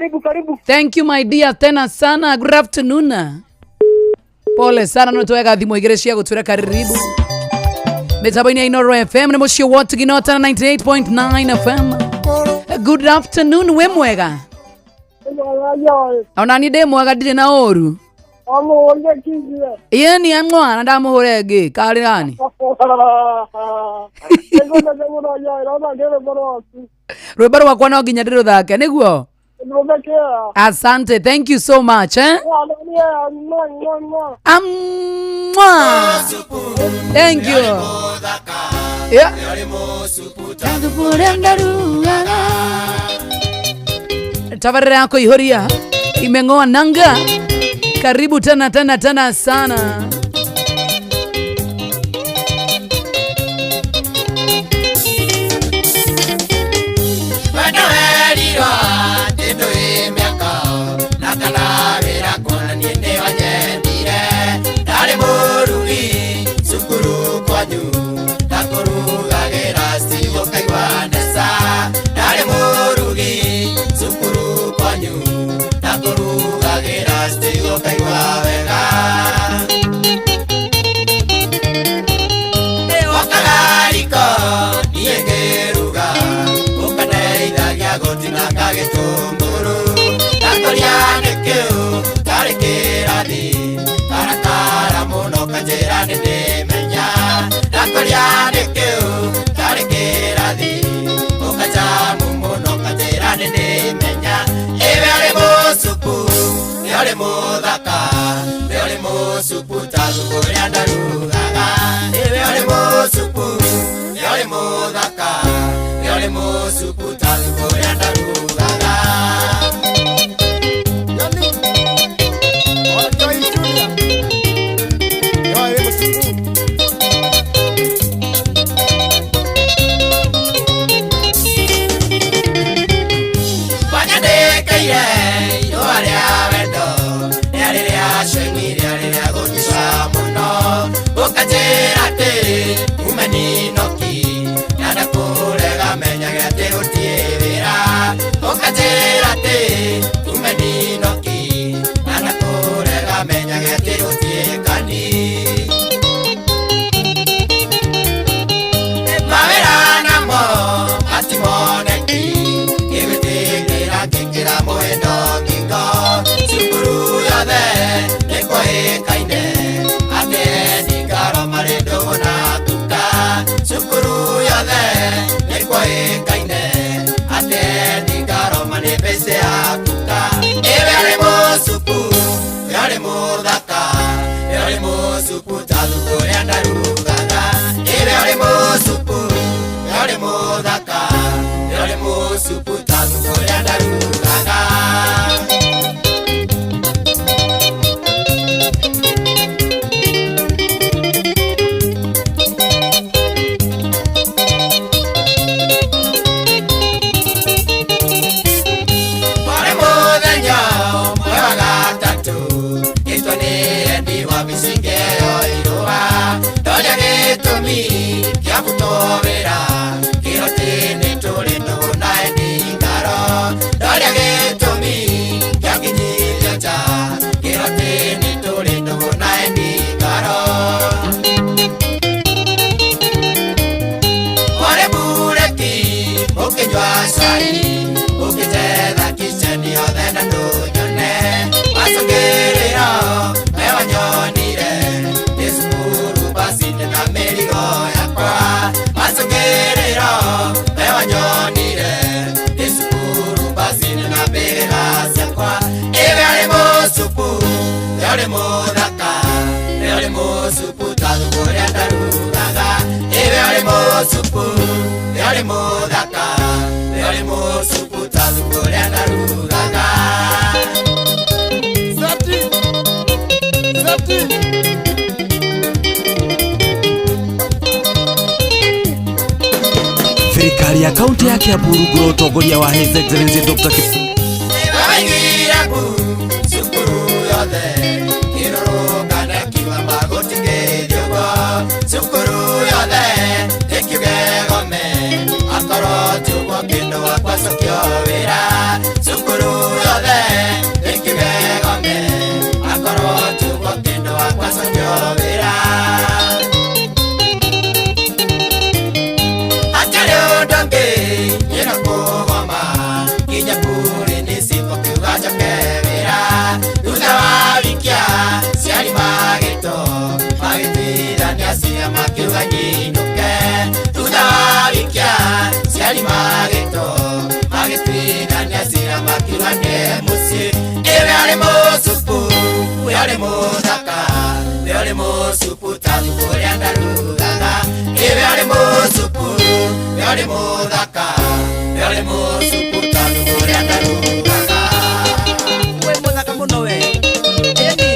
Karibu karibu. Thank you, my dear, tena sana. Good afternoon. Pole sana, no twega thimå igä rä cia gå twä ra karibu mä tambo-inä ya Inoro FM nä må ciä wa Tuginota 98.9 FM. Good afternoon, wä mwega? Ona ni ndä mwega, ndirä na å ru. Amũhũrire kizie. Ĩni amwana ndamå hå re ngä karä rani. Nĩngwendete mũno Joy, no rwĩmbo rwaku. Rwä rwakwa no nginya ndä rå thake nä guo. Nĩrũthekea. Asante, thank you so much, eh? Mwana nĩ mwa mwa mwa. Amwa. Thank you. Yeah. Tabarira yako ihoria imeng'oa nanga. Karibu tena tena tena sana. Wendo werirwo atĩ ndũĩ mĩaka na kana wĩra kuona niĩ nĩ wanyendire. Ndarĩ mũrugi cukuru kwanyu, ndakũrugagĩra stew ũkaigua ndeca. Ndarĩ mũrugi cukuru kwanyu, ndakũrugagĩra stew ũkaigua wega. Wokaga riko niĩ ngĩruga, ũkandeithagia gũtinanga gĩtũngũrũ. Ndakũria nĩkĩũ tarĩ kĩrathi, karakara mũno kanjĩra nĩndĩmenya. Ndakũria nĩkĩũ tarĩ kĩrathi, ũkanjamu mũno kanjĩra nĩndĩmenya. Ĩwe ũrĩ mũcuku, nĩ ũrĩ mũthaka, nĩ ũrĩ mũcuku ta thubu ũrĩa ndarugaga. Ĩwe ũrĩ mũcuku, nĩ ũrĩ mũthaka, nĩ ũrĩ mũcuku ta thubu ũrĩa ndarugaga. Yani, Joy Junior. Joy mũcuku. Wanyandĩkĩire irũa rĩa wendo, rĩarĩ rĩa ceng'i, rĩarĩ rĩa gũtica mũno. Ũkanjĩra atĩ ume Ninoki, na ndakũrega menyage atĩ gũtirĩ wĩra. Ũkanjĩra atĩ ume Ninoki, na ndakũrega menyage atĩ gũtirĩ kani. Mawĩra namo matimoneki, ngĩgwĩtĩkĩra ngĩkĩra mũhĩndo ngingo. Cukuru yothe nĩkũĩkaine atĩ endi ngaro marĩ ndũgũ na kuka. Cukuru yothe nĩkũĩkaine atĩ endi ngaro marĩ mbĩcĩ ya kuka. Ĩwe ũrĩ mũcuku, ĩwe ũrĩ mũthaka, ĩwe ũrĩ mũcuku ta thubu ũrĩa ndarugaga. Ĩwe ũrĩ mũcuku, ĩwe ũrĩ mũthaka, ĩwe ũrĩ mũcuku ta thubu ũrĩa ndarugaga. Kwarĩ mũthenya ũmwe wa gatatũ, ngĩtwo nĩ endi wabici ngĩheo irũa. Ndoria gĩtũmi kĩa butwo wĩra, kĩroti nĩ tũrĩ ndũgũ na endi ngaro. Ndoria gĩtũmi kĩa nginyirio nja, kĩroti nĩ tũrĩ ndũgũ na endi ngaro. Kwarĩ bureki ũkĩnyua cai, ũkĩnjetha kicheni yothe na ndũnyone. Macũngĩrĩro we wanyonire ndĩ cukuru basi-inĩ na mĩrigo yakwa. Macũngĩrĩro we wanyonire ndĩ cukuru basi-inĩ na mbĩrĩra ciakwa. Ĩwe ũrĩ mũcuku, ĩwe ũrĩ mũthaka, ĩwe ũrĩ mũcuku ta thubu ũrĩa ndarugaga. Ĩwe ũrĩ mũcuku, ĩwe ũrĩ mũthaka, ĩwe ũrĩ mũcuku ta thubu ũrĩa ndarugaga. Safety. Safety. Thirikari ya kaunti ya Kiambu rungu rwa ũtongoria wa His Excellency Dr. Waiguire mbu cukuru yothe kĩrũrũngano kiuga magũtigĩrie ũguo. Cukuru yothe ĩkiuge gome, akorwo ti ũguo kĩndũ gwakwa cokio wĩra. Cukuru yothe. Nĩ cibũ kiuga njoke wĩra. Thutha wa wikia ciari magĩtwo magĩtuithania cira makiuga nyinũke. Thutha wa wikia ciari magĩtwo magĩtuithania cira makiuga nĩ mũciĩ. Ĩwe arĩ mũcupu, we arĩ mũthaka, we arĩ mũcupu ta thubu ũrĩa ndarugaga. Ĩwe arĩ mũcupu, we arĩ mũthaka, we arĩ mũcupu ta thubu ũrĩa ndarugaga. We mũthaka mũno we. Ĩni.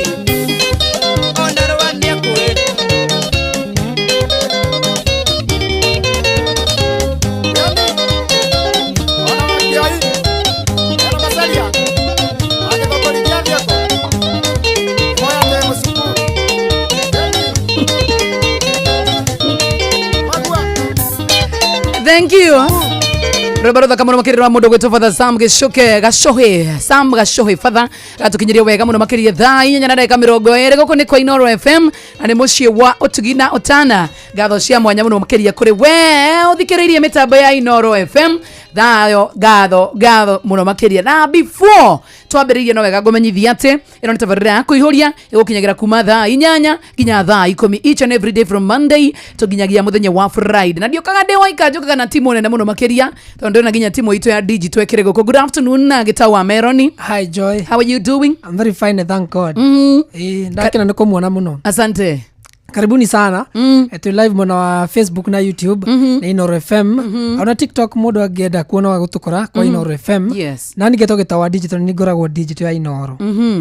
Ona rũa nĩakũĩ. Ona wakiai. Ona masalia. Agĩthondorithia thioko. Moya te mũcuku. Yani. Magua. Thank you. Rwĩmbo rũthaka mũno makĩria rwa mũndũ gwĩtwo Father Sam Gĩcuke Gacohi, Sam Gacohi Father gatukinyirie wega mũno makĩria 8:20 gũkũ nĩ kwa Inoro FM na nĩ mũciĩ wa ũtugi na ũtana. Ngatho cia mwanya mũno makĩria kũrĩ we ũthikĩrĩirie mĩtambo ya Inoro FM. Thayo, ngatho ngatho mũno makĩria. Na before twambĩrĩirie, no wega ngũmenyithia atĩ ĩno nĩ tabarĩra ya kũihũria ĩgũkinyagĩra kuma 8:00 nginya 10:00 each and every day from Monday to nginyagia mũthenya wa Friday. Na ndiũkaga ndĩ waika, njũkaga na timu nene mũno makĩria tondũ ndĩrona nginya timu itũ ya digital ĩkĩrĩ gũkũ. Good afternoon na Gĩtau wa Meroni. Hi Joy. How are you doing? I'm very fine, thank God. Eh, ndakena nĩ kũmuona mũno. Asante. Karibuni sana. Twĩ live mwena wa Facebook na YouTube na Inoro FM. Ona TikTok mũndũ angĩenda kuona wa gũtũkora kwa Inoro FM. Na ningĩ tũgĩta wa digital nĩ ngoragwo digital ya Inoro.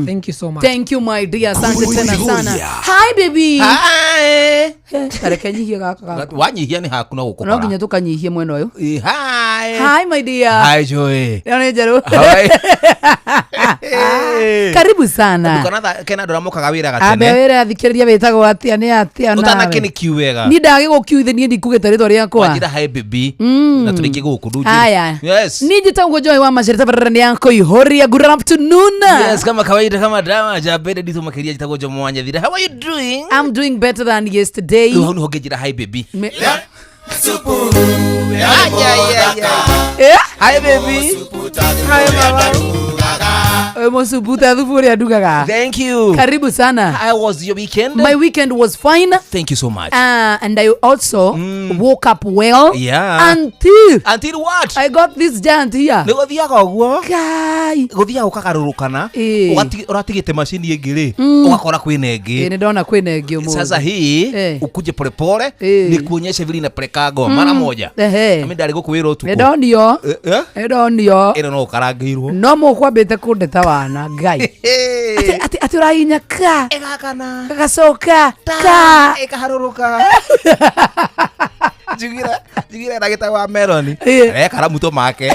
Thank you so much. Thank you, my dear, asante tena sana. Hi, baby. Hi. Tareke nyihie gaka gaka. Wanyihia nĩ haku no No gũkũkora. nginya tũkanyihie mwena ũyũ. Ĩ, hi. Hi, my dear. Hi, Joy. Leo nĩ njerũ. How are you? Karibu sana. Ndukana kena andũ arĩa mokaga wĩra Ambe gatene. wĩra athikĩrĩria wĩtagwo atĩa, nĩ atĩa nawe? Ũtanakĩnĩkiu wega. Niĩ ndagĩgũkiuithĩ, niĩ ndikugĩte rĩtwa rĩakwa. Wanjĩra hi baby. Na tũrĩkie gũkũ ndunjĩre. Haya. Yes. Niĩ njĩtagwo Joy wa Macere, tabarĩra nĩ ya kũihũria. Good afternoon. Yes, kama kawaida, kama dawa jabede nditũ makĩria, njĩtagwo Jomo wa Nyathira. How are you doing? I'm doing better than yesterday. Rĩu hau nĩho ngĩnjĩra hi baby. Eh? Hi baby. Hi mama. Ũyũ mũcubu ta thubu ũrĩa ndugaga. Thank you. Karibu sana. How was your weekend? My weekend was fine. Thank you so much. And I also woke up well. Until Until what? I got this giant here. Nĩ gũthiaga ũguo. Kai. Gũthiaga ũkagarũrũkana. Ĩĩ. Ũratigĩte macini ĩngĩ rĩ, ũgakora kwĩna Ĩ, ĩngĩ. nĩ ndona kwĩna ĩngĩ ũmũthĩ. Sasa hii ukuje polepole nikuonyeshe vile inapelekagwo mara moja. Ehe. Nami ndarĩ gũkũ wĩra Nĩ ũtukũ. ndonio. Eh, eh? Nĩ ndonio. Ĩno no ũkarangĩirwo. No mũkwambĩte kũndeta wana ngai. Atĩ atĩ atĩ ũrahinya ka. Ĩgakana. Gagacoka ka. Ĩkaharũrũka. Njugire njugire ndagĩtarĩ wa Meloni. Ĩĩ. Ekara muto make.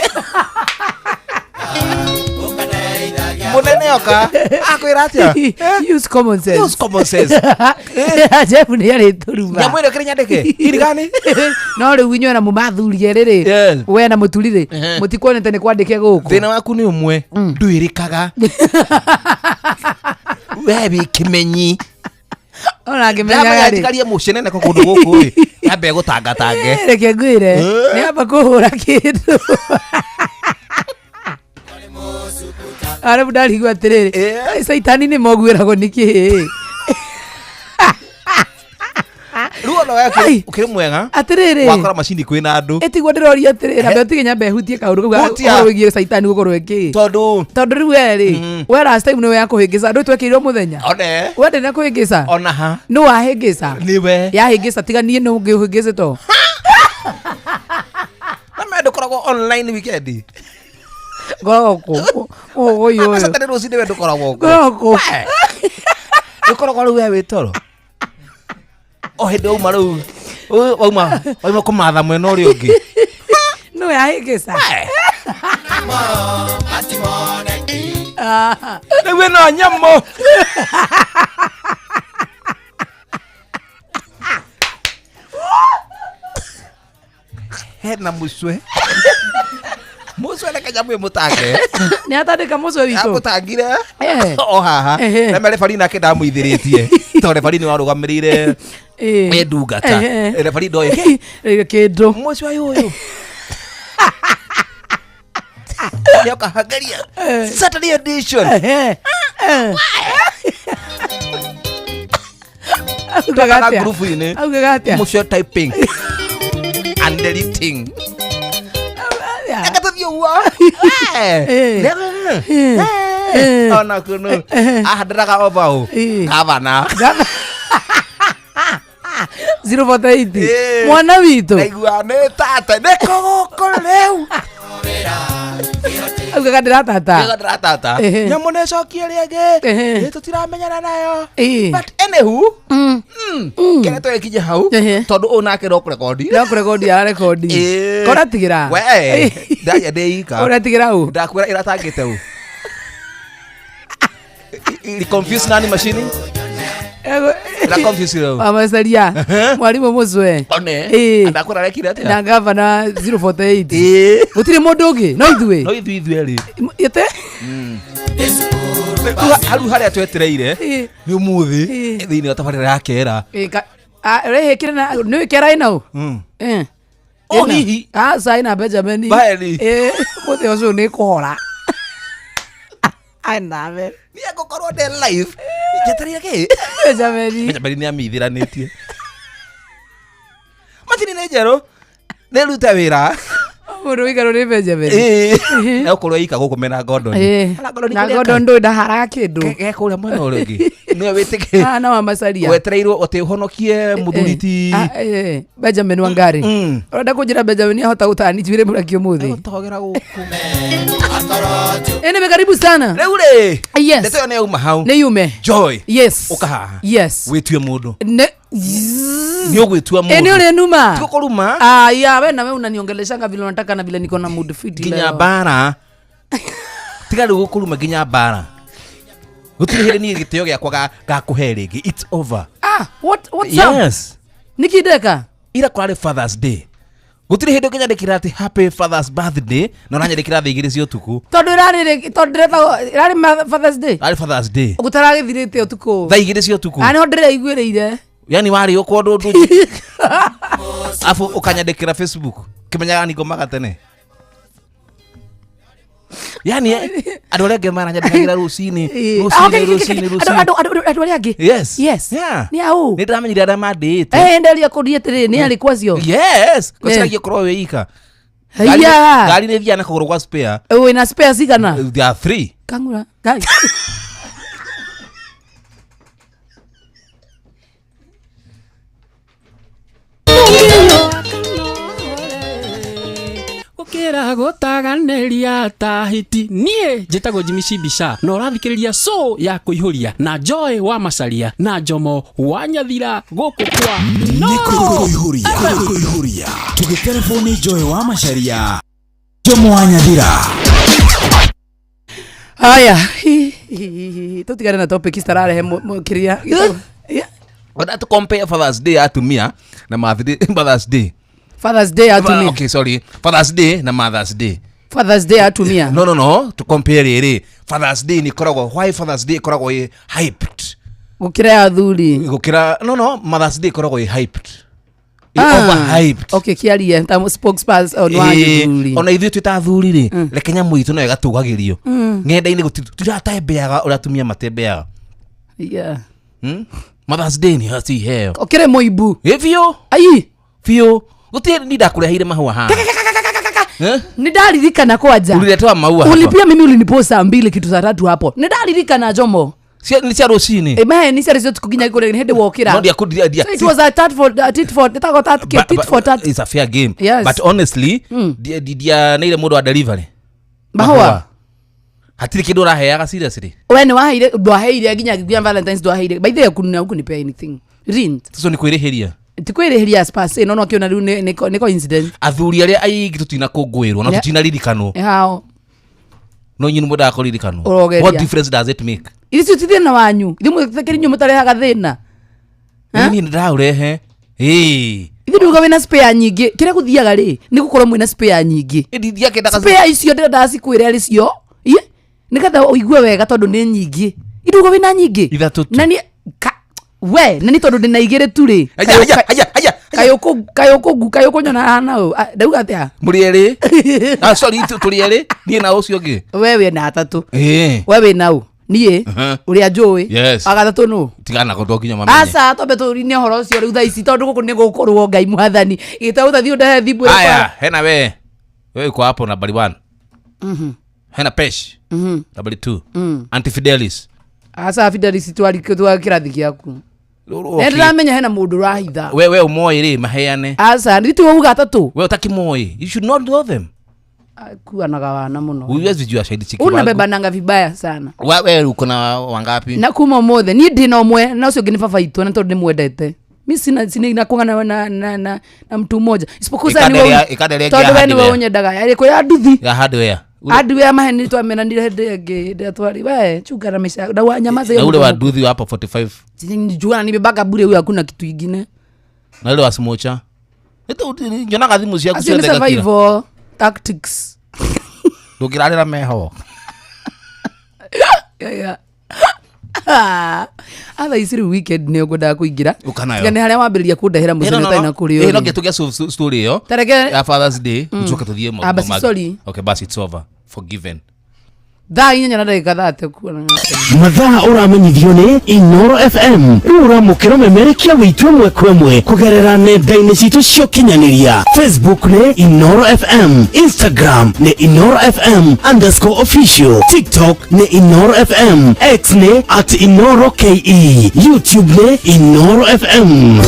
Mũnene oka akwĩra atĩa? Use common sense. Use common sense. Jeff nĩ arĩ tũruma. Nyamũ ĩno ĩkĩrĩ nyandĩke. Irigani? No rĩu inyuĩ na mũmathurie rĩrĩ. Yes. We na mũturi rĩ. Ehe. Mũtikuonete nĩ kwandĩke gũkũ. Thĩna waku nĩ ũmwe, ndwĩrĩkaga we wĩ kĩmenyi. Ona ngĩmenyaga Ndamenya rĩ. njikarie mũcenene ko kũndũ gũkũ rĩ, yambe gũtangatange. Reke ngwĩre. Nĩ amba kũhũra kĩndũ. Arabu ndarigwo atĩrĩrĩ. Caitani nĩ moguĩragwo nĩ kĩĩ? Rĩu ona we Ai. ũkĩrĩ mwega Atĩrĩrĩ. wakora macini kwĩna andũ. Ĩtiguo ndĩroria atĩrĩrĩ, ambe ũtige nyambe hutie kaũndũ kau Hutia. ũhoro wĩgiĩ caitani gũkorwo ĩkĩ. Tondũ Tondũ rĩu we rĩ, we last time nĩwe yakũhĩngĩca, ndũ twekĩirwo mũthenya. one We ndĩ na kũhĩngĩca. ona ha Nũ wahĩngĩca? nĩwe. Yahĩngĩca tiga niĩ nũ ũngĩ ũhĩngĩcĩtwo. Na me ndũkoragwo online weekend. Ngoragwo kũ? Ũgũi ũyũ. Saturday rũcinĩ we ndũkoragwo kuo. Ngoragwo kũ? We. Ndũkoragwo rĩu we wĩ toro o hĩndĩ wauma rĩu wauma wauma kũmatha mwena ũrĩa ũngĩ. Nũ yahĩngĩca? Ah. Rĩu ĩno nyamũ. Hena mũcwe mũcwe reke nyamũ ĩmũtange. Nĩ atandĩka mũcwe witũ. Amũtangire o haha. Ehe. Na me rebarii nake ndamũithĩrĩtie tondũ rebarii nĩ warũgamĩrĩire Ĩ. ĩ ndungata. Ehe. Rebarii ndoĩ Ĩ, kĩndũ. Mũcwe ũyũ. Nĩoka Hungarian Saturday edition. Augaga Kana atĩa? ngurubu-inĩ. Augaga atĩa? Mũcio typing and deleting. Atĩa? Reke tũthiĩ ũguo. Eh. Ona kuno ahandĩraga obaũ Eh. gavana. 048 Eh. mwana witũ Ndaigua nĩ tata nĩ kũgũkũ rĩu. augaga ndĩratata Nĩguo ndĩratata. Ehe. Nyamũ nĩ ĩcokie rĩngĩ. Ehe. Ĩ tũtiramenyana nayo. Ĩ. But anywho, kĩrĩa tũgĩkinye hau Ehe. tondũ ũyũ nake no kũrekondi. no kũrekondi ararekondi Ĩ. koratigĩra We, ndaria ndĩ ika. ũratigĩra ũ Ndakwĩra ĩratangĩte ũ. Iri confuse nani machine? Ira confuse rĩu. amacaria mwarimũ mũcwe One. Ĩ. Ndakwĩra arekire atĩa? na gavana 048 Ĩ. gũtirĩ mũndũ ũngĩ no ithuĩ No ithuĩ ithuĩ erĩ. ĩte Rĩu hau harĩa twetereire Ĩ. nĩ ũmũthĩ Ĩ. thĩinĩ wa tabarĩra ya kera. ũrehĩkĩre na nĩ kera ĩna ũ Eh. O Ĩna. hihi. aca ĩna Benjamin Baeri. Ĩ, mũthĩ ũcio nĩ kũhora anabe Niĩ ngũkorwo ndĩ live. Njetereire kĩ? Benjamin Benjamin nĩ amithiranĩtie. Macini nĩ njerũ. Nĩ rute wĩra. mũndũ wĩikarwo nĩ Benjamin Ĩ. Egũkorwo ika gũkũ mena Gordon. Ĩ. Ara Gordon na kũrĩa Gordon ndũĩ ndaharaga kĩndũ ge kũrĩa mwena ũrĩa ũngĩ. Nĩwe wĩtĩkĩ. Ah, na wa macaria Wetereirwo atĩ ũhonokie mũthuri ti. Ah, eh, Benjamin Wangari ũrenda kũnjĩra Benjamin ahota gũtani njuĩrĩ mũraki ũmũthĩ Togera gũkũ. anyway karibu sana Rĩu rĩ. Yes. Ndeto ĩyo nĩ yauma hau. nĩ yume Joy. yes Ũka haha. yes Wĩtue mũndũ. ne Nĩ ũgwĩtua ĩ nĩ mũndũ. ũrĩ numa Tũkũruma. Ah, ya we nawe unaniongeleshanga vile unataka na vile niko na mood fit nginya leo. mbara tiga rĩu gũkũruma nginya mbara gũtirĩ hĩndĩ niĩ gĩtĩo gĩakwa gakũhe rĩngĩ it's over. Ah, what's up? Yes. Niki ndeka Ira kwarĩ Fathers Day, gũtirĩ hĩndĩ ũngĩnyandĩkĩra atĩ happy Fathers birthday na ũranyandĩkĩra thaa 2 cia ũtukũ. Tondũ ĩrarĩ tondũ ndĩretagwo ĩrarĩ Father's Day. Arĩ Fathers Day Gũtaragĩthirĩte ũtukũ. thaa 2 cia ũtukũ. Ah, nĩho ndĩreiguĩrĩire. Yani warĩ ũkwo ndũ ndũ afu ũkanyandĩkĩra Facebook kĩmenyaga ningomaga tene. Yani andũ arĩa angĩ maranyandĩkagĩra rũcinĩ Eh, ah, okay, rũcinĩ okay, okay, rũcinĩ okay. rũcinĩ. Andũ arĩa angĩ. Yes. Yes. Yeah. Nĩ aũ? Nĩ ndĩramenyire arĩa mandĩĩte. Eh, nderia kũria atĩrĩrĩ, nĩ arĩkũ acio? Yes. Kwĩciragia ũkorwo wĩ ika. Haiya. Ngari nĩ ĩthiaga na kũgũrũ gwa spare. Wĩna spare cigana? There are three. Kang'ura. Ngai. Gũkĩra gũtaganĩria ta hiti niĩ njĩtagwo Jimmy Cibica na ũrathikĩrĩria show ya kũihũria na Joy wa Macaria na Njomo wa Nyathira gũkũ kwa nĩ kũihũria kũihũria tũgĩtelefoni Joy wa Macharia, Jomo wa Nyathira. Haya. Tũtigane na topic citararehe kĩrĩa. Yeah. Wenda to compare Fathers Day ya atumia na Mother's Day. Father's Day atumia. Okay, sorry. Father's Day na Mother's Day. Father's Day atumia. No, no, no. To compare rĩrĩ. Father's Day nĩ ĩkoragwo, why Father's Day ĩkoragwo ĩ hyped? Gũkĩra ya athuri. Gũkĩra, no, no, Mother's Day ĩkoragwo ĩ hyped. Ĩ Ah, overhyped. Okay, kĩarie ta spokesperson wa Ĩĩ, gĩthuri. ona ithuĩ twĩ ta athuri rĩ, reke nyamũ itũ nayo ĩgatũgagĩrio ng'enda-inĩ tũtiratembeaga ũrĩa atumia matembeaga. Yeah. Mother's Day nĩ haci iheo. Ũkĩrĩ mũimbu. Ĩ biũ. Ai. Biũ gũtirĩ ni ndakũreheire mahũa haha. Eh? Nĩ ndaririkana kwanja. Uliletewa maua hapa. Ulipia mimi ulinipoa saa 2 kitu saa 3 hapo. Nĩ ndaririkana Jomo. Nĩ cia rũcinĩ. Ĩ mahe nĩ ciarĩ cia ũtukũ nginya kũrĩa hĩndĩ wokĩra. No ndiaku- ndia- So it was a tat for a tit for ĩtagwo tat tit for tat. It's a fair game. Yes. But honestly, ndianeire mũndũ wa delivery. Mahũa. Hatirĩ kĩndũ ũraheaga seriously. We nĩ waheire ndwaheire nginya nginya Valentine's ndwaheire. By the way kunina hukunipea anything. Rint. Ũcio nĩ kwĩrĩhĩria. Ti kwĩrĩhĩria as per se no no kĩona rĩu nĩ coincidence. Athuri arĩa aingĩ tũtinakũngũĩrwo na Yeah. tũtinaririkanwo. Ĩ hao. No inyuĩ nĩ mwendaga kũririkanwo. Ũrogeria. What difference does it make? Icio ti thĩna wanyu. Ithuĩ mũthekeri inyuĩ mũtarehaga thĩna. Eh? Niĩ nĩ ndĩraũrehe. Ĩĩ. Ithuĩ nduga wĩna spare nyingĩ. Kĩrĩa gũthiaga rĩ nĩ gũkorwo mwĩna spare nyingĩ. Ĩndi ndiakĩendaga Spare icio ndĩrenda cikwĩre arĩ cio. Ie. Nĩgetha ũigue wega tondũ nĩ nyingĩ. Ithuĩ wĩna nyingĩ. Ithatũ tu. Na nĩ we na nĩ tondũ ndĩna igĩrĩ tu rĩ. Aya, aya, aya, aya. Kaĩ ũkũnyona hana ũ? Ah, ndauga atĩa? Mũrĩ erĩ. Ah, sorry, tũrĩ erĩ, niĩ na ũcio ũngĩ. We wĩ na atatũ. Ĩĩ. We wĩ na ũ? Niĩ ũrĩa njũĩ. Yes. Wa gatatũ nũ? Tigana ko to nginya mamenye. Aca, twambe tũrine ũhoro ũcio rĩu thaa ici, tondũ gũkũ nĩ gũkũrwo. Ngai mwathani gĩta ũtathiĩ ũndehe thimũ ĩyo. Haya, hena we uko hapo nambari 1. Hena Pesh nambari 2. Auntie Fidelis. Aca, Fidelis twari twa kĩrathi gĩaku. Okay. Nĩ ndĩramenya hena mũndũ ũrahitha. We ũmoĩ rĩ, maheane. Aca, nĩ uga atatũ. We ũtakimoĩ, you should not know them. Kuanaga wana mũno. Huwezi jua shahidi chiki. Unabebananga vibaya sana. We uko na wangapi? Na kuma ũmũthĩ niĩ ndĩ na ũmwe, na ũcio ũngĩ nĩ baba itũ, na tondũ nĩ mwendete mi sina inakuanga na mtu mmoja isipokuwa sasa ni Ĩkanderea tondũ we hardware. nĩwe ũnyendaga ĩrĩkũ ya nduthi. Ya hardware. Hardware maheni twamenanire hĩndĩ ĩngĩ, hĩndĩ ĩrĩa twari we chunga na maisha na nyamaza Na hiyo ule wa mdomo. nduthi wa hapo 45. Jua nibebaka bure, huyo hakuna kitu ingine. Na ule wa smocha. Nyonaga thimũ ciaku Acio nĩ ciothe ngakira. survival tactics. Ndũngĩrarĩra meho. Yeah. Atha ici rĩu weekend nĩ ngwendaga kũingĩra. Ũka nayo. Tiga nĩ harĩa wambĩrĩria kũndehera mũcemanio ũtarĩ na kũrĩ. No nginya tũgĩa story ĩyo Tareke ya Father's Day, tucoke tũthiĩ maũndũ Ah, basi mangĩ. sorry. Okay, basi it's over, forgiven. 8:30 kuona. Mathaa ũramenyithio nĩ Inoro FM. Rĩu ũramũkĩra ũmemerekia witũ ĩmwe kwa ĩmwe kũgerera nenda-inĩ citũ cia ũkinyanĩria. Facebook nĩ Inoro FM, Instagram nĩ Inoro FM_official, TikTok nĩ Inoro FM, X nĩ @InoroKE, YouTube nĩ Inoro FM.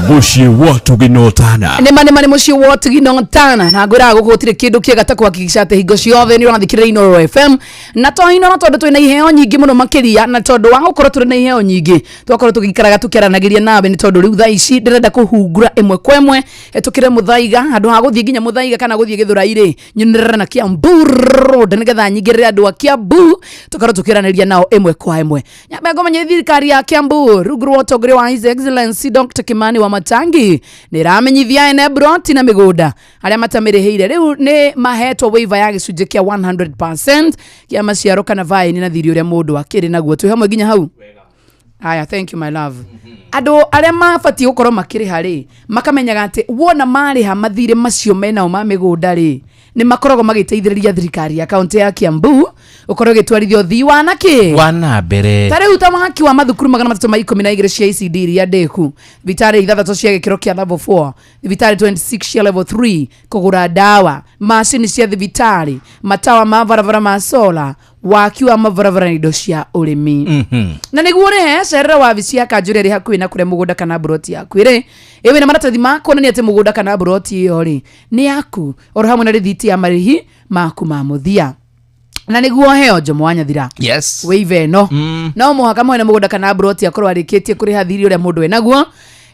Mũciĩ wa Tũginotana. Nĩma nĩma nĩ mũciĩ wa Tũginotana, na ngwĩraga gũkũ gũtirĩ kĩndũ kĩega ta kũhakikisha atĩ hingo ciothe nĩ ũrathikĩrĩria Inoro FM, na to Inoro, tondũ twĩna iheo nyingĩ mũno makĩria, na tondũ wa gũkorwo tũrĩ na iheo nyingĩ twakorwo tũgĩikaraga tũkĩaranagĩria nawe, nĩ tondũ rĩu thaa ici ndĩrenda kũhungura ĩmwe kwa ĩmwe hetũkĩre Mũthaiga. Handũ ha gũthiĩ nginya Mũthaiga kana gũthiĩ Gĩthũrai rĩ, nyonere na Kiambu Road nĩgetha nyingĩrĩre andũ a Kiambu tũkorwo tũkĩaranĩria nao ĩmwe kwa ĩmwe. Nyambe ngũmenye thirikari ya Kiambu rungu rwa ũtongoria wa His Excellency Dr. Kimani wa Matangi nĩ ĩramenyithia ene broti na mĩgũnda arĩa matamĩrĩhĩire rĩu nĩ mahetwo waiver ya gĩcunjĩ kĩa 100% kĩa maciaro kana vaini na thiri ũrĩa mũndũ akĩrĩ naguo. Twĩ hamwe nginya hau? Haya, thank you my love. Andũ arĩa mabatiĩ gũkorwo makĩrĩha rĩ, makamenyaga atĩ wona marĩha mathirĩ macio menao ma mĩgũnda rĩ, nĩ makoragwo magĩteithĩrĩria thirikari ya kaunti ya Kiambu ũkorwo ĩgĩtwarithia ũthii wa nakĩ wa na mbere. Ta rĩu ta waki wa mathukuru 312 cia ECD iria ndĩku, thibitarĩ ithathatũ cia gĩkĩro kĩa level 4, thibitarĩ 26 cia level 3, kũgũra ndawa, macini cia thibitarĩ, matawa ma barabara ma sola, waki wa mabarabara na indo cia ũrĩmi. Na nĩguo ũrĩhe, cerera wabici ya kanjũ ĩrĩa ĩrĩ hakuhĩ na kũrĩa mũgũnda kana mburoti yaku ĩrĩ, ĩwĩ na maratathi ma kuonania atĩ mũgũnda kana mburoti ĩyo rĩ nĩ yaku, oro hamwe na rĩthiti ya marĩhi maku ma mũthia. Na nĩguo heo, Njomo wa Nyathira, Yes. wĩive ĩno, no mũhaka mwene mũgũnda kana mburoti akorwo arĩkĩtie kũrĩha thirĩ ũrĩa mũndũ enaguo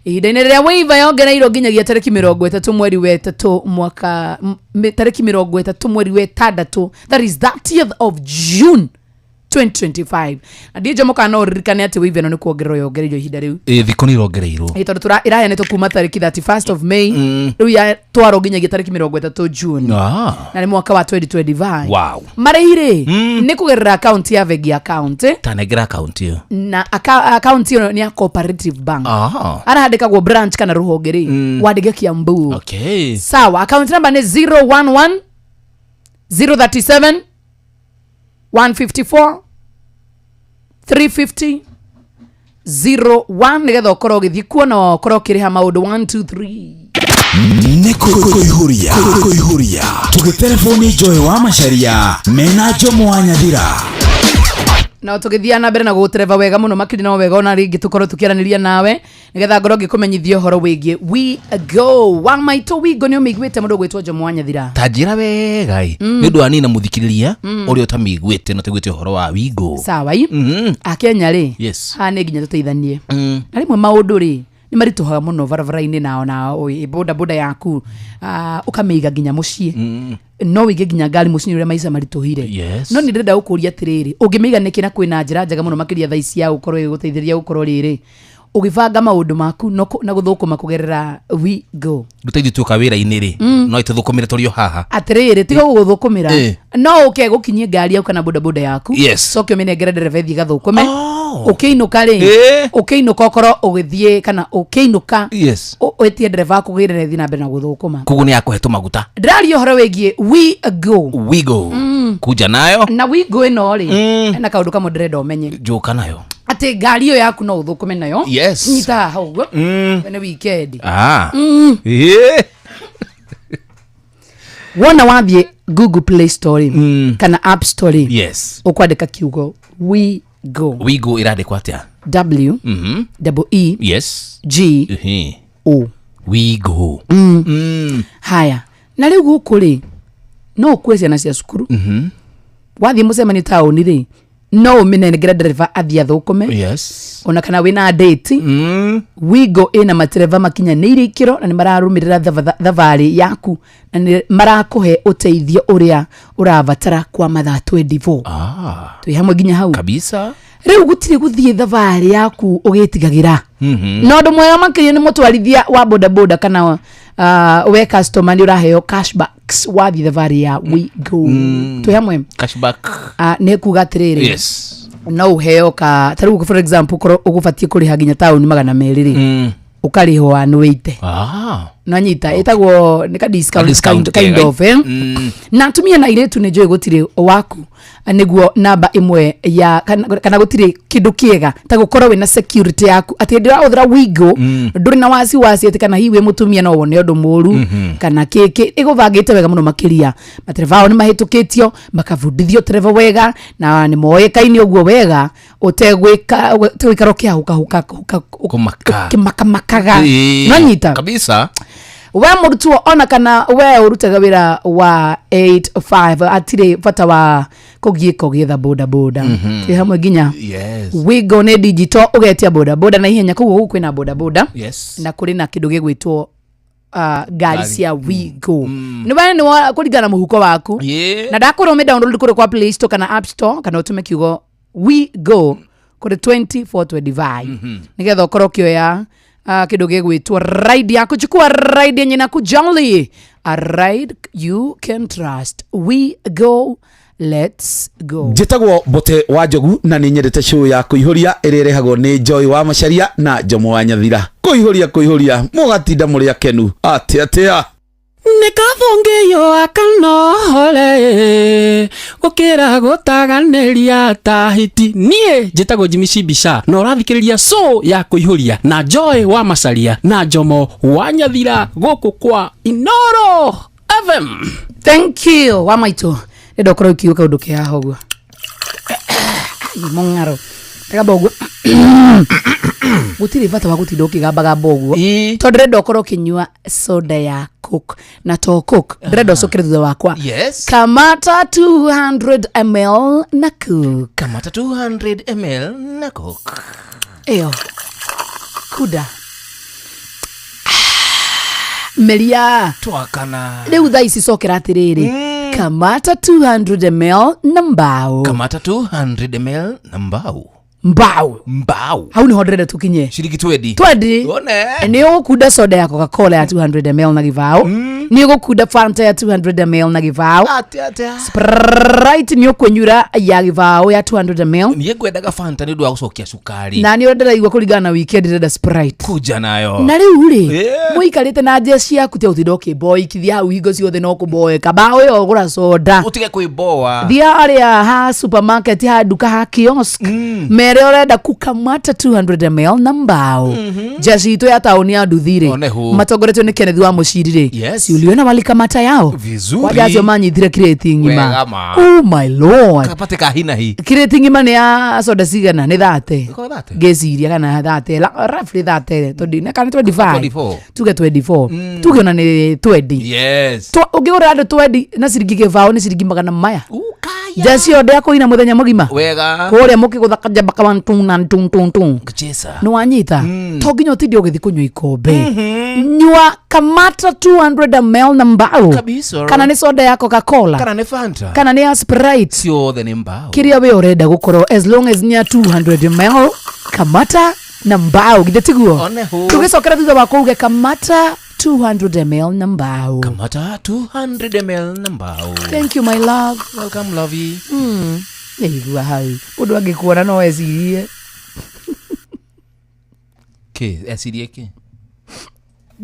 ihinda-inĩ rĩrĩa waiver yongereirwo nginyagia tarĩki 30 mweri wa ĩtatũ mwaka tarĩki 30 mweri wa ĩtandatũ, that is 30th of June 2025. Na ndiĩ Njomo kana no ũririkane atĩ waiver ĩno nĩ kuongererwo yongereirwo ihinda rĩu. Ĩ, thikũ nĩ irongereirwo. Ĩ, tondũ ĩraheanĩtwo kuma tarĩki 31st of May, rĩu yatwarwo nginyagia tarĩki 30 June, na nĩ mwaka wa 2025. Marĩhi rĩ, nĩ kũgerera akaunti ya bengi ya kaunti. Tanengera akaunti ĩyo. Na akaunti ĩyo nĩ ya Cooperative Bank. Arahandĩkagwo branch kana rũhonge rĩ, wandĩke Kiambu. Sawa, account number nĩ 011 037 154 350 01, nĩgetha ũkorwo ũgĩthiĩ kuo na ũkorwo ũkĩrĩha maũndũ 1 2 3. Nĩ kũihũria kũihũria tũgĩtereboni Joy wa Macaria mena Njomo wa Nyathira. Na tũgĩthiaga na mbere na gũgũtereba wega mũno makĩria, no wega ona rĩngĩ tũkorwo tũkĩaranĩria nawe nĩgetha ngorwo ngĩkũmenyithia ũhoro wĩgiĩ We Go wa maitũ. Wingo nĩ ũmĩiguĩte mũndũ ũgwĩtwo Njomo wa Nyathira? Ta njĩra wega ĩ, nĩ ũndũ wa niĩ na mũthikĩrĩria ũrĩa ũtamĩiguĩte na ũtaiguĩte ũhoro wa Wingo. Sawa i. Akenya rĩ, haha nĩ nginya tũteithanie, na rĩmwe maũndũ rĩ nĩ maritũhaga mũno barabara-inĩ, nao na boda boda yaku, ũkamĩiga nginya mũciĩ, no wĩige nginya ngari mũciĩ nĩ ũrĩa maica maritũhire. No nĩ ndĩrenda gũkũria atĩrĩrĩ, ũngĩmĩiga nĩkĩ na kwĩna njĩra njega mũno makĩria thaa ici ya gũkorwo ĩgĩgũteithĩrĩria gũkorwo rĩrĩ ũgĩbanga maũndũ maku na gũthũkũma kũgerera We Go. Rĩu ithuĩ tuoka wĩra-inĩ rĩ, no itũthũkũmĩre tũrĩ o haha? Atĩrĩrĩ, tiga gũgũthũkũmĩra, no ũke gũkinyie ngari yaku kana bodaboda yaku, coke ũmĩnengere ndereba ĩthiĩ gathũkũme. Ũkĩinũka rĩ, Eh. ũkĩinũka ũkorwo ũgĩthiĩ kana ũkĩinũka Yes. wĩtie ndereba akũgĩre na ĩthiĩ na mbere na gũthũkũma. Koguo nĩ akũhe tũmaguta. Ndĩraria ũhoro wĩgiĩ We Go. Wigo kuja nayo. Na We Go ĩno rĩ, hena kaũndũ kamwe ndĩrenda ũmenye, Njũka nayo. atĩ ngari ĩyo yaku no ũthũkũme nayo. Yes. Nyita haha ũguo. Nĩ weekend. Ah. Eh. Wona wathiĩ Google Play Store rĩ, kana App Store rĩ, Yes. ũkwandĩka kiugo We Go. Wigo ĩrandĩkwo atĩa? W double E Yes. G Ehe. O. Wigo. Haya, na rĩu gũkũ rĩ, no ũkue ciana cia cukuru. Wathiĩ mũcemanio taũni rĩ, no ũmĩnengere ndereba athiĩ athũkũme. Yes. Ona kana wĩna date. Wigo ĩna matereba makinyanĩire ikĩro na nĩ mararũmĩrĩra thabarĩ yaku na nĩ marakũhe ũteithio ũrĩa ũrabatara kwa mathaa 24. Ah. Twĩ hamwe nginya hau? Kabisa. Rĩu gũtirĩ gũthiĩ thabarĩ yaku ũgĩtigagĩra. Na ũndũ mwega makĩria nĩ mũtwarithia wa bodaboda kana we customer nĩ ũraheo cashbacks wathiĩ thabarĩ ya We Go. Twĩ hamwe? Cashback. Nĩ kuga atĩrĩrĩ, Yes. no ũheo ka ta rĩu for example korwo ũgũbatiĩ kũrĩha nginya taũni 200 rĩ, ũkarĩhwo 180. Ah. Nanyita ĩtagwo nĩ ka discount, Ka discount kind kega. of, eh? Na atumia na airĩtu nĩ njũĩ gũtirĩ waku nĩguo namba ĩmwe ya kana gũtirĩ kĩndũ kĩega ta gũkorwo wĩna security yaku atĩ hĩndĩ ũrahũthĩra Wigo ndũrĩ na wasiwasi atĩ kana hihi wĩ mũtumia no wone ũndũ mũru kana kĩkĩ. Ĩgũbangĩte wega mũno makĩria. Matereba ao nĩ mahĩtũkĩtio makabundithio tereba wega na nĩ moĩkaine ũguo wega ũtegwĩka ũtegũikara ũkĩhahũkahũka Kũmaka. ũkĩmakamakaga. Eh, Nanyita kabisa. We mũrutwo ona kana we ũrutaga wĩra wa 85 atirĩ bata wa kũgiĩka ũgĩetha boda boda. Twĩ hamwe nginya? Yes. Wigo nĩ digital, ũgetia boda boda na ihenya. Koguo gũkũ kwĩna boda boda Yes. na kũrĩ na kĩndũ gĩgwĩtwo ngari cia Wigo. Nĩ we nĩ kũringana na mũhuko waku. Yeah. Na ndakwĩra ũmĩ download kũrĩ kwa Play Store kana App Store kana ũtũme kiugo We Go kũrĩ 2425 nĩgetha ũkorwo ũkĩoya kĩndũ gĩgwĩtwo ride yaku. Chukua ride yenye na kujali, a ride you can trust. We Go, let's go. Njĩtagwo Mbote wa Njogu na nĩ nyendete show ya kũihũria ĩrĩa ĩrehagwo nĩ Joy wa Macharia na Njomo wa Nyathira. Kũihũria kũihũria mũgatinda mũrĩ akenu atĩa atĩa. Nĩ kathũngĩyo akanohore gũkĩra gũtaganĩria ta hiti. Niĩ njĩtagwo Jimmy Shibisha na ũrathikĩrĩria show ya kũihũria na Joy wa Macaria na Njomo wa Nyathira gũkũ kwa Inoro FM. Thank you wa maitũ. Ndĩrenda ũkorwo ũkiuga kaũndũ ke haha ũguo. Ai, mũng'aro ndagamba ũguo gũtirĩ bata wa gũtinda ũkĩgambagamba ũguo Ĩ. tondũ ndĩrenda ũkorwo ũkĩnyua soda ya Coke na to Coke ndĩrenda ũcokere thutha wakwa. Yes. Kamata 200 ml na Coke. Kamata 200 ml na Coke. Ĩyo kuda meria. Twakana. Rĩu thaa ici cokera atĩrĩrĩ, kamata 200 ml na mbao. Kamata 200 ml na mbao. Mbao. Mbao. Hau nĩho ndĩrenda tũkinye. Ciringi 20. Twendi. Wone. Nĩ ũgũkunda soda ya Coca-Cola ya 200 ml na gĩbaũ, nĩ ũgũkunda Fanta ya 200 ml na gĩbaũ, Atĩa atĩa. Sprite nĩ ũkũnyura ya gĩbaũ ya 200 ml. Niĩ ngwendaga Fanta nĩ ũndũ wa gũcokia cukari. Na nĩ ndĩraigua kũringana na weekend ndĩrenda Sprite. Kuja nayo. Na rĩu rĩ, Yeah. mũikarĩte na njĩa ciaku tia gũtinda ũkĩmboikithia hau hingo ciothe no kũmboeka mbaũ ĩyo gũra soda. Ũtige kwĩboa. Thia arĩa ha supermarket, ha nduka, ha kiosk, mere ũrenda kukamata 200 ml na mbao. Njeci itũ ya taũni ya nduthi-rĩ, One hu. matongoretio nĩ Kenneth wa Mũciri-rĩ, Yes. si uliona walikamata yao? Vizuri. Waja acio manyitire kirĩti ng'ima. Wega ma. Oh my Lord. Kapate ka hinahi. Kirĩti ng'ima nĩ ya soda cigana? Nĩ 30. Ĩkorwo 30? Ngĩciria kana 30, roughly 30, tondũ kana 25. 24. Tuge 24, tuge ona nĩ 20. Yes. Ũngĩgũrĩra andũ 20 na ciringi gĩbaũ nĩ ciringi 400. Ukaya. Njeci ĩyo ndĩakũina mũthenya mũgima Wega. kũrĩa mũkĩgũtha kajamba kawa tuna tun tun tun. Kucheza. Nĩ wanyita to nginya ũtinde ũgĩthiĩ kũnyua ikombe. Nyua kamata 200 ml na mbao. Kabisa. Kana nĩ soda ya Coca-Cola. Kana nĩ Fanta. Kana nĩ ya Sprite. Ciothe nĩ mbao. Kĩrĩa we ũrenda gũkorwo, as long as nĩ ya 200 ml, kamata na mbao. Githĩ tiguo? One hu. Tũgĩcokera thutha wa kũuge kamata 200 ml na mbao. Kamata 200 ml na mbao. Thank you, my love. Welcome, lovey. Nĩigua hau ũndũ angĩkuona no ecirie. Kĩ ecirie kĩ?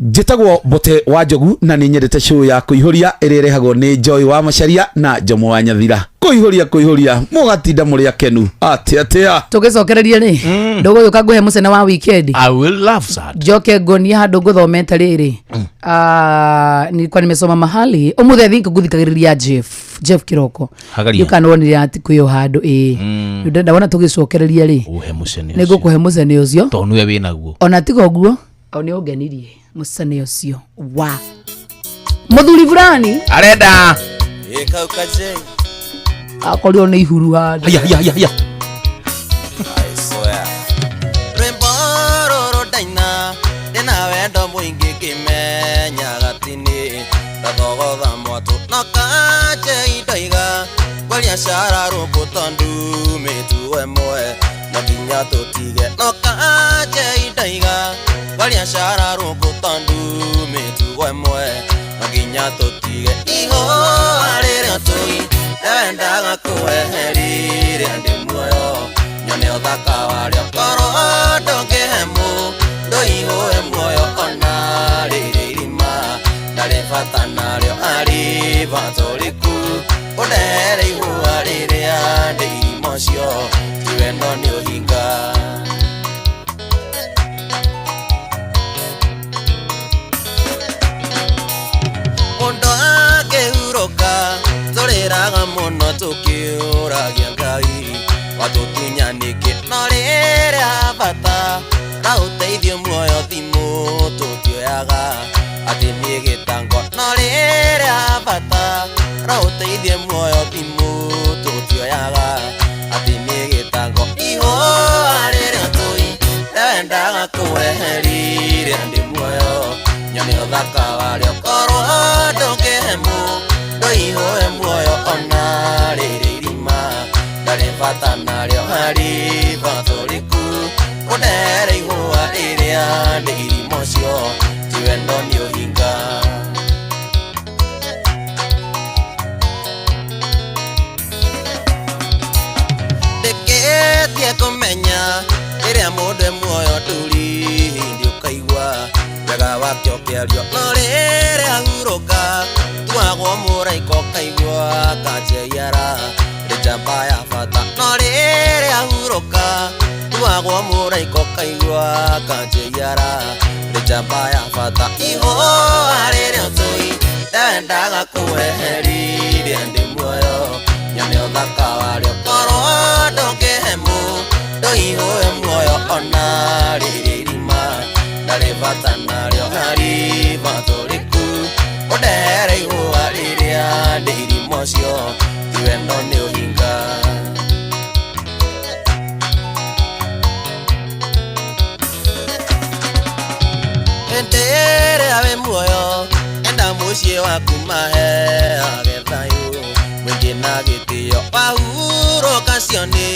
Njĩtagwo Mbote wa Njogu na nĩ nyendete show ya kũihũria ĩrĩa ĩrehagwo nĩ Joy wa Macharia na Njomo wa Nyathira. Kũihũria kũihũria mũgatinda mũrĩ akenu atĩa atĩa. Tũgĩcokererie rĩ, ndũgũgĩũka ngũhe mũcene wa weekend. I will love that. Njoke ngonie handũ ngũthomete rĩrĩ. Ah, nilikuwa nimesoma mahali ũmũthĩ, I think ngũthikagĩrĩria Jeff Kiroko. Hagaria. Ndiũka wonire atĩ kwĩyo handũ ĩĩ ndĩrenda wona tũgĩcokereria rĩ, Uhe mucene. Nĩ ngũkũhe mũcene ũcio. Tondũ nĩwe wĩnaguo. Ona tiga ũguo, o nĩ ũngenirie mũcene ũcio wa mũthuri fulani. Arenda. Akorirwo nĩ ihuru handũ. Haya haya haya haya. Rwĩmbo rũrũ ndaina ndĩna wendo mũingĩ ngĩmenyaga tini ndathogotha mwatũ no kanje indoiga ngwaria cara rũkũ tondũ mĩtugo ĩmwe no nginya tũtige no kanje indoiga ngwaria cara rũkũ tondũ mĩtugo ĩmwe no nginya tũtige ihũa rĩrĩa tũi ndendaga kũweheria ndĩ muoyo nyone ũthaka warĩo korwo ndũngĩhe ndũihũe muoyo ona rĩrĩ irima ndarĩ bata narĩo arĩ bata ũrĩkũ ũndehere ihũa rĩrĩa ndĩ irima ũcio ti wendo nĩ ũhinga. Mũndũ akĩhurũka tũrĩraga mũno tũkĩũragia Ngai watũtunya nĩkĩ no rĩrĩa bata ra ũteithio muoyo thimũ tũtioyaga atĩ nĩ gĩtango no rĩrĩa bata ra ũteithio muoyo thimũ tũtioyaga atĩ nĩ gĩtango ihũa rĩrĩa tũi ndendaga kũweheria ndĩ muoyo nyone ũthaka warĩo korwo ndũngĩhe ndũihũe muoyo ona rĩrĩ irima ndarĩ bata narĩo harĩ bata ũrĩkũ ũndehere ihũa rĩrĩa ndĩ irima ũcio ti wendo nĩ ũhinga. Ndĩkĩtie kũmenya rĩrĩa mũndũ e muoyo ndũrĩ hĩndĩ ũkaigua wega wake ũkĩario no rĩrĩa ahurũka tuagwo mũraika ũkaigua kanjeiara rĩ njamba ya bata no rĩrĩa ahurũka tuagwo mũraika ũkaigua kanjeiara rĩ njamba ya bata ihũa rĩrĩa tũi ndendaga kũweheria ndĩ muoyo nyone ũthaka warĩo korwo ndũngĩhe ndũihũe muoyo ona rĩrĩ irima ndarĩ bata narĩo harĩ bata ũrĩkũ ũndehere ihũa rĩrĩa ndĩ irima ũcio ti wendo nĩ ũhinga. Hĩndĩ ĩrĩa wĩ muoyo enda mũciĩ waku maheage thayũ mũingĩ na gĩtĩo wahurũka cio nĩ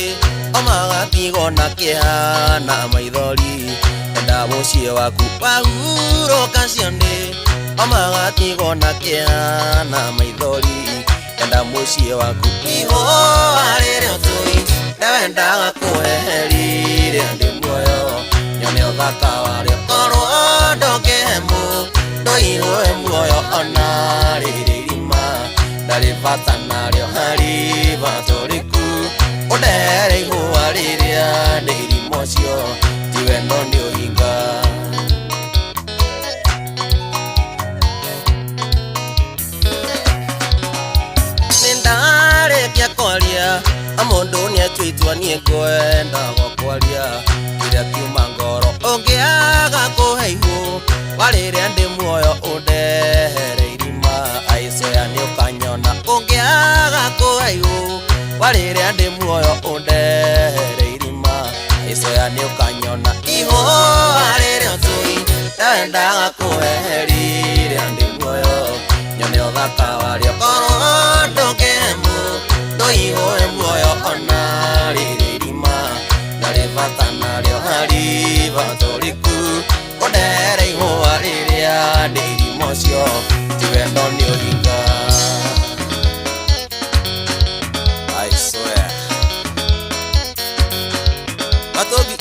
o magatigwo na kĩeha na maithori enda mũciĩ waku wahurũka cio nĩ o magatigwo na kĩeha na maithori enda mũciĩ waku ihũa rĩrĩa tũi ndewendaga kũweheria ndĩ muoyo nyone ũthaka warĩo korwo ndũngĩhe ndũihũe muoyo ona rĩrĩ irima ndarĩ bata narĩo harĩ bata ũrĩkũ ũndehere ihũa rĩrĩa ndĩ irima ũcio ti wendo nĩ ũhinga. Nĩ ndarĩkia kwaria mũndũ nĩatuĩtwo niĩ ngwendaga kwaria kĩrĩa kiuma ngoro ũngĩaga kũhe ihũ wa rĩrĩa ndĩ muoyo ũndehere irima aicoya nĩ ũkanyona ũngĩaga kũhe ihũ wa rĩrĩa ndĩ muoyo ũndehere irima aicoya nĩ ũkanyona ihũa rĩrĩa tũi ndendaga kũweheria ndĩ muoyo nyone ũthaka warĩo korwo ndũngĩhe ndũihũe muoyo ona rĩrĩ irima ndarĩ bata narĩo harĩ bata ũrĩkũ ũndehere ihũa rĩrĩa ndĩ irima ũcio ti wendo nĩ ũhinga. I swear. Matogi.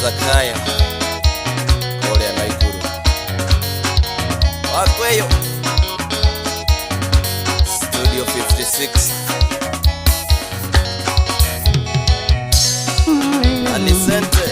Zakayo kũrĩa Naikuru Wakweyo Studio 56 Anisente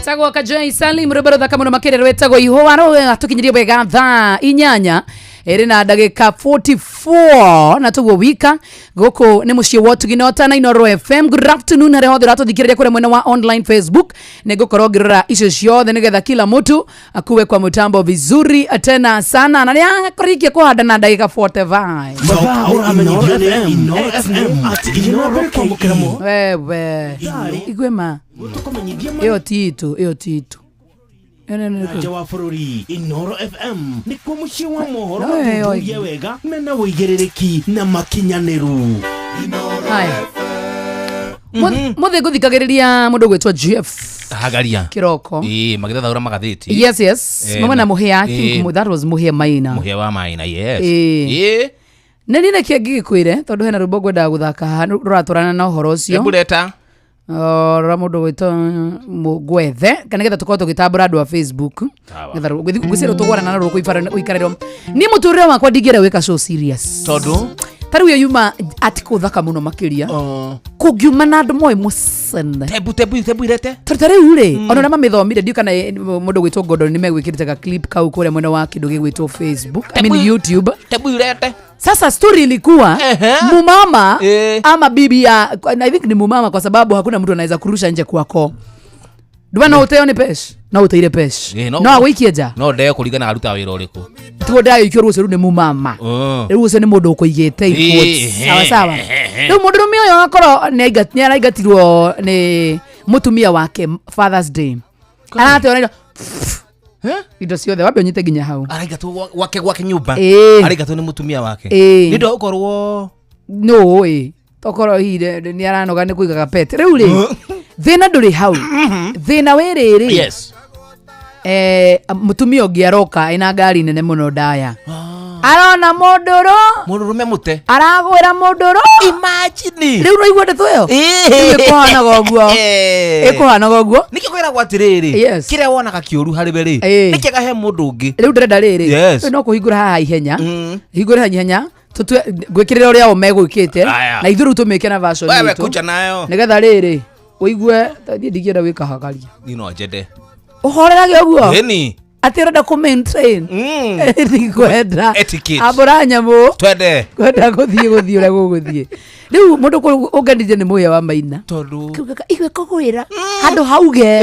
Tagwo Kajoi Salim rwĩmbo rũthaka mũno makĩria rwĩtagwo ihũa rũĩ tũkinyirie wega thaa 8 ĩrĩ na ndagĩka 44 na tũguo wika gũkũ nĩ mũciĩ wa ũtugi na ũtana Inooro FM. Good afternoon harĩa hothe ũratũthikĩrĩria kũrĩa mwena wa online Facebook. Nĩngũkorwo ngĩrora icio ciothe nĩgetha kila mtu akuwe kwa mtambo vizuri tena sana na nĩakũrĩkia kũhanda na ndagĩka 45. Mathaa ũramenyithio nĩ Inooro FM at Inooro KE. Wewe igwema ĩyo ti itũ, ĩyo ti itũ. Nja wa bũrũri Inooro FM nĩkuo mũciĩ wa mohoro No, ĩyo mathuthurie wega mena wĩigĩrĩrĩki na makinyanĩru. Haya. Mũthĩ ngũthikagĩrĩria mũndũ ũgwĩtwo GF Hagaria. Kiroko. Ĩĩ, magĩthathaũra magathĩti. Yes. Mama na Mũhĩa, I think that was Mũhĩa Maina. Mũhĩa wa Maina, yes. Ĩĩ. Nĩ niĩ nĩkĩĩ ngĩgĩkwĩre tondũ hena rwĩmbo ngwendaga gũthaka haha rũratwarana na ũhoro ũcio. Hebu leta. Rora mũndũ ũgwĩtwo Mũgwethe kana nĩgetha tũkorwo tũgĩtambũra andũ a Facebook. Nĩgetha ngwĩciria tũgwarana na rũkũ ikarĩrwo. Niĩ mũtũrĩre wakwa ndingĩenda gwĩka show serious. Tondũ? Ta rĩu ĩyo yuma article thaka mũno makĩria. Kũngiuma na andũ moĩ mũcene. Tebu, tebu, tebu irete. Tondũ ta rĩu rĩ, ona ũrĩa mamĩthomire ndiũ kana mũndũ ũgwĩtwo Gordon nĩ megwĩkĩrĩte ga clip kau kũrĩa mwena wa kĩndũ gĩgwĩtwo Facebook, I mean YouTube. Tebu irete. Sasa story ilikuwa mumama ama bibi ya, I think ni mumama kwa sababu hakuna mtu anaweza kurusha nje kwako. Ndwa no uteo ni pesh, no uteire pesh. No agũikie nja. No ndeo kũringana aruta wĩra ũrĩkũ. Tiguo ndagĩikio rũcio rĩu nĩ mumama. Rĩu ũcio nĩ mũndũ ũkũigĩte in quotes. Sawa sawa. Rĩu mũndũrũme ũyũ akorwo nĩ araingatirwo nĩ mũtumia wake Father's Day. Arateona indo indo ciothe wambe ũnyite nginya hau. Araingatwo gwake gwake nyũmba. Araingatwo nĩ mũtumia wake. Nĩ ũndũ wa gũkorwo no ĩ tokorwo hihi nĩ aranoga nĩ kũigaga pet. Rĩu rĩ thĩna ndũrĩ hau. Thĩna wĩ rĩrĩ. Yes. Mũtumia ũngĩ aroka ĩna ngari nene mũno ndaya. Arona mũndũrũ. Mũndũrũme mũte. Aragwĩra mũndũrũ. Imagine. Rĩu ũraigua ndeto ĩyo? Rĩu ĩkũhanaga ũguo. Ĩkũhanaga ũguo. Nĩkĩo kwĩragwo atĩrĩrĩ. Yes. Kĩrĩa wonaga kĩũru harĩ we rĩ. Nĩkĩega he mũndũ ũngĩ. Rĩu ndĩrenda rĩrĩ. Yes. Rĩu no kũhingũra haha ihenya. Hingũre haha ihenya. Tũtue ngwĩkĩrĩra ũrĩa o megwĩkĩte. Aya. Na ithuĩ rĩu tũmĩke na version Wewe itũ. kuja nayo. Nĩgetha rĩrĩ ũigue niĩ ndingĩenda gwĩka hagaria. Niĩ no njende. Ũhorerage ũguo? Ĩni. Atĩ ũrenda kũ maintain. Ndikwenda. Etiquette. Ambũra nyamũ. Twende. Kwenda gũthiĩ gũthiĩ ũrĩa gũgũthiĩ. Rĩu mũndũ ũngenire nĩ Mũhĩa wa Maina. Tondũ. Kiugaga igue kũgwĩra handũ hauge.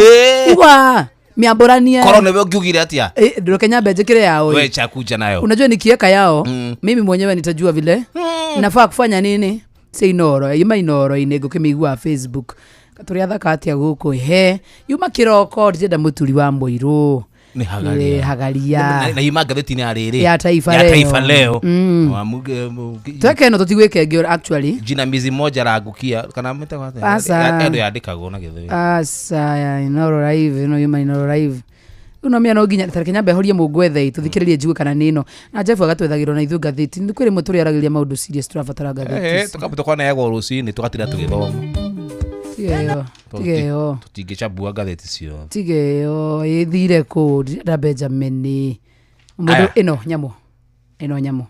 Uga miambũranie. Korwo nĩwe ũngiugire atĩa? Ndũreke nyambe njĩkĩre yao. We chakuja nayo. Unajua nikiweka yao mimi mwenyewe nitajua vile nafaa kufanya nini. Si Inooro yuma Inooro-inĩ ngũkĩmĩigua Facebook. Tũrĩ athaka atĩa gũkũ he yuma kĩroko ndĩrenda mũturi wa mũirũ. Nĩ hagaria. Hagaria. Na yuma ngathĩti-inĩ ya rĩrĩ. Ya Taifa Ya Leo. Taifa Leo. Tweke ĩno tũtigwĩka ĩngĩ actually. Jinamizi moja rangukia kana mĩtagwo atĩa? Aca. Andũ yandĩkagwo na gĩthũri. Aca ya Inooro Live ĩno yuma Inooro Live. Rĩu no mĩa no nginya tareke nyambe horie mũngwethe tũthikĩrĩrie njigue kana nĩ ĩno. Na Jeff agatwethagĩrwo na ithuĩ ngathĩti. Nĩ kwĩ rĩmwe tũrĩaragĩria maũndũ serious tũrabatara ngathĩti. Tũkamba tũkoneagwo rũcinĩ tũgatinda tũgĩthoma. Tiga ĩyo. Tiga ĩyo. Tũtingĩcambua ngathĩti ciothe. Tiga ĩyo ĩthire kũ ndĩrenda Benjamin. Mũndũ Aya. ĩno nyamũ. Ĩno nyamũ.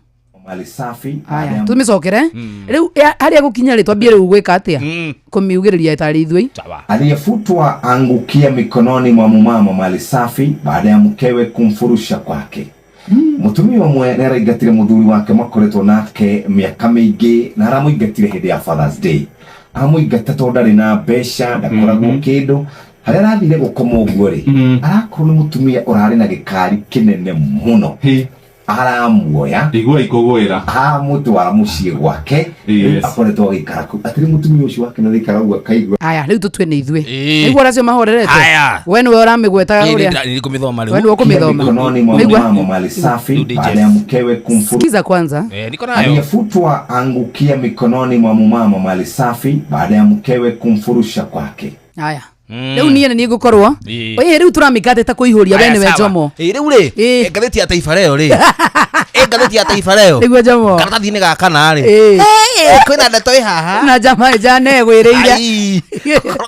Mali safi. Aya, tũmĩcokere. Rĩu harĩa gũkinya rĩ twambie rĩu gwĩka atĩa? Kũmiugĩrĩria tarĩ ithuĩ. Aliyefutwa angukia mikononi mwa mumama mali safi baada ya mkewe kumfurusha kwake. Mutumia ũmwe nĩ araingatire mũthuri wake makoretwo nake mĩaka mĩingĩ na aramũingatire hĩndĩ ya Father's Day. Amũingata tondũ ndarĩ na mbeca, ndakoragwo kĩndũ. Harĩa arathire gũkoma ũguo rĩ, arakorwo nĩ mũtumia ũrarĩ na gĩkari kĩnene mũno. Aramuoya igua ikũgwĩra amũtwara mũciĩ gwake. Yes. Akoretwo agĩikara kũu atĩrĩ mũtumia ũcio wake na aikara ũguo akaigua. Aya, rĩu tũtue nĩ ithuĩ. Nĩguo ũracio mahorerete. Aya. We nĩwe ũramĩgwetaga ũrĩa. Nĩ ngũmĩthoma rĩu. We nĩwe ũkũmĩthoma. Mikononi mwa Nĩguo. mama mali safi baada ya mkewe kumfuru. Sikiza kwanza. Niko nayo. Aliyefutwa angukia mikononi mwa mumama mali safi baada ya mkewe kumfurusha kwake. Aya. Rĩu niĩ nĩ niĩ ngũkorwo. Ĩĩ. Ĩĩ, rĩu tũramĩkate ta kũihũria we Aya, nĩwe sawa. Njomo. Ĩĩ, rĩu rĩ Ĩĩ. ngathĩti ya Taifa Leo rĩ ĩ ngathĩti ya Taifa Leo Nĩguo Njomo. karatathi-inĩ ga kana rĩ Ĩĩ. Kwĩna ndeto ĩ haha Na njama njana ĩgwĩrĩire. Ai,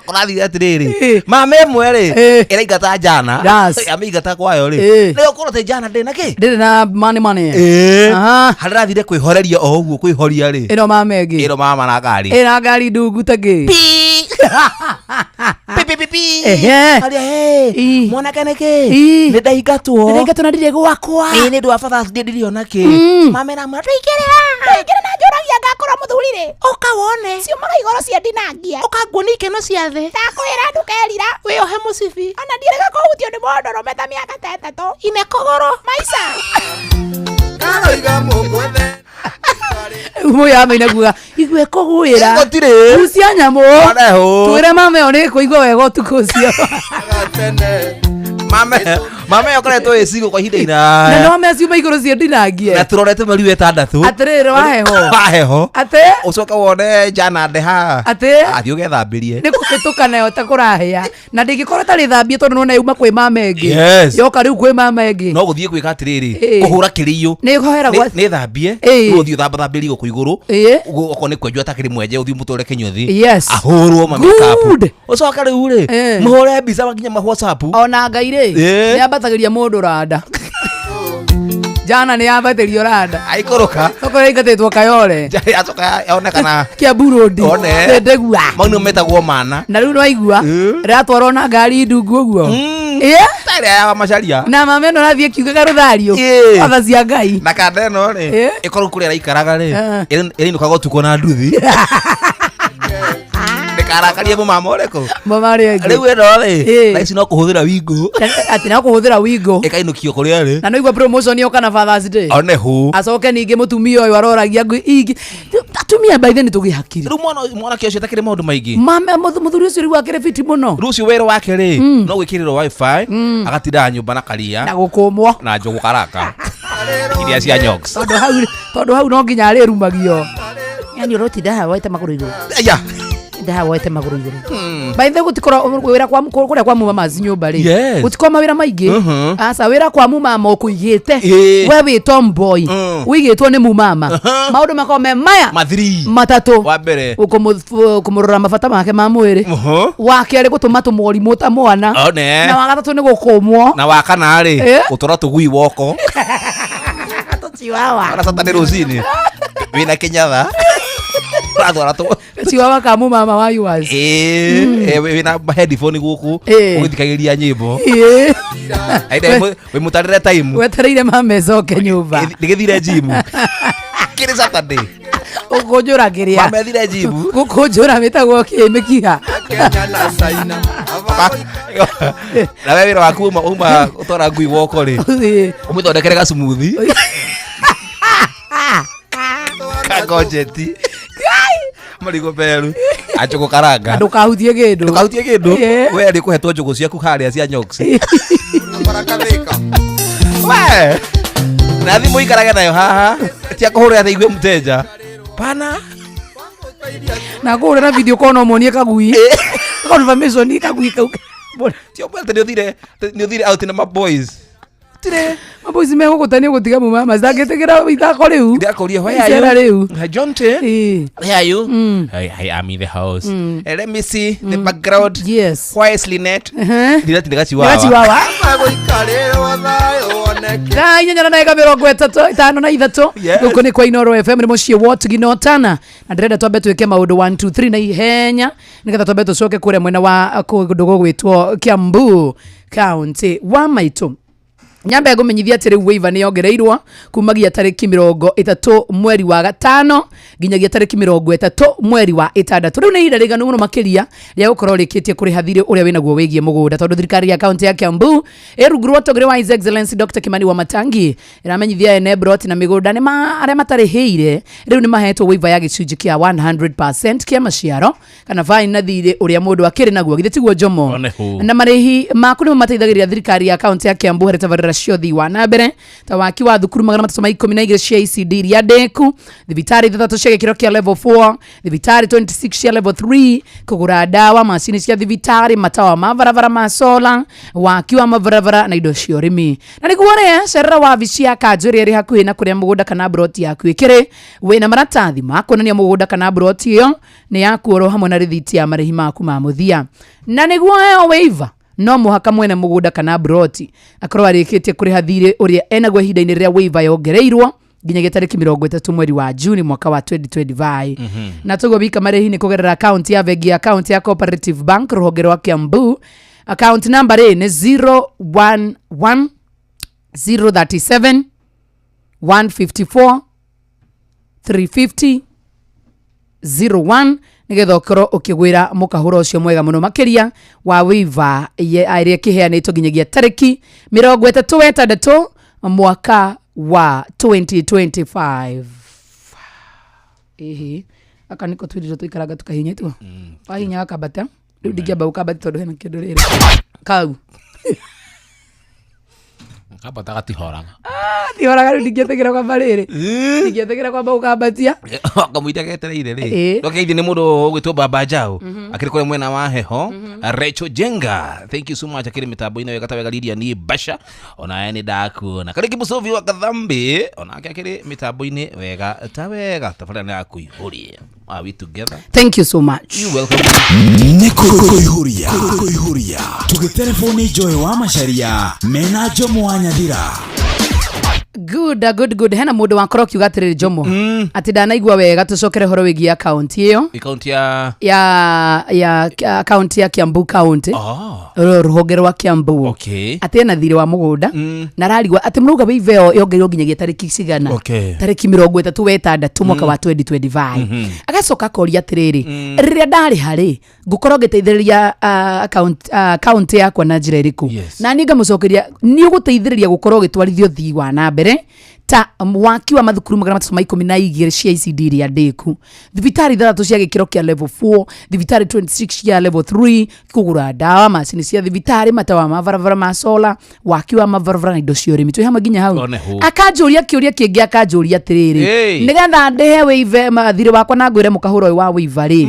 kũrathire atĩrĩrĩ Ĩĩ. mama ĩmwe rĩ Ĩĩ. ĩraingata njana Das. amĩingata kwayo rĩ Ĩĩ. nĩyo korwo atĩ njana ndĩ na kĩ Ndĩrĩ na mane mane. Ĩĩ. Aha. Harĩa ĩrathire kwĩhoreria o ũguo kwĩhoria rĩ Ĩno mama ĩngĩ. ĩno mama na ngari Ĩna ngari ndungu ta kĩ. Pi, pi, pi, pi. Ehe. Harĩa, hey, Ĩ. mwanake nĩkĩ Ĩ. nĩ ndaingatwo Ndĩraingatwo na ndirĩ gwakwa. ĩĩ nĩ ũndũ wa Father's Day ndirĩ ona kĩ mama ĩramwĩra ndũingĩre Ndaingĩra na njũragia ngakora mũthuri rĩ ũka wone ciumaga igoro cia ndinangia ũka nguonie ikeno cia thĩ ndakwĩra ndũkerira wĩohe mũcibi ona ndiĩrĩga kũhutio nĩ mũndũrũme ta mĩaka ta ĩtatũ ine kũgũrũ maica Karoiga mũgwethe Rĩu mũyamaina kuga igue kũgwĩra. Gũtirĩ. Gucia nyamũ. Oneho. Twĩre mama ĩyo nĩ kũigua wega ũtukũ ũcio. gatene mama mama ĩyo ũkoretwo ĩ single kwa ihinda Na iraya no me ciuma igũrũ cio ndinangie. na tũrorete mweri wa ĩtandatũ Atĩrĩrĩ waheho. waheho Atĩ ũcoke wone njana nde haha atĩ athiĩ ũgethambĩrie nĩ kũhĩtũka nayo ta kũrahĩa na ndĩngĩkorwo ĩtarĩ thambie tondũ nona yuma kwĩ mama ĩngĩ. Yes. Yoka rĩu kwĩ mama ĩngĩ. no gũthiĩ gwĩka atĩrĩrĩ Ĩĩ. kũhũra kĩrĩiyũ Nĩ hoeragwo nĩ thambie Ĩĩ. rĩu ũthiĩ ũthambathambĩrie gũkũ igũrũ Ĩĩ. Ũguo okorwo nĩ kwenjwo atakĩrĩ mwenje ũthiĩ mũtware kĩnyũthi Yes. ahũrwo ma makeup. Good. ũcoke rĩu rĩ Ĩĩ. mũhũre mbica nginya ma WhatsApp Ona Ngai rĩ Ĩĩ. nĩ ambatagĩria mũndũ randa. Jana nĩ ambatĩrio randa. aikũrũka Tokorwo ĩingatĩtwo Kayole. acoka onekana Kiambu Road. One. Ndegua. mau nĩo metagwo mana Na rĩu nĩwaigua Ĩĩ. rĩratwarwo na ngari ndungu ũguo. Ĩĩ. ta ĩrĩa ya macaria Na mama ĩno rathiĩ kiugaga rũthario. Ĩĩ. Watha cia Ngai. na kanda ĩno rĩ Ĩĩ. ĩkorwo kũrĩa ĩraikaraga rĩ Ah. ĩrainũkaga ũtukũ na nduthi ndĩkarakarie mũmama ũrĩkũ Mama arĩa angĩ. rĩu ĩno rĩ Ĩĩ. thaa ici no kũhũthĩra wingũ Atĩ no kũhũthĩra wingo. ĩkainũkio kũrĩa rĩ Na nĩwaigua promotion yoka na Father's Day. one hũ Acoke ningĩ mũtumia ũyũ aroragia ngui ingĩ. Atumia by then tũgĩ hakiri. rĩu mwana mwanake ũcio atakĩrĩ maũndũ maingĩ Mama mũthuri ũcio rĩu akĩrĩ fiti mũno. rĩu ũcio wĩra wake rĩ no gwĩkĩrĩrwo wifi agatindaga nyũmba na karia Na gũkũmwo. na njũgũ karanga iria cia nyox Tondũ hau tondũ hau no nginya arĩrumagio. Yani ũrotinda haha woete magũrũ igũrũ. aya Tinda haha woete magũrũ igũrũ. By the way gũtikorwo wĩra kwa kũrĩa kwa muma mazi nyũmba rĩ. Yes. Gũtikorwo mawĩra maingĩ. Mhm. Aca wĩra kwa mumama ũkũigĩte. Ĩĩ. We wĩ tomboy. Ũigĩtwo nĩ mumama. Maũndũ makorwo me maya mathiri matatũ. wa mbere Kũmũrora mabata make ma mwĩrĩ. Mũhũ. Wa kerĩ gũtũma tũmorimũ ta mwana. One. Na wa gatatũ nĩ gũkũmwo. na wa kana rĩ Ĩĩ. gũtwara tũgui woko Chihuahua. ona Saturday rũcinĩ wĩna kĩnyatha ũratwara tũ Chihuahua ka mumama wa yours. Ĩĩ, wĩna headphone gũkũ Ĩĩ. ũgĩthikagĩrĩria nyĩmbo Ĩĩ. Aida wĩ mũtarĩre time Wetereire mama ĩcoke nyũmba. ndĩgĩthire gym kĩrĩ Saturday Gũkũnjũra kĩrĩa. mama ethire gym Gũkũnjũra mĩtagwo kĩ mĩkiha. Kenya na China na we wĩra waku uma uma ũtwara ngui woko rĩ Ĩĩ. ũmĩthondekere gacumuthi kagonjeti marigũ meru anjũgũ karanga Ndũkahutie kĩndũ. ndũkahutie kĩndũ Ĩĩ. we nĩ kũhetwo njũgũ ciaku harĩa cia nyox barakathĩka we na thimũ ikarage nayo haha tia kũhũrĩra atĩ igue mteja pana Na kũhũra na video call no muonie kagui. Confirmation kagui kau. tio atĩ nĩ ũthire out na maboys tirĩ Maboys megũgũta nĩ ũgũtiga mumama citangĩtĩkĩra ithako rĩu. ndĩrakũria where are Icera you rĩu. Hi, Jonte Ĩĩ. where are you I am in the house let me see the background Yes. why is Lynette Ehe. Lynette nĩ gachiwawa Gachiwawa. gũikarĩrwo thayũ woneke Thaa inyanya na ndagĩka mĩrongo ĩtatũ ĩtano na ithatũ Yes. gũkũ nĩ kwa Inooro FM nĩ mũciĩ wa Tugino Tana na ndĩrenda twambe twĩke maũndũ 1 2 3 na ihenya nĩgetha twambe tũcoke kũrĩa mwena wa kũndũ gũgwĩtwo Kiambu County wa maitũ nyambe ngũmenyithia atĩ rĩu waiver nĩ yongereirwo kumagia tarĩki mĩrongo ĩtatũ mweri wa gatano nginyagia tarĩki mĩrongo ĩtatũ mweri wa ĩtandatũ rĩu nĩ ihinda rĩiganu mũno makĩria rĩa gũkorwo rĩkĩtie kũrĩha thirĩ ũrĩa wĩnaguo wĩgiĩ mũgũnda tondũ thirikari ya kaunti ya Kiambu ĩ rungu rwa ũtongoria wa His Excellency Dr. Kimani Wamatangi ĩramenyithia ene broti na mĩgũnda nĩ arĩa matarĩhĩire rĩu nĩ mahetwo waiver ya gĩcunjĩ kĩa 100% kĩa maciaro kana fine na thirĩ ũrĩa mũndũ akĩrĩ naguo githĩ tiguo Jomo One hũ. na marĩhi maku nĩmo mateithagĩrĩria thirikari ya kaunti ya Kiambu harĩ tabarĩra tabarĩra cia ũthii wa na mbere ta waki wa thukuru 312 cia ECD iria ndĩku, thibitarĩ 6 cia gĩkĩro kĩa level 4, thibitarĩ 26 cia level 3, kũgũra ndawa, macini cia thibitarĩ, matawa ma barabara ma sola, waki wa mabarabara na indo cia ũrĩmi. Na nĩguo rĩ, cerera wabici ya kanjũ ĩrĩa ĩrĩ hakuhĩ na kũrĩa mũgũnda kana mburoti yaku ĩkĩrĩ, wĩna maratathi ma kuonania mũgũnda kana mburoti ĩyo nĩ yaku oro hamwe na rĩthiti ya marĩhi maku ma mũthia. Na nĩguo heo waiver, no mũhaka mwene mũgũnda kana mburoti akorwo arĩkĩtie kũrĩha thirĩ ũrĩa enaguo ihinda-inĩ rĩrĩa waiver yongereirwo nginyagia tarĩki 30 mweri wa Juni mwaka wa 2025. Na toguo wika marĩhi nĩ kũgerera akaunti ya bengi ya akaunti ya Cooperative Bank rũhonge rwa Kiambu. Account number rĩ nĩ 011 037 154 350 01 nigetha ũkorwo ũkĩgwĩra mũkahũra ũcio mwega mũno makĩria wa waiver ĩrĩa ĩkĩheanĩtwo nginyagia tarĩki 36 mwaka wa 2025. Ĩhĩ, aka nĩko twĩrĩtwo tũikaraga tũkahinya tu wahinya gakambata rĩu ndingĩamba gũkambata tondũ hena kĩndũ rĩrĩ kau. Kambata gatihoraga. Thihoraga rĩu ndingĩtĩkĩra kwamba rĩrĩ ndingĩtĩkĩra kwamba gũkambatia. Kamũira getereire rĩ Ĩĩ. ndokeithi nĩ mũndũ ũgwĩtwo Baba Jao akĩrĩ kũrĩa mwena wa heho. Rachel Jenga, thank you so much, akĩrĩ mĩtambo-inĩ wega ta wega. Lidia ni Basha, onawe nĩ ndakuona. Karĩki Mũcovi wa Kathambi, onake akĩrĩ mĩtambo-inĩ wega ta wega. Tabarĩra nĩ ya kũihũria. Are we together? Thank you so much. You welcome. Nĩ kũihũria kũihũria tũgĩterebwo nĩ Joy wa Macaria mena Njomo wa Nyathira. Good, good, good. Hena mũndũ wakorwo akiuga atĩrĩrĩ, Jomo, atĩ ndanaigua wega tũcokere horo wĩgiĩ akaunti ĩyo Akaunti ya ya akaunti ya Kiambu County, Oh, rũhonge rwa Kiambu, okay. atĩ ena thirĩ wa mũgũnda na ararigwo atĩ mũrauga waiver ĩyo yongereirwo nginyagia tarĩki cigana. Okay. Tarĩki 36 mwaka wa 2025. Agacoka akoria atĩrĩrĩ, rĩrĩa ndarĩha rĩ, ngũkorwo ngĩteithĩrĩria akaunti yakwa na njĩra ĩrĩkũ? Yes. Na niĩ ngamũcokeria nĩ ũgũteithĩrĩria gũkorwo ũgĩtwarithia ũthii wa na mbere ta waki wa mathukuru 312 cia ECD iria ndĩku, thibitarĩ 6 cia gĩkĩro kĩa level 4, thibitarĩ 26 cia level 3, kũgũra ndawa, macini cia thibitarĩ, matawa ma barabara ma sola, waki wa mabarabara na indo cia ũrĩmi. Twĩ hamwe nginya hau? One hũ. Akanjũria kĩũria kĩngĩ, akanjũria atĩrĩrĩ, Hey. nĩgetha ndĩhe waiver thirĩ wakwa na ngwĩre mũkahũra ũyũ wa waiver rĩ,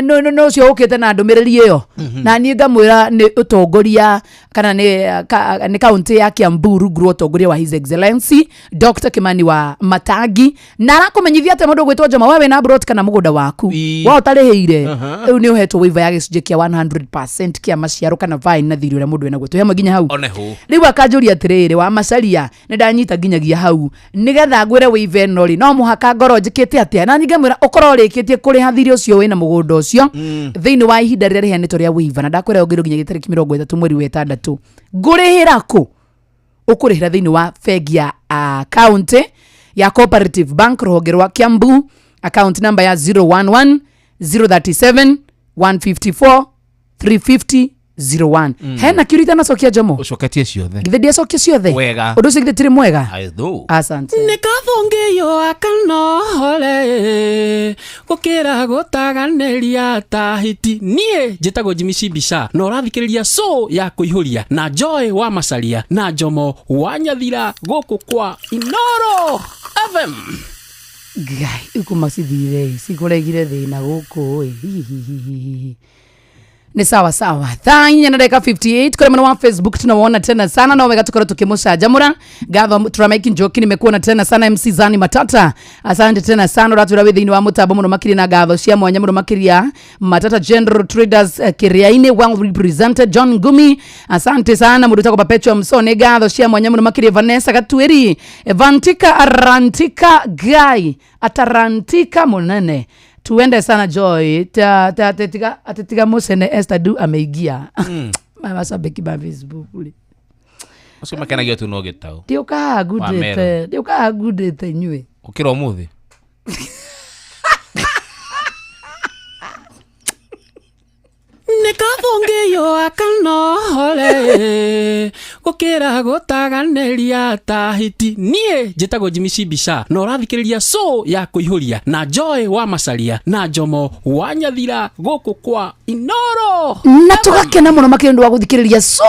no ũcio ũkĩte na ndũmĩrĩri ĩyo, na niĩ ngamwĩra nĩ ũtongoria kana nĩ kaunti ya Kiambu rungu rwa ũtongoria wa His Excellency Dr. Kimani wa Matangi, na arakũmenyithia atĩ mũndũ ũgwĩtwo Njoma, we wĩna brot kana mũgũnda waku Ii. wa ũtarĩhĩire, rĩu nĩ ũhetwo waiver ya gĩcunjĩ kĩa 100% kĩa maciaro kana fine na thirĩ ũrĩa mũndũ enaguo. Twĩ hamwe nginya hau? One hũ. Rĩu akanjũria atĩrĩrĩ, wa Macaria, nĩ ndanyita nginyagia hau, nĩgetha ngwĩre waiver ĩno rĩ, no mũhaka ngorwo njĩkĩte atĩa? Na niĩ ngamwĩra ũkorwo ũrĩkĩtie kũrĩha thirĩ ũcio wĩna mũgũnda ũcio thĩinĩ wa ihinda rĩrĩa rĩheanĩtwo rĩa waiver, na ndakwĩra yongereirwo nginyagia tarĩki 30 mweri wa 6. Ngũrĩhĩra kũ? Ũkũrĩhĩra thĩinĩ wa bengi ya county ya Cooperative Bank rũhonge rwa Kiambu, account number ya 011 037 154 350 01. Hena kĩũria itanacokia, Jomo? Ũcoketie ciothe. Githĩ ndiacokia ciothe? Wega. Ũndũ ũcio githĩ tirĩ mwega? I know. Asante. Nĩ kathũngĩyo akanohore gũkĩra gũtaganĩria ta hiti. Niĩ njĩtagwo Jimmy Cibica na ũrathikĩrĩria show ya kũihũria na Joy wa Macaria na Njomo wa Nyathira gũkũ kwa Inoro FM. Ngai ikuma cithire cikũregire thĩna gũkũ ĩ. Hihihihihi. Ni sawa sawa, thaa 4 na dakika 58. Kule mwana wa Facebook tunawaona tena sana na wega tukorwo tukimucanjamura. Ngatho Turamaiki Njoki, nimekuona tena sana. MC Zani Matata, asante tena sana, uratwira wi thiini wa mutambo muno makiria, na ngatho cia mwanya muno makiria Matata General Traders, Kiriaini, well represented. John Ngumi, asante sana. Mundu utagwo Perpetua Msone, ngatho cia mwanya muno makiria. Vanessa Gatuiri, Evantika Arantika Guy Atarantika munene, tuende sana. Joy atetiga mucene Esther du ameingia mashabiki ba Facebook rĩ. Acio makenagio tu no gĩtau. Ndiũkaga ndiũkaga ngundĩte inyuĩ. Gũkĩra ũmũthĩ. Nĩ kathũngĩyo akanohore Gũkĩra gũtaganĩria ta hiti. Niĩ njĩtagwo Jimmy Cibica na ũrathikĩrĩria show ya kũihũria na Joy wa Macaria na Njomo wa Nyathira gũkũ kwa Inoro. Na tũgakena mũno makĩria nĩ ũndũ wa gũthikĩrĩria so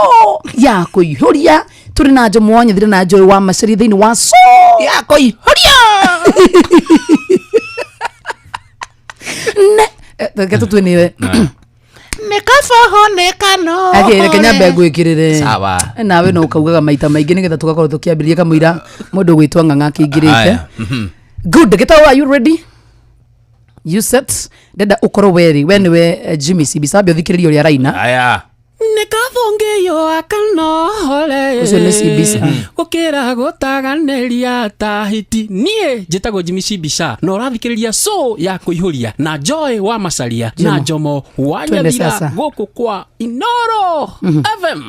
ya kũihũria tũrĩ na Njomo wa Nyathira na Joy wa Macaria thĩinĩ wa so ya kũihũria. Ne reke tũtwĩnĩwe. Nĩ kaboho nĩ kano. Akĩ reke nyambe ngwĩkĩrĩre. Sawa. Nawe no ũkaugaga maita maingĩ nĩgetha tũgakorwo tũkĩambĩrĩria kamũira mũndũ ũgwĩtwo ng'ang'a akĩingĩrĩte. Aya. Good, gĩtaũ, are you ready? You set? Ndenda ũkorwo werĩ we nĩwe Jimmy Cibisa, ambe ũthikĩrĩrie ũrĩa araina. Aya. Nĩ kathũngĩyo akanohore. Ũcio nĩ Cibisa. Gũkĩra gũtaganĩria ta hiti. Niĩ njĩtagwo Jimmy Cibica na ũrathikĩrĩria show ya kũihũria na Joy wa Macaria na Njomo wa Twende Nyathira sasa. gũkũ kwa Inoro FM.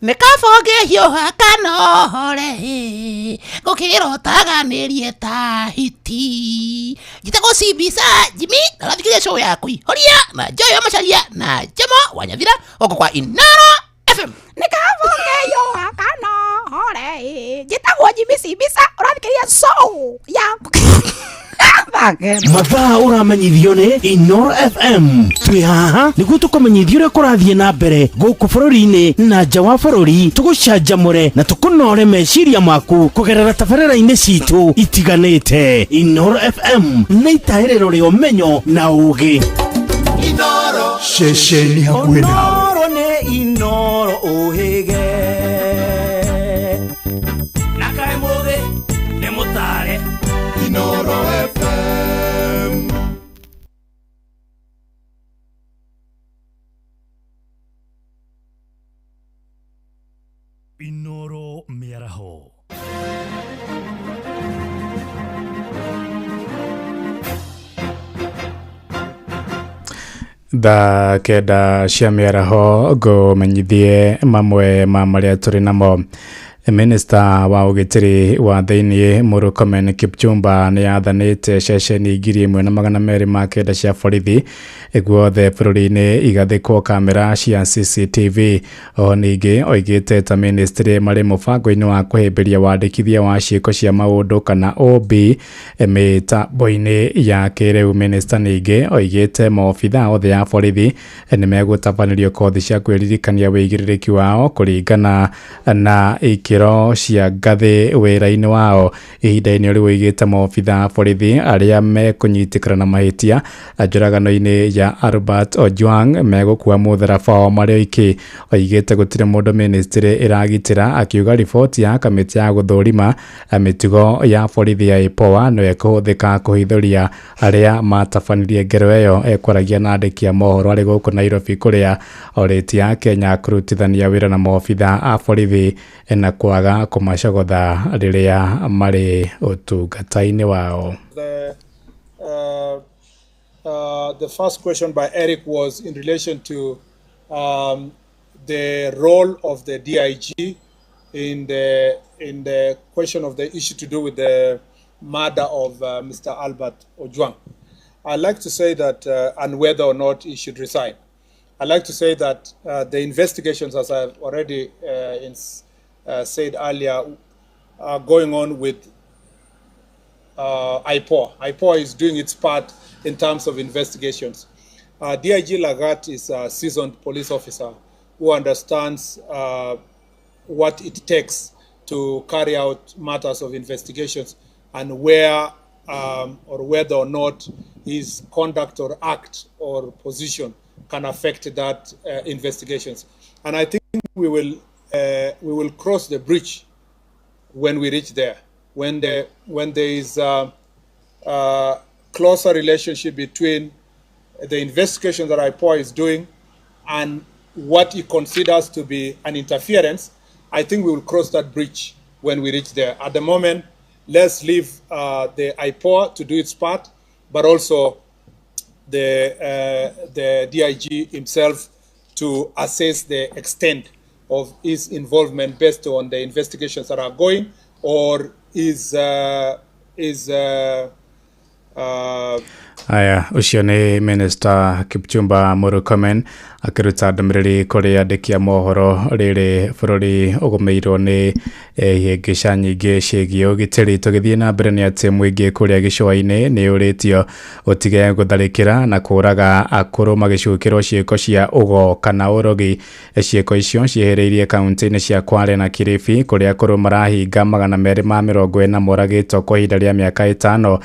Nĩ kabongĩhiũha kanohore gũkĩra ũtaganĩrie ta hiti. Njĩtagwo Cibisa Jimmy na ũrathikĩrĩria show ya kũihũria na Joy wa Macaria na Njomo wa Nyathira gũkũ kwa Inoro FM. Nĩ kabongĩhiũha kanohore njĩtagwo Jimmy Cibisa ũrathikĩrĩria show ya Mathaa ũramenyithio nĩ Inoro FM. Twĩ haha nĩguo tũkũmenyithia ũrĩa kũrathiĩ na mbere gũkũ bũrũri-inĩ na nja wa bũrũri, tũgũcanjamũre na tũkũnore meciria maku kũgerera tabarĩra-inĩ citũ itiganĩte. Inoro FM nĩ itahĩrĩro rĩa ũmenyo na ũgĩ. Ceceni hakuhĩ nawe. Inoro nĩ Inoro ũhĩge na kaĩ mũthĩ nĩ mũtare. Inoro FM. Inoro mĩaraho. Thaa 9 cia mĩaraho ngũmenyithie mamwe ma marĩa tũrĩ namo. Minista wa ũgitĩri wa thĩinĩ Murkomen Kipchumba nĩ athanĩte ceceni 1209 cia borithi guothe bũrũri-inĩ igathĩkwo kamera cia CCTV. O ningĩ oigĩte ta ministry marĩ mũbango-inĩ wa kũhĩmbĩria wandĩkithia wa ciĩko cia maũndũ kana OB mĩtambo-inĩ ya kĩrĩu. Minista ningĩ oigĩte maobitha othe a borithi nĩ megũtabanĩrio kothi cia kwĩririkania wĩigĩrĩrĩki wao kũringana na ikĩro cia ngathĩ wĩra-inĩ wao. Ihinda-inĩ rĩu oigĩte maobitha a borithi arĩa mekũnyitĩkana na mahĩtia njũragano-inĩ ya Albert Ojwang megũkua mũtharaba wao marĩ oiki. Oigĩte gũtirĩ mũndũ ministry ĩragitĩra, akiuga riboti ya kamĩtĩ ya gũthũrima mĩtugo ya borithi ya IPOA no ĩkũhũthĩka kũhithũria arĩa matabanirie ngero ĩyo. Ekwaragia na andĩki a mohoro arĩ gũkũ Nairobi kũrĩa orĩtie a Kenya kũrutithania wĩra na maobitha a borithi na kwaga kũmacogotha rĩrĩa marĩ ũtungata-inĩ wao. The first question by Eric was in relation to the role of the DIG in the question of the issue to do with the murder of Mr. Albert Ojwang. I'd like to say that, and whether or not he should resign. I'd like to say that the investigations, as I've already said earlier, are going on with IPOA. IPOA is doing its part in terms of investigations. DIG Lagat is a seasoned police officer who understands what it takes to carry out matters of investigations and where or whether or not his conduct or act or position can affect that investigations. And I think we will cross the bridge when we reach there, when there is a closer relationship between the investigation that IPOA is doing and what he considers to be an interference. I think we will cross that bridge when we reach there. At the moment, let's leave the IPOA to do its part, but also the DIG himself to assess the extent of his involvement based on the investigations that are going, or his Aya, ũcio nĩ Minister Kipchumba Murkomen akĩruta ndũmĩrĩri kũrĩ andĩki a mohoro rĩrĩ bũrũri ũgũmĩirwo nĩ ihĩngĩca nyingĩ ciĩgiĩ ũgitĩri. Tũgĩthiĩ na mbere nĩ atĩ mũingĩ kũrĩa gĩcũa-inĩ nĩ ũrĩtio ũtige gũtharĩkĩra na kũraga akũrũ magĩcukĩrwo ciĩko cia ũgo kana ũrogi. Ciĩko icio ciĩhĩrĩirie kaunti-inĩ cia Kwale na Kilifi kũrĩa akũrũ marahinga 240 moragĩtwo kwa ihinda rĩa mĩaka 5.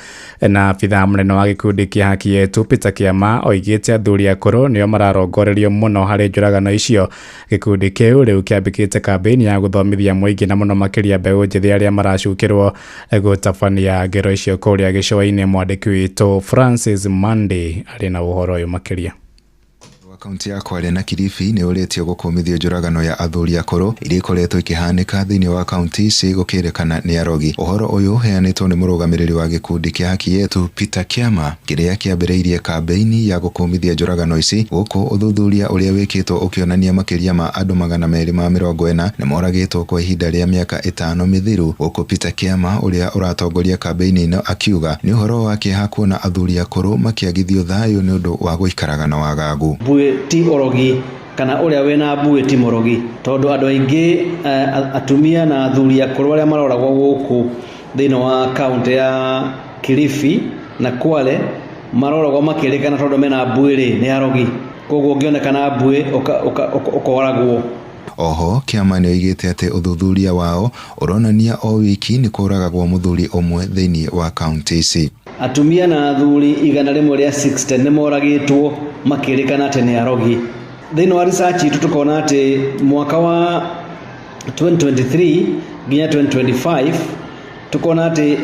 Na abithaa mũnene wa gĩkundi kĩa Haki Yetu Peter Kĩama oigĩte athuri akũrũ nĩo mararongorerio mũno harĩ njũragano icio. Gĩkundi kĩu rĩu kĩambĩkĩte kambĩini ya gũthomithia mũingĩ na mũno makĩria mbeũ njĩthĩ arĩa maracukĩrwo gũtabania ngero icio kũrĩa gĩcũa-inĩ. Mwandĩki witũ Francis Monday arĩ na ũhoro ũyũ makĩria. Kaunti ya Kwale na Kilifi nĩ ũrĩtio gũkũmithio njũragano ya athuri akũrũ iria ikoretwo ikĩhanĩka thĩinĩ wa kaunti ici gũkĩrĩkana nĩ arogi. Ũhoro ũyũ ũheanĩtwo nĩ mũrũgamĩrĩri wa gĩkundi kĩa Haki Yetu Peter Kĩama kĩrĩa kĩambĩrĩirie kambĩini ya gũkũmithia njũragano ici, gũkũ ũthuthuria ũrĩa wĩkĩtwo ũkĩonania makĩria ma andũ 240 nĩ moragĩtwo kwa ihinda rĩa mĩaka 5 mĩthiru, gũkũ Peter Kĩama ũrĩa ũratongoria kambĩini ĩno akiuga nĩ ũhoro wa kĩeha kuona athuri akũrũ makĩagithio thayũ nĩ ũndũ wa gũikaraga na wagagu. Mbuĩ ti ũrogi kana ũrĩa wĩna mbuĩ ti mũrogi, tondũ andũ aingĩ atumia na athuri akũrũ arĩa maroragwo gũkũ thĩinĩ wa kaunti ya Kilifi na Kwale maroragwo makĩrĩkana tondũ mena mbuĩ rĩ nĩ arogi, koguo ũngĩonekana mbuĩ ũkoragwo. Oho Kĩama nĩoigĩte atĩ ũthuthuria wao ũronania o wiki nĩ kũragagwo mũthuri ũmwe thĩinĩ wa kaunti ici. Atumia na athuri 160 nĩ moragĩtwo makĩrĩkana atĩ nĩ arogi. Thĩinĩ wa research itũ tũkona atĩ mwaka wa 2023 nginya 2025 tukona atĩ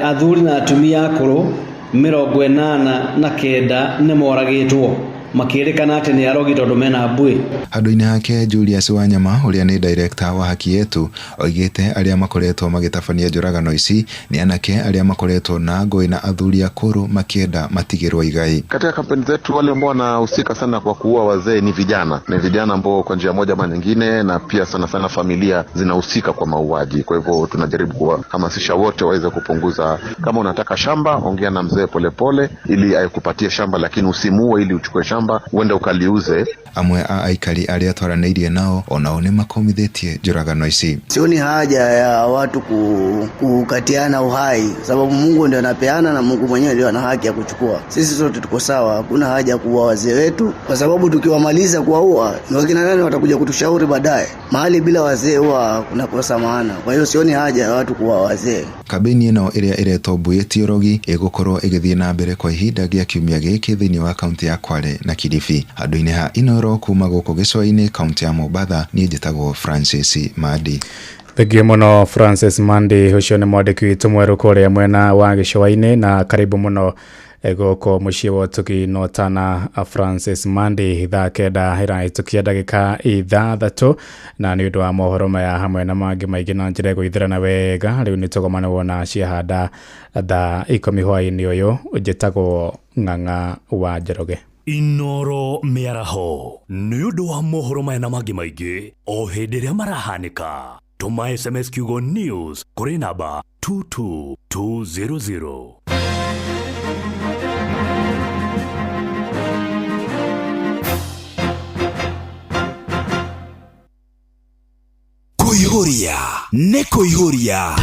athuri na atumia akũrũ 89 nĩ moragĩtwo makĩrĩkana atĩ nĩ arogi tondũ mena mbuĩ. Handũ-inĩ hake Julius Wanyama ũrĩa nĩ director wa Haki Yetu oigĩte arĩa makoretwo magĩtabania njũragano ici nĩ anake arĩa makoretwo na ngũĩ na athuri akũrũ makĩenda matigĩrwo igai. Katika kampeni zetu wale ambao wanahusika sana kwa kuua wazee ni vijana, ni vijana ambao kwa njia moja ama nyingine, na pia sana sana familia zinahusika kwa mauaji. Kwa hivyo tunajaribu kuwahamasisha wote waweze kupunguza. Kama unataka shamba, ongea na mzee polepole ili akupatie shamba, lakini usimuue ili uchukue shamba uende ukaliuze. Amwe a aikari arĩa twaranĩirie nao onao nĩ makomithĩtie njũragano ici. Sioni haja ya watu kukatiana uhai, sababu Mungu ndio anapeana na Mungu mwenyewe ndio ana haki ya kuchukua. Sisi sote tuko sawa, hakuna haja kuua wazee wetu, kwa sababu tukiwamaliza kuwaua ni wakina nani watakuja kutushauri baadaye? Mahali bila wazee huwa kunakosa maana. Kwa hiyo sioni haja ya watu kuua wazee. Kambĩini ĩno ĩrĩa ĩretwo Mbuĩ ti ũrogi ĩgũkorwo ĩgĩthiĩ na mbere kwa ihinda gĩa kiumia gĩkĩ thĩinĩ wa kaunti ya Kwale na Kilifi. Handũ-inĩ ha Inooro kuma gũkũ gĩcũa-inĩ kaunti ya Mombatha, niĩ njĩtagwo Francis Mandi. Thengiũ mũno Francis Mandi, ũcio nĩ mwandĩki witũ mwerũ kũrĩa mwena wa gĩcũa-inĩ, na karibu mũno gũkũ mũciĩ wa ũtugi Notana Francis Mandi. Thaa 9 ĩrahĩtũkia ndagĩka 6, na nĩ ũndũ wa mohoro maya hamwe na mangĩ maingĩ na njĩra ĩgũithĩrana wega, rĩu nĩ tũgomane wona ciahanda thaa 10 hwaĩ-inĩ ũyũ. Njĩtagwo Ng'ang'a wa Njoroge. Inooro mĩaraho nĩ ũndũ wa mohoro maya na mangĩ maingĩ o hĩndĩ ĩrĩa marahanĩka. Tũma SMS kiugo news kũrĩ namba 22200. Kũihũria nĩ kũihũria.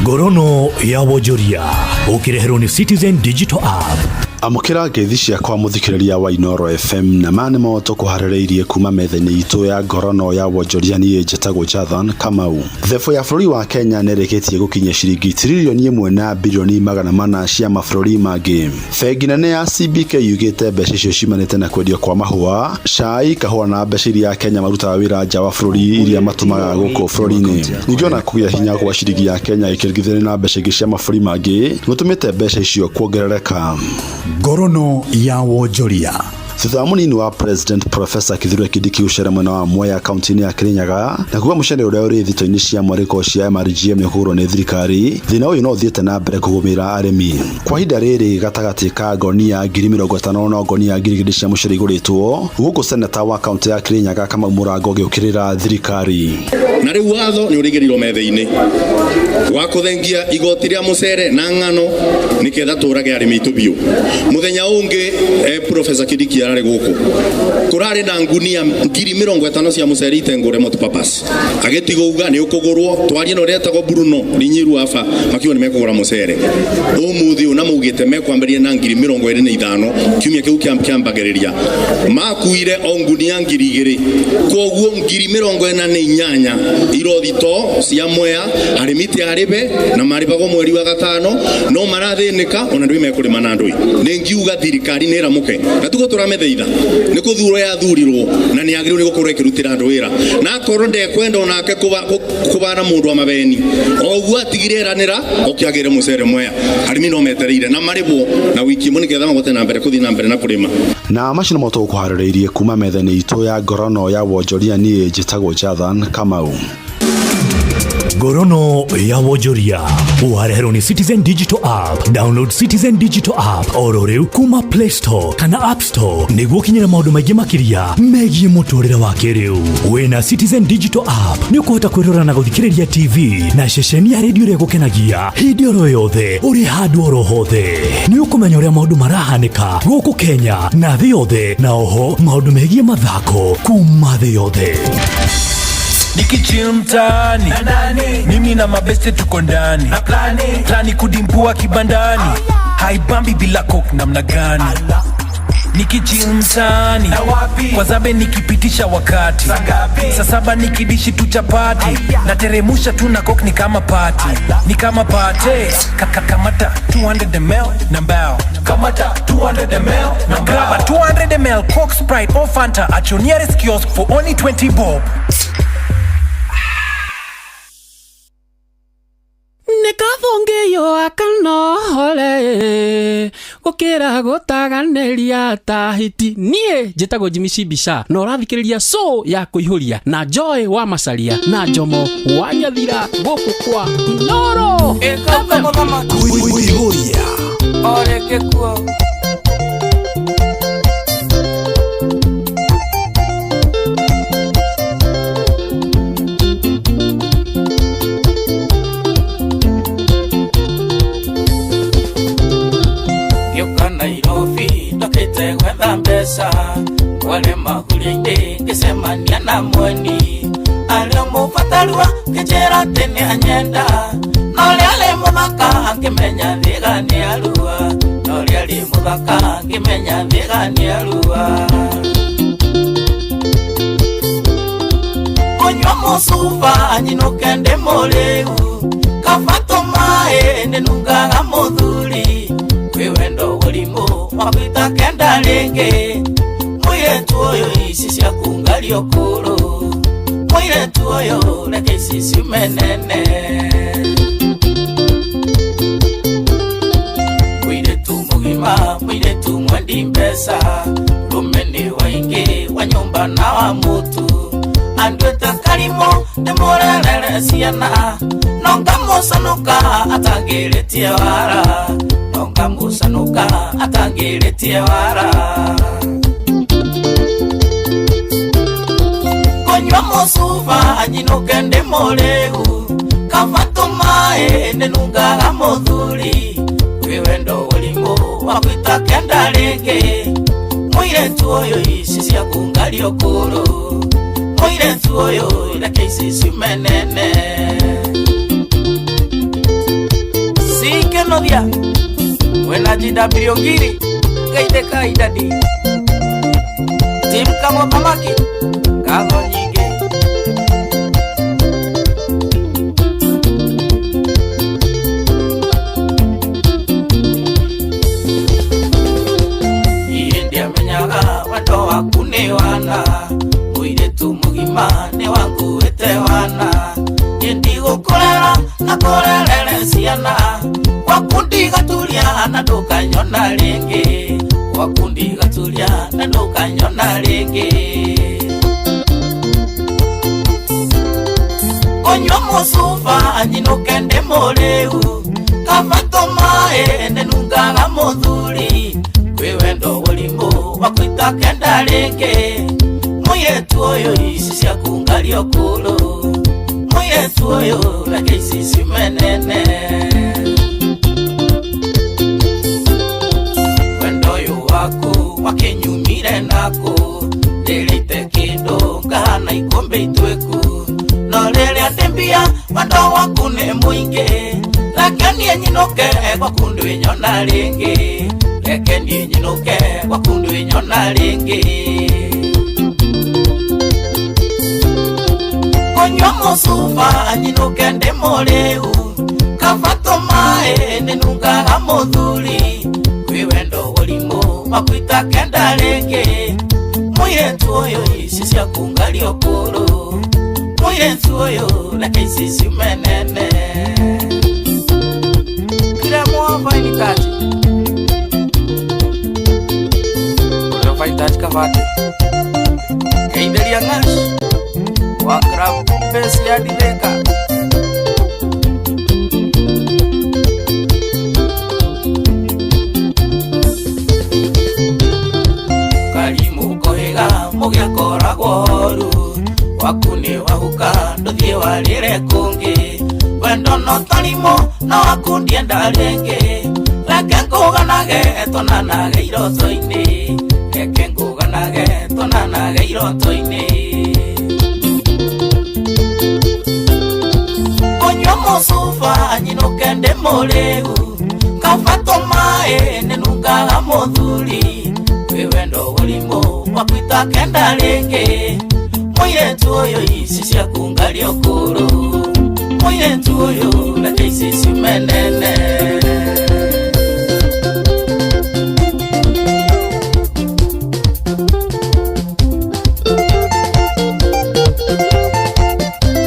Ngorono ya wonjoria ũkĩreherwo nĩ Citizen Digital App. Amũkĩra ngeithi ciakwa mũthikĩrĩria wa Inooro FM na ma nĩmo tũkũharĩrĩirie kuma metha-inĩ itũ ya ngorono ya wonjoria. Niĩ njĩtagwo Jathan Kamau. Thebũ ya bũrũri wa Kenya nĩrĩkĩtie gũkinyia ciringi tiririoni 1 na birioni 400 cia mabũrũri mangĩ. Bengi nene ya CBK yugĩte mbeca icio ciumanĩte na kwendio kwa mahũa, cai, kahũa na mbeca iria Kenya marutaga wĩra nja wa bũrũri iria matũmaga gũkũ bũrũri-inĩ. Ningĩ ona kũgĩa hinya kwa ciringi ya Kenya ĩkĩringithanio na mbeca ingĩ cia mabũrũri mangĩ gũtũmĩte mbeca icio kuongerereka. Ngorono ya wonjoria Thutha wa mũnini wa President Professor Kithure Kindiki gũcera mwena wa Mwea kaunti-inĩ ya Kirinyaga na kuga mũcere ũrĩa ũrĩ thito-inĩ cia mwarĩko cia MRGM nĩ ũkũgũrwo nĩ thirikari, thĩna ũyũ no ũthiĩte na mbere kũgũmĩra arĩmi. Kwa ihinda rĩrĩ gatagatĩ ka ngonia 50,000 na ngonia 2,000 cia mũcere igũrĩtwo, gũkũ seneta wa kaunti ya Kirinyaga Kamau Mũrango agĩũkĩrĩra thirikari. Na rĩu watho nĩ ũrĩigĩrĩirwo metha-inĩ wa kũthengia igoti rĩa mũcere na ng'ano nĩketha tũrage arĩmi aitũ biũ. Mũthenya ũngĩ Professor Kindiki ararĩ gũkũ, kũrarĩ na ngunia 50,000 cia mũcere itengũre multipurpose, agĩtiga uga nĩ ũkũgũrwo. Twarie na ũrĩa etagwo Bruno Rinyiru aba makiuga nĩ mekũgũra mũcere ũmũthĩ ũyũ, na maugĩte mekwambĩrĩria na 25,000 kiumia kĩu kĩambagĩrĩria. Makuire o ngunia 2,000, koguo 48,000 irothito cia Mwea arĩmi ti arĩbe na marĩbagwo mweri wa gatano, no marathĩnĩka ona ndũi mekũrĩma na ndũi. Nĩ ngiuga thirikari nĩ ĩramũke na tugo tũrametheitha nĩ kũthurwo yathurirwo na nĩ yagĩrĩirwo nĩ gũkorwo ĩkĩrutĩra andũ wĩra, na akorwo ndekwenda onake kũbana mũndũ wa mabeni oguo atigire eranĩra ũkĩagĩre mũcere Mwea. Arĩmi no metereire na marĩbwo na wiki ĩmwe nĩgetha mahote na mbere kũthiĩ na mbere na kũrĩma. Na macio nĩmo tũgũkũharĩrĩirie kuma metha-inĩ itũ ya ngorono ya wonjoria. Niĩ njĩtagwo Jathan Kamau. Ngorono ya wonjoria wareherwo nĩ Citizen Digital App. Download Citizen Digital App oro rĩu kuma Play Store kana App Store nĩguo ũkinyĩre maũndũ maingĩ makĩria megiĩ mũtũrĩre wa kĩrĩu. Wĩna Citizen Digital App nĩ ũkũhota kwĩrora na gũthikĩrĩria TV na ceceni ya redio ĩrĩa ĩgũkenagia hĩndĩ oro yothe ũrĩ handũ oro hothe. Nĩ ũkũmenya ũrĩa maũndũ marahanĩka gũkũ Kenya na thĩ yothe, na oho maũndũ megiĩ mathako kuma thĩ yothe. Nikichill mtaani, mimi na mabeste tuko ndani na plani, plani kudimpua kibandani, haibambi bila coke namna gani? Nikichill mtaani kwa zabe nikipitisha wakati saa saba nikidishi tu chapati nateremusha tu na coke, ni kama party, ni kama party. Kamata 200 ml na mbao, kamata 200 ml na grab a 200 ml Coke, Sprite or Fanta at your nearest kiosk for only 20 bob. Nĩkathũngĩyo akanohore gũkĩra gũtaganĩria ta hiti. Niĩ njĩtagwo Jimmy Cibisha na ũrathikĩrĩria show ya kũihũria na Joy wa Macaria na Njomo wa Nyathira gũkũ kwa Inooro. Kũihũria. Oreke kuo. Ngĩũka Nairobi ndokĩte gwetha mbeca, kware mahuria-inĩ ngĩcemania na mweni arĩ mũbatarua, ngĩnjĩra atĩ nĩ anyenda, na ũrĩa arĩ mũthaka ngĩmenya thiga nĩ arua, na ũrĩa arĩ mũthaka ngĩmenya thiga nĩ arua. Kũnyua mũcuba nyinũke ndĩ mũrĩu, kaba tũmaĩ nĩnungaga mũthuri, kwĩ wendo ũrimũ wakwĩta kenda rĩngĩ. Mũirĩtu ũyũ ici ciaku ngario kũrũ, mũirĩtu ũyũ reke ici ciume nene. Mũirĩtu mũgima, mũirĩtu mwendi mbeca, rũme nĩ waingĩ wa nyũmba na wa mũtu, anduĩte karimũ ndĩmũrerere ciana, no ngamũcanũka atangĩrĩtie wara, no ngamũcanũka atangĩrĩtie wara. Kũnyua mũcuba nyinũke ndĩ mũrĩu, kaba tũmaĩ nĩnungaga mũthuri, kwĩ wendo ũrimũ wakwĩta kenda rĩngĩ. Mũirĩtu ũyũ ici ciaku ngario kũrũ, mũirĩtu ũyũ reke ici ciume nene. Sikenothia wena GW ngiri geithĩka idadi tim kamũthamaki ngatho nyingĩ. Niĩ ndiamenyaga wendo waku nĩ wana, mũirĩtu mũgima nĩ wanguĩte wana, niĩ ndigũkũrera na kũrerere ciana, gwaku ndigaturia na ndũkanyona rĩngĩ, Gwaku ndigaturia na ndũkanyona rĩngĩ. Kũnyua mũcuba nyinũke ndĩ mũrĩu, kaba tũmaĩ nĩnungaga mũthuri. Kwĩ wendo ũrimũ waku itakenda rĩngĩ. Mũirĩtu ũyũ ici ciaku ngario kũrũ, mũirĩtu ũyũ reke ici cimenene. Wendo ũyũ waku wakinyumire naku, rĩrĩte kĩndũ ngahana ikũmbĩ itwĩku. No rĩrĩa ndĩ mbia wendo waku nĩ mũingĩ, reke niĩ nyinũke gwaku ndwĩnyona rĩngĩ. Reke niĩ nyinũke gwaku ndwĩnyona rĩngĩ. Kũnyua mũcuba nyinũke ndĩ mũrĩu, kaba tũmaĩ nĩnungaga mũthuri. Kwĩ wendo ũrimũ waku itakenda rĩngĩ, mũirĩtu ũyũ ici ciaku ngario kũrũ. Mũirĩtu ũyũ reke ici cimenene. Kiremwa faini taji. Ũrĩa faini taji kabati. Geithĩria ng'ash. Wa club base ya Ditheka. Karimu kohiga mũgĩakoragwo horu, waku nĩ wahuka ndũthiĩ warĩre kũngĩ. Wendo no tarimũ no waku ndienda rĩngĩ, reke ngũganage tuonanage iroto-inĩ. Reke ngũganage tuonanage iroto-inĩ. Kũnyua mũcuba nyinũke ndĩ mũrĩu, kaba tũmaĩ nĩnungaga mũthuri. Kwĩ wendo ũrimũ waku itakenda rĩngĩ, mũirĩtu ũyũ ici ciaku ngario kũrũ. Mũirĩtu ũyũ reke ici cimenene.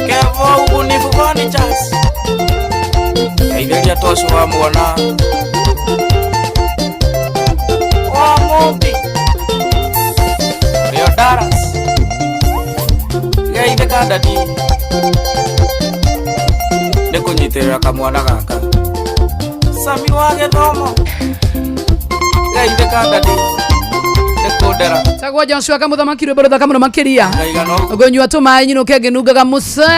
Kevo ubunifu furnitures. Geithĩria tocio wa mwana wa Mũmbi Rio Daras. Geithĩka ndadi nĩ kũnyitĩrĩra kamwana gaka. Sami wa gĩthomo. Geithĩka ndadi nĩ kũndera. Tagwo Joshua kamuthamaki rwĩmbo rũthaka mũno makĩria. Ngaigana ũguo. Ũkũnyua tũmaĩ nyinũke ngĩnungaga mũca.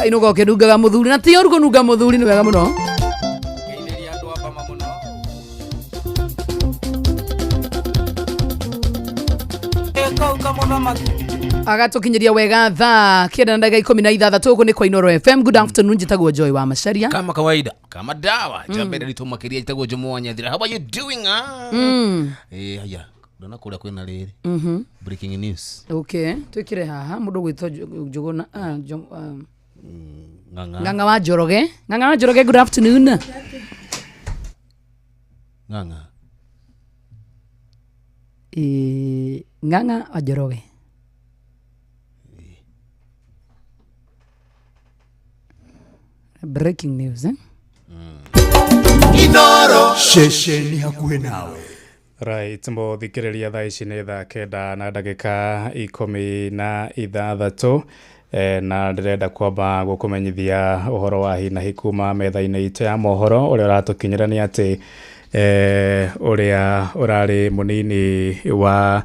Inũka ũkĩnungaga mũthuri na ti ũru kũnunga mũthuri nĩ wega mũno. Geithĩria andũ a Bama mũno. Kau kamũthamaki. Agatukinyiria wega thaa 9 na ndagĩka 16 gũkũ nĩ kwa Inoro FM. Good afternoon, njĩtagwo Joy wa Macharia. Kama kawaida, kama dawa. Jambere ritũ makĩria njĩtagwo Jomo wa Nyathira. How are you doing? Haya, ndona kũrĩa kwĩna rĩrĩ. Breaking news. Okay, twĩkĩre haha mũndũ gwĩtwo Njũgũna Ng'ang'a. Ng'ang'a wa Njoroge. Ng'ang'a wa Njoroge, good afternoon. Ng'ang'a. Ng'ang'a wa Njoroge. Breaking news, eh? Inoro ceceni hakuhĩ nawe. Right, mũthikĩrĩria thaa ici nĩ thaa 9 na ndagĩka 16, na ndĩrenda kwamba gũkũmenyithia ũhoro wa hi na hi kuma metha-inĩ itũ ya mohoro. Ũrĩa ũratũkinyĩra nĩ atĩ ũrĩa ũrarĩ mũnini wa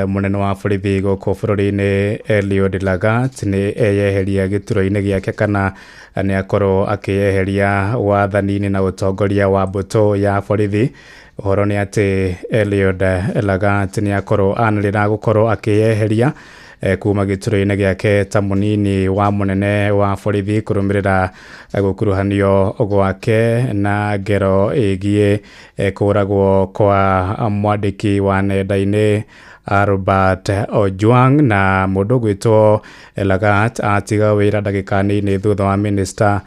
mũnene wa borithi gũkũ bũrũri-inĩ Eliud Lagat nĩ eyeheria gĩturwa-inĩ gĩake kana nĩ akorwo akĩyeheria wathani-inĩ na ũtongoria wa mbũtũ ya borithi. Ũhoro nĩ atĩ Eliud Lagat nĩ akorwo anĩrĩra gũkorwo akĩyeheria kuma gĩturwa-inĩ gĩake ta mũnini wa mũnene wa borithi kũrũmĩrĩra gũkuruhanio gwake na ngero ĩgiĩ kũragwo kwa mwandĩki wa nenda-inĩ Albert Ojwang. Na mũndũ ũgwĩtwo Lagat atiga wĩra ndagĩka nini thutha wa minister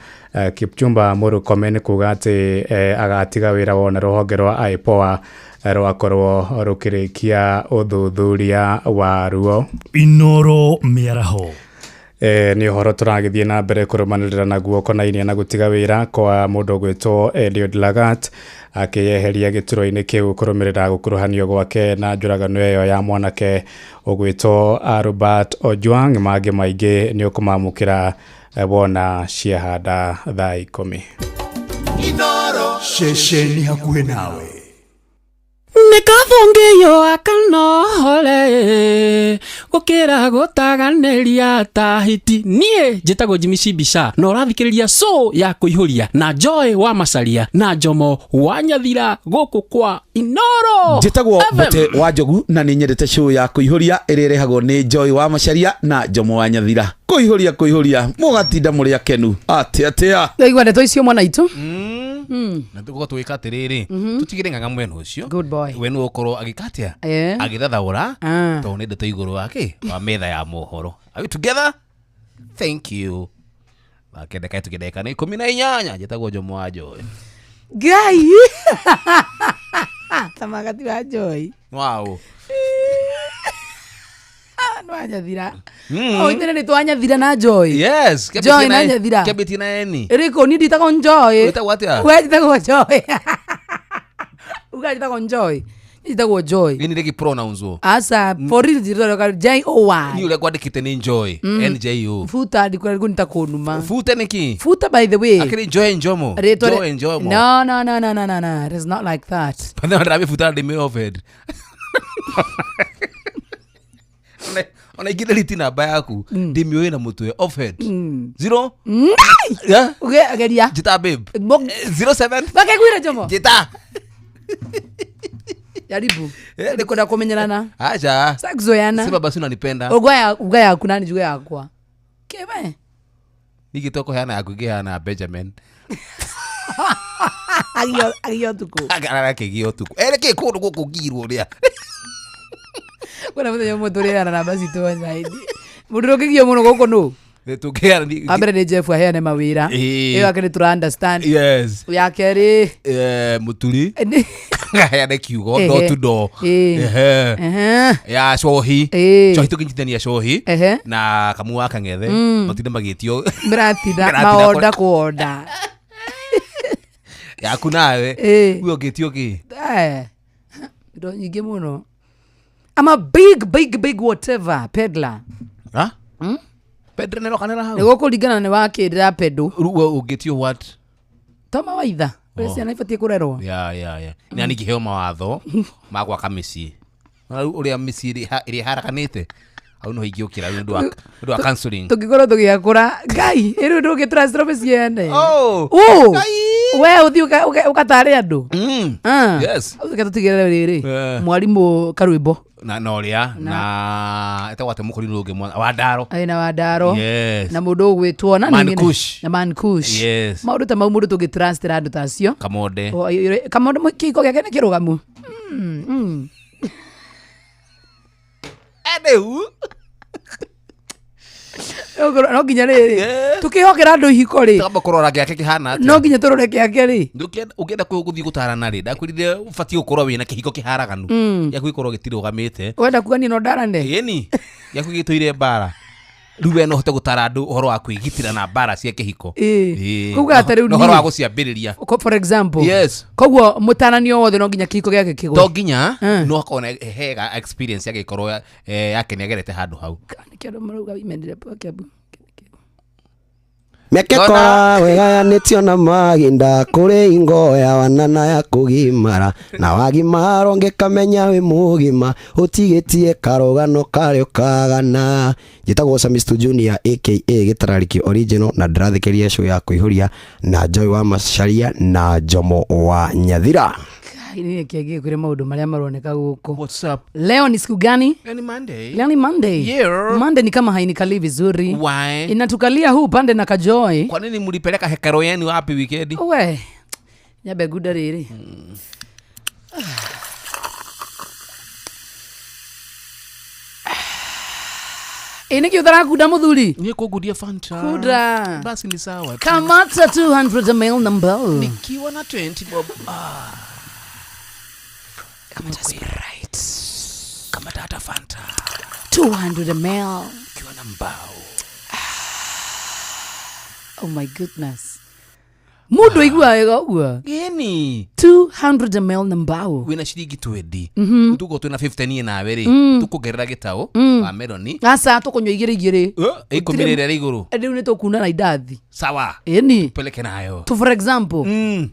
Kipchumba Murkomen kuga atĩ agatiga wĩra wona rũhonge rwa IPOA rwakorwo rũkĩrĩkia ũthuthuria waruo. Inoro mĩaraho. Nĩ ũhoro tũragĩthiĩ na mbere kũrũmanĩrĩra naguo ũkonainie na gũtiga wĩra kwa mũndũ ũgwĩtwo Eliud Lagat akĩyeheria gĩturwa-inĩ kĩu kũrũmĩrĩra gũkuruhanio gwake na njũragano ĩyo ya mwanake ũgwĩtwo Albert Ojwang. Mangĩ maingĩ nĩ ũkũmamũkĩra wona ciahanda thaa 10. Ceceni hakuhĩ nawe. Nĩkathũngĩyo akanohore gũkĩra gũtaganĩria ta hiti. Niĩ njĩtagwo Jimmy Cibica na ũrathikĩrĩria show ya kũihũria na Joy wa Macaria na Njomo wa Nyathira gũkũ kwa Inoro Njĩtagwo FM. Mbete wa Njogu na nĩ nyendete show ya kũihũria ĩrĩa ĩrehagwo nĩ Joy wa Macaria na Njomo wa Nyathira. Kũihũria kũihũria mũgatinda mũrĩ akenu atĩa atĩa. Ndaigua ndeto icio mwana itũ. Na tũgũkorwo tũgĩka atĩrĩrĩ, tũtigĩre ng'ang'a mwena ũcio. Good boy. We nĩwe ũkorwo agĩka atĩa, agĩthathaũra, tondũ nĩ ndeto igũrũ wake wa metha ya mohoro. Are we together? Thank you. Wakendeka tũkĩndeka nĩ 18. Njĩtagwo Njomo wa Joy. Ngai tamagati wa Joy. Wow. Nwanyathira. O itene nĩ twanyathira na Joy. Yes. Joy na Nyathira. Kĩambĩtie na eni. Ĩrĩkũ? Niĩ nditagwo Joy. Wĩtagwo atĩa? We njĩtagwo Joy. Uga njĩtagwo Joy. Niĩ njĩtagwo Joy. Gĩni rĩngĩ pronounce wo. Aca, for real njĩtagwo J O Y. Niĩ ũrĩa kwandĩkĩte nĩ Joy. N J O. Futa ndikwenda nita kũnuma. Fute nĩkĩ? Futa, by the way. Akĩrĩ Joy Njomo. Rĩtwa Joy Njomo. No, no, no, no, no, no, no. It is not like that. Ndĩramĩbuta ndĩmĩ offhead. Ona ingĩ delete namba yaku ndĩmĩũĩ na mũtwe offhead. Zero. Yeah? Geria. Njĩta babe. 07. Bakegwira Jomo. Njĩta. Jaribu. Ndikwenda kũmenyerana. Acha. Sasa kuzoeana. Sema basi unanipenda. Uga uga yaku nani njuge yakwa. Kebe. Ningĩtua kũheana yaku ingĩheana ya Benjamin. Agio agio tuku. Akarara akĩgĩa ũtukũ. Ere kĩ kũndũ gũkũ ngirwo ũrĩa. Kwĩna mũthenya ũmwe tũrĩheana namba citũ online. Mũndũ ũrĩa ũngĩgio mũno gũkũ nũ? Tũngĩheana Wa mbere nĩ Jeff aheane mawĩra. Ĩĩ. Ĩyo yake nĩ tũra understand. Yes. Ya kerĩ. Mũturi. Aheane kiugo Ehe. door to door. Ĩĩ. Ehe. Ehe. Ya cohi. Ĩĩ. Cohi tũkĩnyitithania cohi Ehe. na kamu wa kang'ethe matinde magĩtio. Mĩratinda Mĩratinda maonda kuonda. Yaku nawe. Ĩĩ. We ũngĩtio kĩ? Indo nyingĩ mũno. I'm a big big big whatever peddler. Ha? Pedro nĩ rokanĩra hau. Nĩ gũkũringana nĩ wakĩndĩra pedo. Rĩu we ũngĩtio what? To mawaitha. Ũrĩa Oh. ciana ibatiĩ kũrerwo. Ya. Nĩ ani ngĩheo mawatho ma gwaka mĩciĩ. Na rĩu ũrĩa mĩciĩ ĩrĩa ĩharaganĩte hau no ingĩũkĩra nĩ ũndũ wa counseling. Tũngĩkorwo tũgĩakũra Ngai ĩrĩu ndũngĩtũracirwo mĩciĩ ene. Oh. Ũ. We ũthiĩ ũgatare andũ. Yes. Reke tũtigĩrĩre rĩrĩ. Mwarimũ Karwĩmbo. Na ũrĩa na etagwo atĩ mũkũrinũ ũngĩ mwana wa Ndaro. Ĩ na wa Ndaro. Yes. Na mũndũ ũgwĩtwo na Man ningĩ- Kush. Na Man Kush. Yes. Maũndũ ta mau mũndũ tũngĩtrustĩra andũ ta acio. Kamonde. Kamonde kĩhiko gĩake nĩ kĩrũgamu. Rĩu. No nginya rĩrĩ tũkĩhokera andũ ihiko rĩ Tũkamba kũrora gĩake kĩhana atĩa. no nginya tũrore kĩake rĩ. Ũngĩenda gũthiĩ gũtarana rĩ, ndakwĩrire ũbatiĩ gũkorwo wĩna kĩhiko kĩharaganu. Gĩaku gĩkorwo gĩtirũgamĩte. Wenda kuga niĩ no ndarane. Ĩni. Gĩaku gĩtũire mbara. Rĩu we no ũhote gũtara andũ ũhoro wa kwĩgitĩra na mbara cia kĩhiko. Ĩĩ. Ĩĩ. Kuga atĩ rĩu Na ũhoro wa niĩ- gũciambĩrĩria. For example. Yes. Koguo mũtaranio wothe no nginya kĩhiko gĩake kĩgwe. To nginya no akorwo na hega experience yagĩkorwo yake nĩagerete handũ hau. Nĩkĩo andũ marauga imendire Kiambu. Mĩakĩkora wĩgayanĩtio na mahinda kũrĩ ingo ya wana na ya kũgimara na wagimara ũngĩkamenya wĩ mũgima ũtigĩtie karũgano karĩa ũkagana. Njĩtagwo Samistu Junior aka Gĩtararĩki Original na ndĩrathikĩrĩria show ya kũihũria na Joy wa Macaria na Njomo wa Nyathira. Ngai, niĩ kĩngĩ kwĩre maũndũ marĩa maroneka gũkũ. What's up? Leo ni siku gani? Leo ni Monday. Leo ni Monday. Yeah. Monday ni kama hainikalii vizuri. Why? Inatukalia huu pande na Kajoi. Kwa nini mlipeleka hekaro yenu wapi wikendi? We. Nyambe ngunda rĩrĩ. Ĩ nĩkĩ ũtarakunda mũthuri? Niĩ kũngundia Fanta. Kunda. Basi ni sawa tu. Kamata 200 ml number. Nikiwa na 20 bob. Kamata Sprite. Kamata hata Fanta. 200 ml. Nikiwa na mbao. Oh my goodness. Mundu aigua wega ũguo. Gĩni. 200 ml na mbao. Wĩna ciringi 20. Tuko twĩna 50 niĩ nawe rĩ. Tukuongerera gĩtaũ wa meloni. Aca tũkũnyua igĩrĩ igĩrĩ. Ikũmi rĩrĩa rĩ igũrũ. Rĩu nĩ tũkuna na indathi. Sawa. Ĩni. Peleke nayo. Tu for example,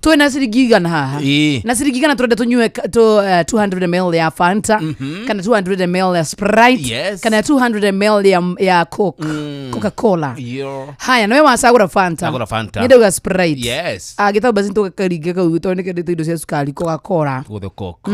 twĩna ciringi igana haha. Na ciringi igana tũrenda tũnyue 200 ml ya Fanta, kana 200 ml ya Sprite, kana 200 ml ya Coke, Coca-Cola. Yo. Haya, nawe wacagũra Fanta. Ndagũra Fanta. Niĩ ndauga Sprite. Yes. Gĩtaũ basi tũgakaringe kau tondũ nĩkendete indo cia cukari Coca-Cola. Gũthe Coke.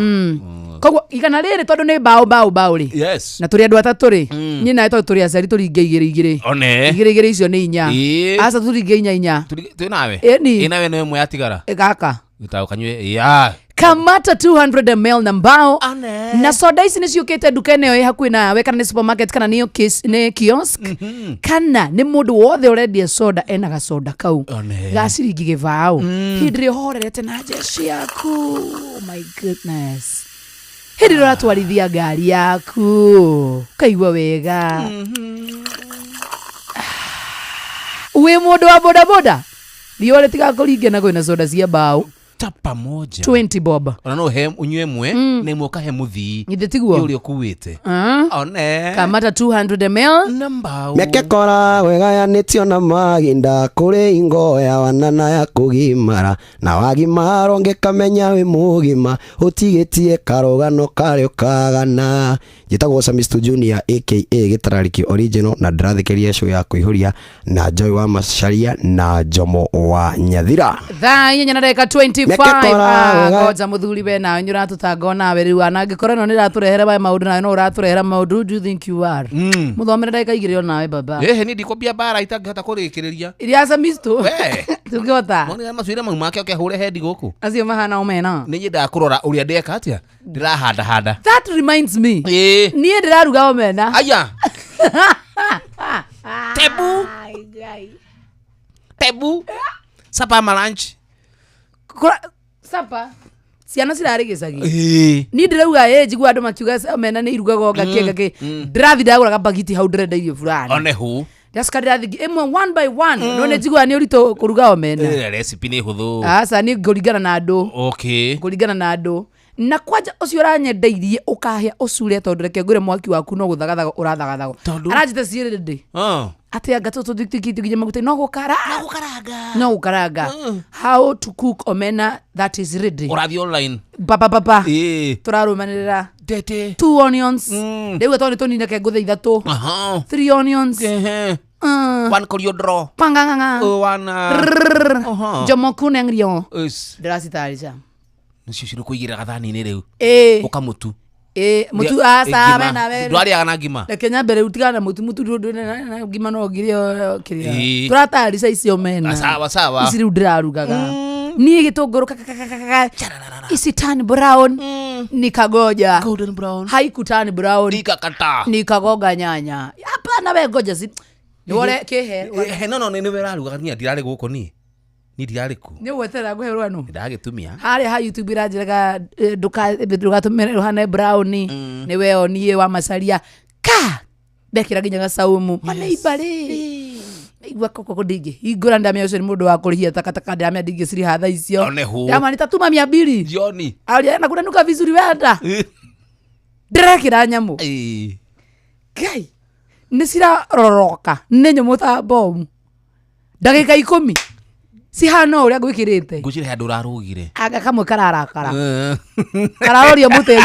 Koguo igana rĩrĩ tondũ nĩ mbaũ mbaũ mbaũ rĩ. Yes. Na tũrĩ andũ atatũ rĩ. Niĩ nawe tondũ tũrĩ aciari tũringe igĩrĩ igĩrĩ. One. Igĩrĩ igĩrĩ icio nĩ inya. Ĩĩ. Aca tũringe inya inya. Twĩ nawe. Ĩni. Ĩ nawe nĩ ĩmwe yatigara. Gaka. Gĩtaũ kanyue. Ya. Kamata 200 ml na mbao na soda ici nĩ ciũkĩte nduka ĩno ĩ hakuhĩ nawe kana nĩ supermarket kana nĩ nĩ kiosk kana nĩ mũndũ wothe ũrendia soda ena gacoda kau ga ciringi gĩbaũ. Hĩndĩ ĩrĩa ũhorerete na njeci yaku, oh my goodness, hĩndĩ ĩrĩa ũratwarithia ngari yaku ũkaigua wega. Wĩ mũndũ wa bodaboda riũa rĩtigakũringe na kwĩna soda cia mbaũ Chapa moja. 20 bob. Ona no he unyue mwe na imwe ũkahe mũthii. Githĩ tiguo? Nĩ ũrĩa ũkuĩte. One. Kamata 200 ml na mbao. Mĩaka ĩkoragwo ĩgayanĩtio na mahinda kũrĩ ingo ya wana na ya kũgimara na wagimara ũngĩkamenya wĩ mũgima ũtigĩtie karũgano karĩa ũkagana. Njĩtagwo Samistu Junior aka Gĩtararĩki Original na ndĩrathikĩrĩria show ya kũihũria na Joy wa Macharia na Jomo wa Nyathira. Thaa inya na ndagĩka 25. Mĩaka ĩkoragwo Ngoja mũthuri we nawe nĩ ũratũtanga onawe rĩu ana angĩkorwo ĩno nĩ ĩratũrehere maya maũndũ nawe no ũratũrehera maũndũ. Who do you think you are? Mũthomere ndagĩka igĩrĩ onawe baba. Ĩhĩ niĩ ndikwambia mbara itangĩhota kũrĩkĩrĩria. Iria Samistu. We. Tũngĩhota. Mone macuĩre mau make oke ahũre hendi gũkũ. Acio mahana omena. Nĩ nyendaga kũrora ũrĩa ndeka atĩa. Ndĩrahanda handa. That reminds me. Niĩ ndĩraruga omena. Aya. Tebu. Tebu. Sapa ama lunch. Sapa. Ciana cirarĩ gĩcagi. Niĩ ndĩrauga ĩ njigua andũ makiuga omena nĩ irugagwo ngakĩ ngakĩ. Ndĩrathi ndagũra gabagiti hau ndĩrenda irio fulani. One hu. Ndacoka ndĩrathi ĩmwe one by one. No nĩ njiguaga nĩ ũritũ kũruga omena. Recipe nĩ hũthũ. Aca niĩ ngũringana na andũ. Okay. Ngũringana na andũ. Na kwanja ũcio ũranyendeirie ũkahĩa ũcure tondũ reke ngwĩre mwaki waku no gũthagathaga ũrathagathagwo. Aranjĩte ciĩrĩ ndĩ. Atĩ anga tũtũthikinya maguta no gũkaranga. No gũkaranga. How to cook omena that is ready. Ũrathiĩ online. Papa papa. Tũrarũmanĩrĩra. Tete. 2 onions. Rĩu tondũ nĩ tũnini reke ngũthe ithatũ. 3 onions. One coriandro. Panganganga. One. Jomo kunengrio. Is. Ndĩracitarica. Nĩcio cirĩ kũigĩrĩra gathani-inĩ rĩu. Ũkamũtu. Mũtu aca we nawe. Ndwarĩaga na ngima. Reke nyambe rĩu tigana na mũtu mũtu ndũ na ngima no ngirĩo kĩrĩa. Tũratarica icio omena. Sawa sawa. Ici rĩu ndĩrarugaga. Niĩ gĩtũngũrũ kakakakaka. Ici turn brown. Nikagoja. Golden brown. Haiku turn brown. Nikakata. Nikagonga nyanya. Hapana we ngoja si. Nĩwore kĩhe. No no nĩ nĩwe ũrarugaga niĩ ndirarĩ gũkũ niĩ. Niĩ ndirarĩ ku. Nĩ ũgweterera ngũhe rũgano. Ndagĩtumia. Harĩa ha YouTube iranjĩraga ndũgatũmĩre rũhane brown. Nĩwe oniĩ wa Macharia. Ka ndekĩra nginya gacaumu. Maneiba rĩ. Igua koko ndingĩhingũra ndamenya ũcio nĩ mũndũ wa kũrĩhia takataka ndamenya ndingĩciriha thaa icio. One hu. Ndamenya nitatuma mia mbili. Jioni. Aria na kunanuka vizuri wenda. Ndĩrekĩra nyamũ. Ngai. Nĩ ciraroroka. Nĩ nyũmũ ta bomu. Ndagĩka 10. Cihana ũrĩa ngwĩkĩrĩte. Ngwĩciria handũ ũrarũgire. Anga kamwe kararakara. Kararoria mũtĩ.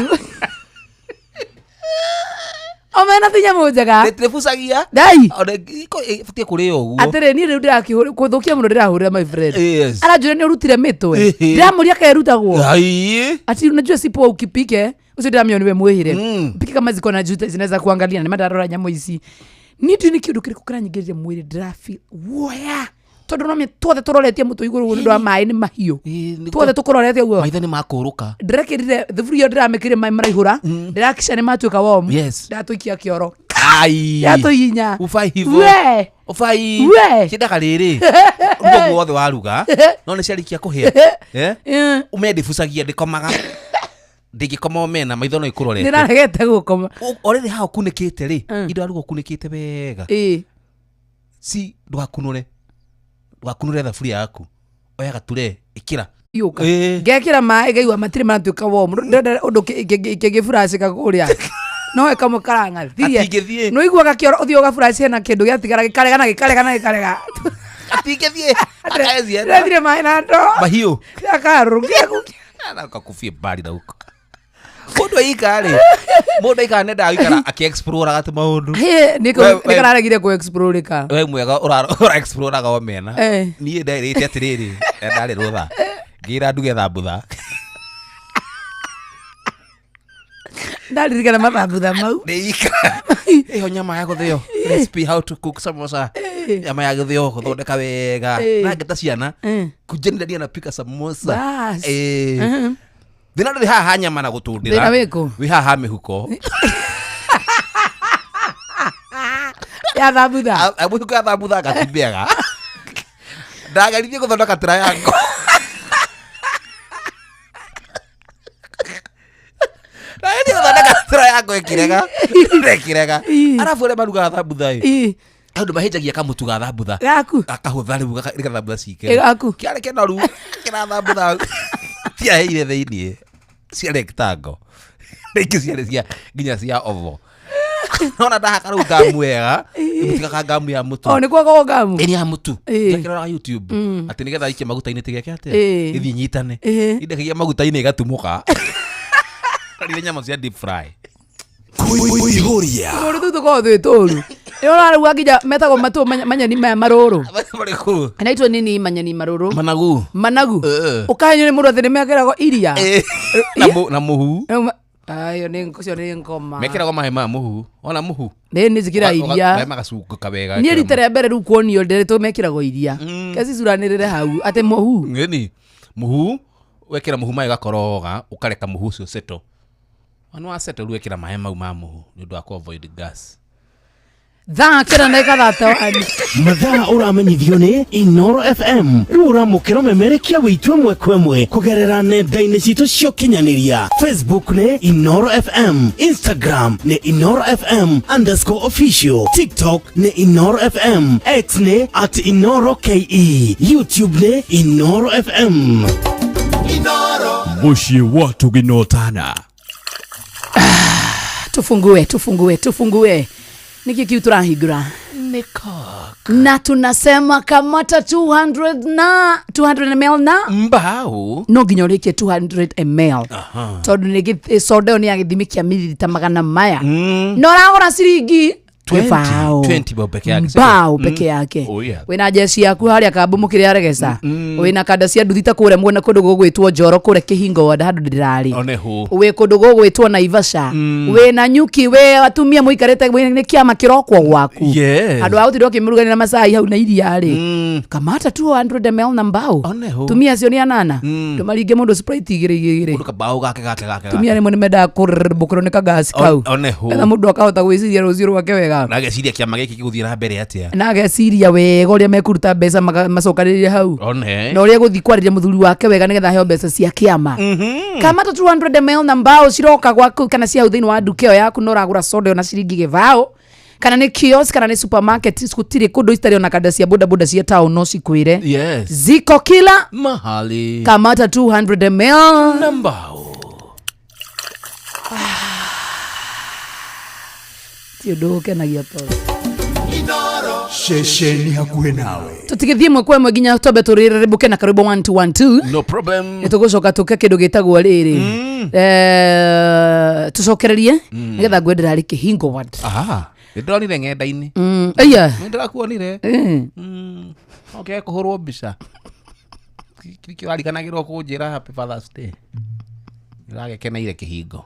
Omena ti nyamũ njega. Rĩtibucagia. Ndai. Ona ĩbatiĩ kũrĩo ũguo. Atĩrĩ niĩ rĩu ndĩrakĩhũra kũthũkia mũno ndĩrahũrĩra my friend. Yes. Aranjũria nĩ ũrutire mĩtwe. Ndĩramũria kerutagwo. Ai. Ati unajua si poa ukipike. Ũcio ndĩramenya nĩwe mwĩhĩre. Upike kama ziko na juta zinaweza kuangalia na nĩmandarora nyamũ ici. Niĩ ndiũĩ nĩ kĩũndũ kĩrĩkũ kĩranyingĩrĩria mwĩrĩ ndĩrafi woya. Tondũ no tuothe tũroretie mũtwe igũrũ ũguo nĩ ũndũ wa maĩ nĩ mahiũ. Tuothe tũkũrorete ũguo. Maitho nĩ makũrũka. Ndĩrekĩrire thuburia ĩyo ndĩramĩkĩrire maĩ maraihũra. Ndĩrakica nĩ matuĩka warm. Yes. Ndatũikia kĩoro. Ai. Ndatũhihinya. Ũbai hivo. We. Ũbai. We. Kĩendaga rĩrĩ. Ruga guothe waruga. No nĩ ciarĩkia kũhĩa. Ũme ndĩbucagia ndĩkomaga. Ndingĩkoma omena maitho no ikũrorete. Nĩraregete gũkoma. Orĩrĩ haha ũkunĩkĩte rĩ. Indo aruga ũkunĩkĩte wega. Si ndũgakunũre. Wakunure thaburia yaku oya gature ikira Yũka. Ngekĩra maĩ ngaigua matirĩ maratuĩka warm. Ndĩrenda ũndũ kĩngĩburacĩka kũrĩa. No ĩkamwe karang'athirie. Gatingĩthiĩ. Nĩ ũiguaga kĩoro ũthiĩ ũgaburaci hena kĩndũ gĩatigara gĩkarega na gĩkarega na gĩkarega. Gatingĩthiĩ. Ndĩrethire maĩ na ndoo. Mahiũ. Akarũkia. Kakufie mbali na huko. Mũndũ aika rĩ, mũndũ aika nendaga gũikara akĩ-exploraga tu maũndũ. Nĩ kararegire kũ explore-ka. We mwega ũra exploraga o mena. Eh. Niĩ nderĩte atĩrĩrĩ, ndarĩ rũtha. Ngĩra nduge thambutha. Ndaririkana mathambutha mau. Nĩika. Ĩyo nyama ya gũthĩo. Recipe how to cook samosa. Nyama ya gũthĩo gũthondeka wega. Na ngĩta ciana. Kujeni ndani anapika samosa. Bas. Thĩna ndũrĩ haha ha nyama na gũtũndĩra. Thĩna wĩkũ? Wĩ haha ha mĩhuko. Ya thambutha. Mĩhuko ya thambutha gatimĩega. Ndageririe gũthondeka triangle. Ndageririe gũthondeka triangle ĩkĩrega. Ĩkĩrega. Arabu arĩa marugaga thambutha ĩ. Andũ mahĩnjagia kamũtu ga thambutha. Gaku. Gakahũtha rĩu nĩgetha thambutha cikere. Gaku. Kĩarĩ kĩnoru. Kĩra thambutha. Ciaheire thĩiniĩ. Cia rectangle. Rĩngĩ ciarĩ cia nginya cia oval. Nona ndahaka rĩu ngamu wega. Mũtigaga ngamu ya mũtu. O nĩ kwaga ngamu. Ĩni ya mũtu. Ĩĩ. Ngakĩrora YouTube. Atĩ nĩgetha ikie maguta-inĩ tigeke atĩa. Ĩĩ. Ĩthiĩ nyitane. Ĩĩ. Indekagia maguta-inĩ ĩgatumũka. Rĩrĩa nyama cia deep fry. Kuihuria. Tũrũ tũu tũkoragwo twĩ tũru. Nĩ ũraruga nginya metagwo matũ manyeni maya marũrũ. Marĩkũ? Inaitwo nini manyeni marũrũ? Managu. Managu. Ũkahenyo nĩ mũndũ atĩ nĩ mekĩragwo iria. Na mũhu. Ayo nĩ ũcio nĩ ngoma. Mekĩragwo maĩ ma mũhu. Ona mũhu. Nĩ nĩ njĩkĩra iria. Maĩ magacungũka wega. Niĩ rita rĩa mbere rĩu kuonio ndĩrĩ tũmekĩragwo iria. Kecicuranĩrĩre hau atĩ mũhu. Ng'eni. Mũhu wekĩra mũhu maĩ gakoroga ũkareka mũhu ũcio settle. Wanu wa settle rĩu wekĩra maĩ mau ma mũhu nĩ ũndũ wa kũ avoid gas. Thaa kĩra ndagĩka 31. Mathaa ũramenyithio nĩ Inoro FM. Rĩu ũramũkĩra ũmemerekia wĩitũ ĩmwe kwa ĩmwe kũgerera nenda-inĩ citũ cia ũkinyanĩria. Facebook nĩ Inoro FM, Instagram nĩ Inoro FM _official, TikTok nĩ Inoro FM, X nĩ @InoroKE, YouTube nĩ Inoro FM. Mũciĩ wa Tuginotana. Tufungue, tufungue, tufungue. Niki kiu turahingura. Na tunasema kamata 200 na 200 ml na mbao. No nginya ũrĩkie 200 ml. Tondũ nĩ soda ĩyo nĩ ya gĩthimi kĩa mililita magana maya. Na ũragũra ciringi 20 bob peke yake. Mbao peke yake. Oh yeah. Wĩna jeshi yaku harĩa kambu mũkĩrĩa aregeca. Wĩna kanda cia nduthi ta kũrĩa mwena kũndũ gũgwĩtwo Njoro kũrĩa Kĩhingo wanda handũ ndĩrarĩ. Oneho. Wĩ kũndũ gũgwĩtwo Naivasha. Wĩna nyuki wĩ atumia mũikarĩte nĩ kĩama kĩrokwo gwaku. Yes. Handũ ha gũtinda ũkĩmũruganĩra na macai hau na iria rĩ. Kamata 200 ml na mbao. Oneho. Tumia acio nĩ anana. Ndũmaringe mũndũ Sprite igĩrĩ igĩrĩ. Mũndũ kabao gake gake gake. Tumia rĩmwe nĩ mendaga kũrĩrĩmbũkĩrwo nĩ kagasi kau. Oneho. Nĩgetha mũndũ akahota gwĩciria rũciũ rwake wega. Na ageciria kĩama gĩkĩ gĩgũthiĩ na mbere atĩa. Na ageciria wega ũrĩa mekũruta mbeca macokanĩrĩrie hau. One. Na ũrĩa egũthiĩ kwarĩria mũthuri wake wega nĩgetha aheo mbeca cia kĩama. Kamata 200 ml na mbao ciroka gwaku kana cia hau thĩinĩ wa nduka ĩyo yaku na ũragũra soda ĩyo na ciringi gĩbaũ. Kana nĩ kiosk kana nĩ supermarket gũtirĩ kũndũ citarĩ ona kanda cia boda boda cia town no cikwĩre. Yes. Ziko kila mahali. Kamata 200 ml na mbao. Ti ũndũ ũkenagia tondũ. Ceceni hakuhĩ nawe. Tũtigĩthiĩ ĩmwe kwa ĩmwe nginya twambe tũrĩrĩmbũke na karwĩmbo 1212. No problem. Nĩ tũgũcoka tũke kĩndũ gĩtagwo rĩrĩ. Tũcokererie nĩgetha ngwendera rĩ Kĩhingo ward. Aha. Nĩ ndĩronire ng'enda-inĩ. Aya. Nĩ ndĩrakuonire. Okay, kũhũrwo mbica. Kĩrĩa wariganagĩrwo kũnjĩra happy Father's Day. Ndĩragĩkeneire Kĩhingo.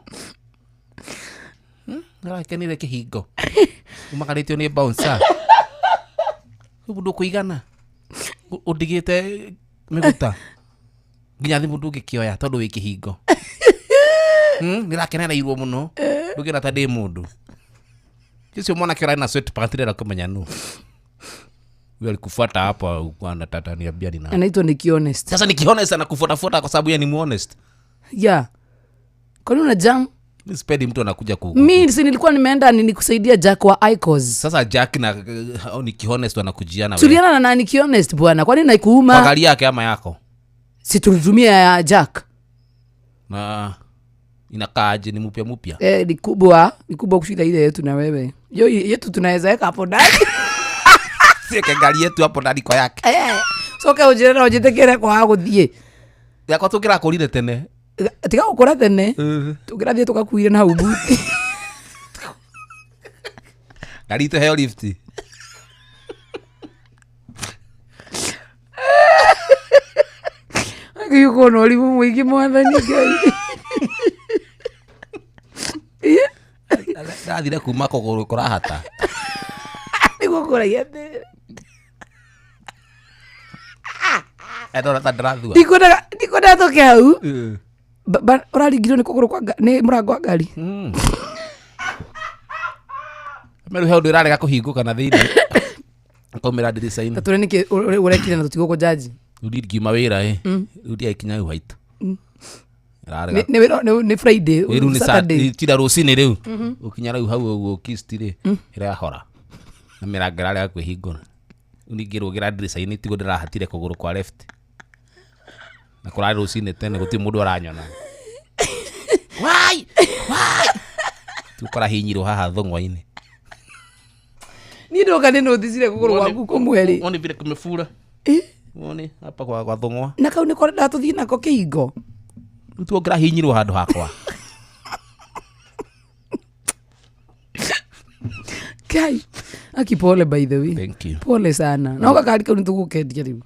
Ndĩrakenire Kĩhingo. Umakarĩtio nĩ bouncer. Rĩu ndũkũigana. Ũndigĩte mĩgũta. Nginya thimũ ndũngĩkĩoya tondũ wĩ Kĩhingo. Nĩrakenereirwo mũno. Ndũngĩona ta ndĩ mũndũ. Ũcio mwanake ũrarĩ na sweatpants ndĩrenda kũmenya nũ. Huyo alikufuata hapa anataka niambia ni nani. Anaitwa Nicky Honest. Sasa Nicky Honest anakufuatafuata kwa sababu yeye ni honest. Yeah. Kwani una jam? Mi sipendi mtu anakuja ku Mi si nilikuwa nimeenda nikusaidia Jack wa Icos. Sasa Jack na Nikki Honest wanakujiana wewe. Tuliana na nani Nikki Honest bwana? Kwani naikuuma? Kwa gari yake ama yako? Si tulitumia ya Jack. Na inakaaje, ni mpya mpya? Ni kubwa, ni kubwa kushinda ile yetu na wewe. Yo yetu tunaweza weka hapo ndani. Siweke gari yetu hapo ndani kwa yake. Soka ujire na ujitekere kwa guthie. Yakwa tukirakurire tene. Tiga gukura tene. Tukirathie tukakuire na hau buti. Gari itu heo lift. Yuko na ũrimũ mũingĩ mwathani Ngai. Ndathire kuma kũgũrũ kũrahata. Nĩguo kũragia atĩrĩrĩ. Ndona ta ndĩrathua. Ndikwendaga tũke hau. Ũraringirwo nĩ kũgũrũ kwa nĩ mũrango wa ngari. Meru he ũndũ ĩrarega kũhingũka na thĩinĩ. Nkaumĩra ndirica-inĩ. Ta tũrĩ nĩkĩ ũrekire na tũtigũkũjaji? Rĩu ndingiuma wĩra ĩ. Rĩu ndiakinya hau haitũ. Nĩ Friday, Saturday. Tira rũcinĩ rĩu. Ũkinya rĩu hau ũguo kisti rĩ, ĩrahora. Na mĩrango ĩrarega kwĩhingũra. Rĩu ningĩrũgĩra ndirica-inĩ tiguo ndĩrahatire kũgũrũ kwa left. Na kũrarĩ rũcinĩ tene gũtirĩ mũndũ aranyona. Wai! Wai! Tiguo kũrahinyirwo haha thũng'wa-inĩ. Niĩ ndoka nĩ noticire kũgũrũ gwaku kũmwe rĩ. Wone vile kumefura. Wone hapa kwa thũng'wa. Na kau nĩko ndatũthiĩ nako kĩhingo. Rĩu tiguo ngĩrahinyirwo handũ hakwa. Kai, aki pole by the way. Thank you. Pole sana. Na gakari kau nĩtũgũkendia rĩu.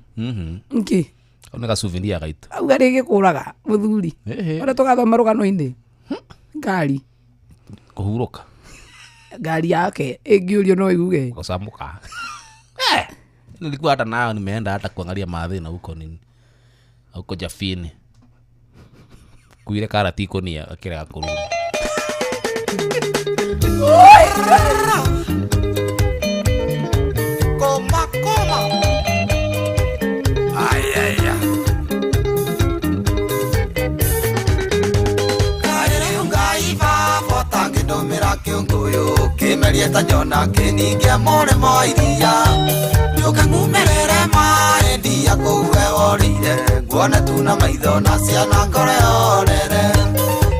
Nĩkĩ? Kau nĩ gacouvenir gaitũ. Auga rĩgĩkũraga mũthuri. Ũrĩa tũgathoma rũgano-inĩ. Ngari. Kũhurũka. Ngari yake ĩngĩũrio no ĩuge. Gũcamũka. Nilikuwa hata nayo nimeenda hata kuangalia mathĩna huko nini. Huko Jafini. Kuire karati ikonia akĩrega kũrũma. Koma koma. Ay ay ay. Kaire ungaiva botangi ndomira kiunguyu kimerie ta njona kiningia mũrĩmo iria nĩũke ng'umĩrĩre maĩ ndia kũu we worĩire nguone tu na maitho na ciana ngoro yorere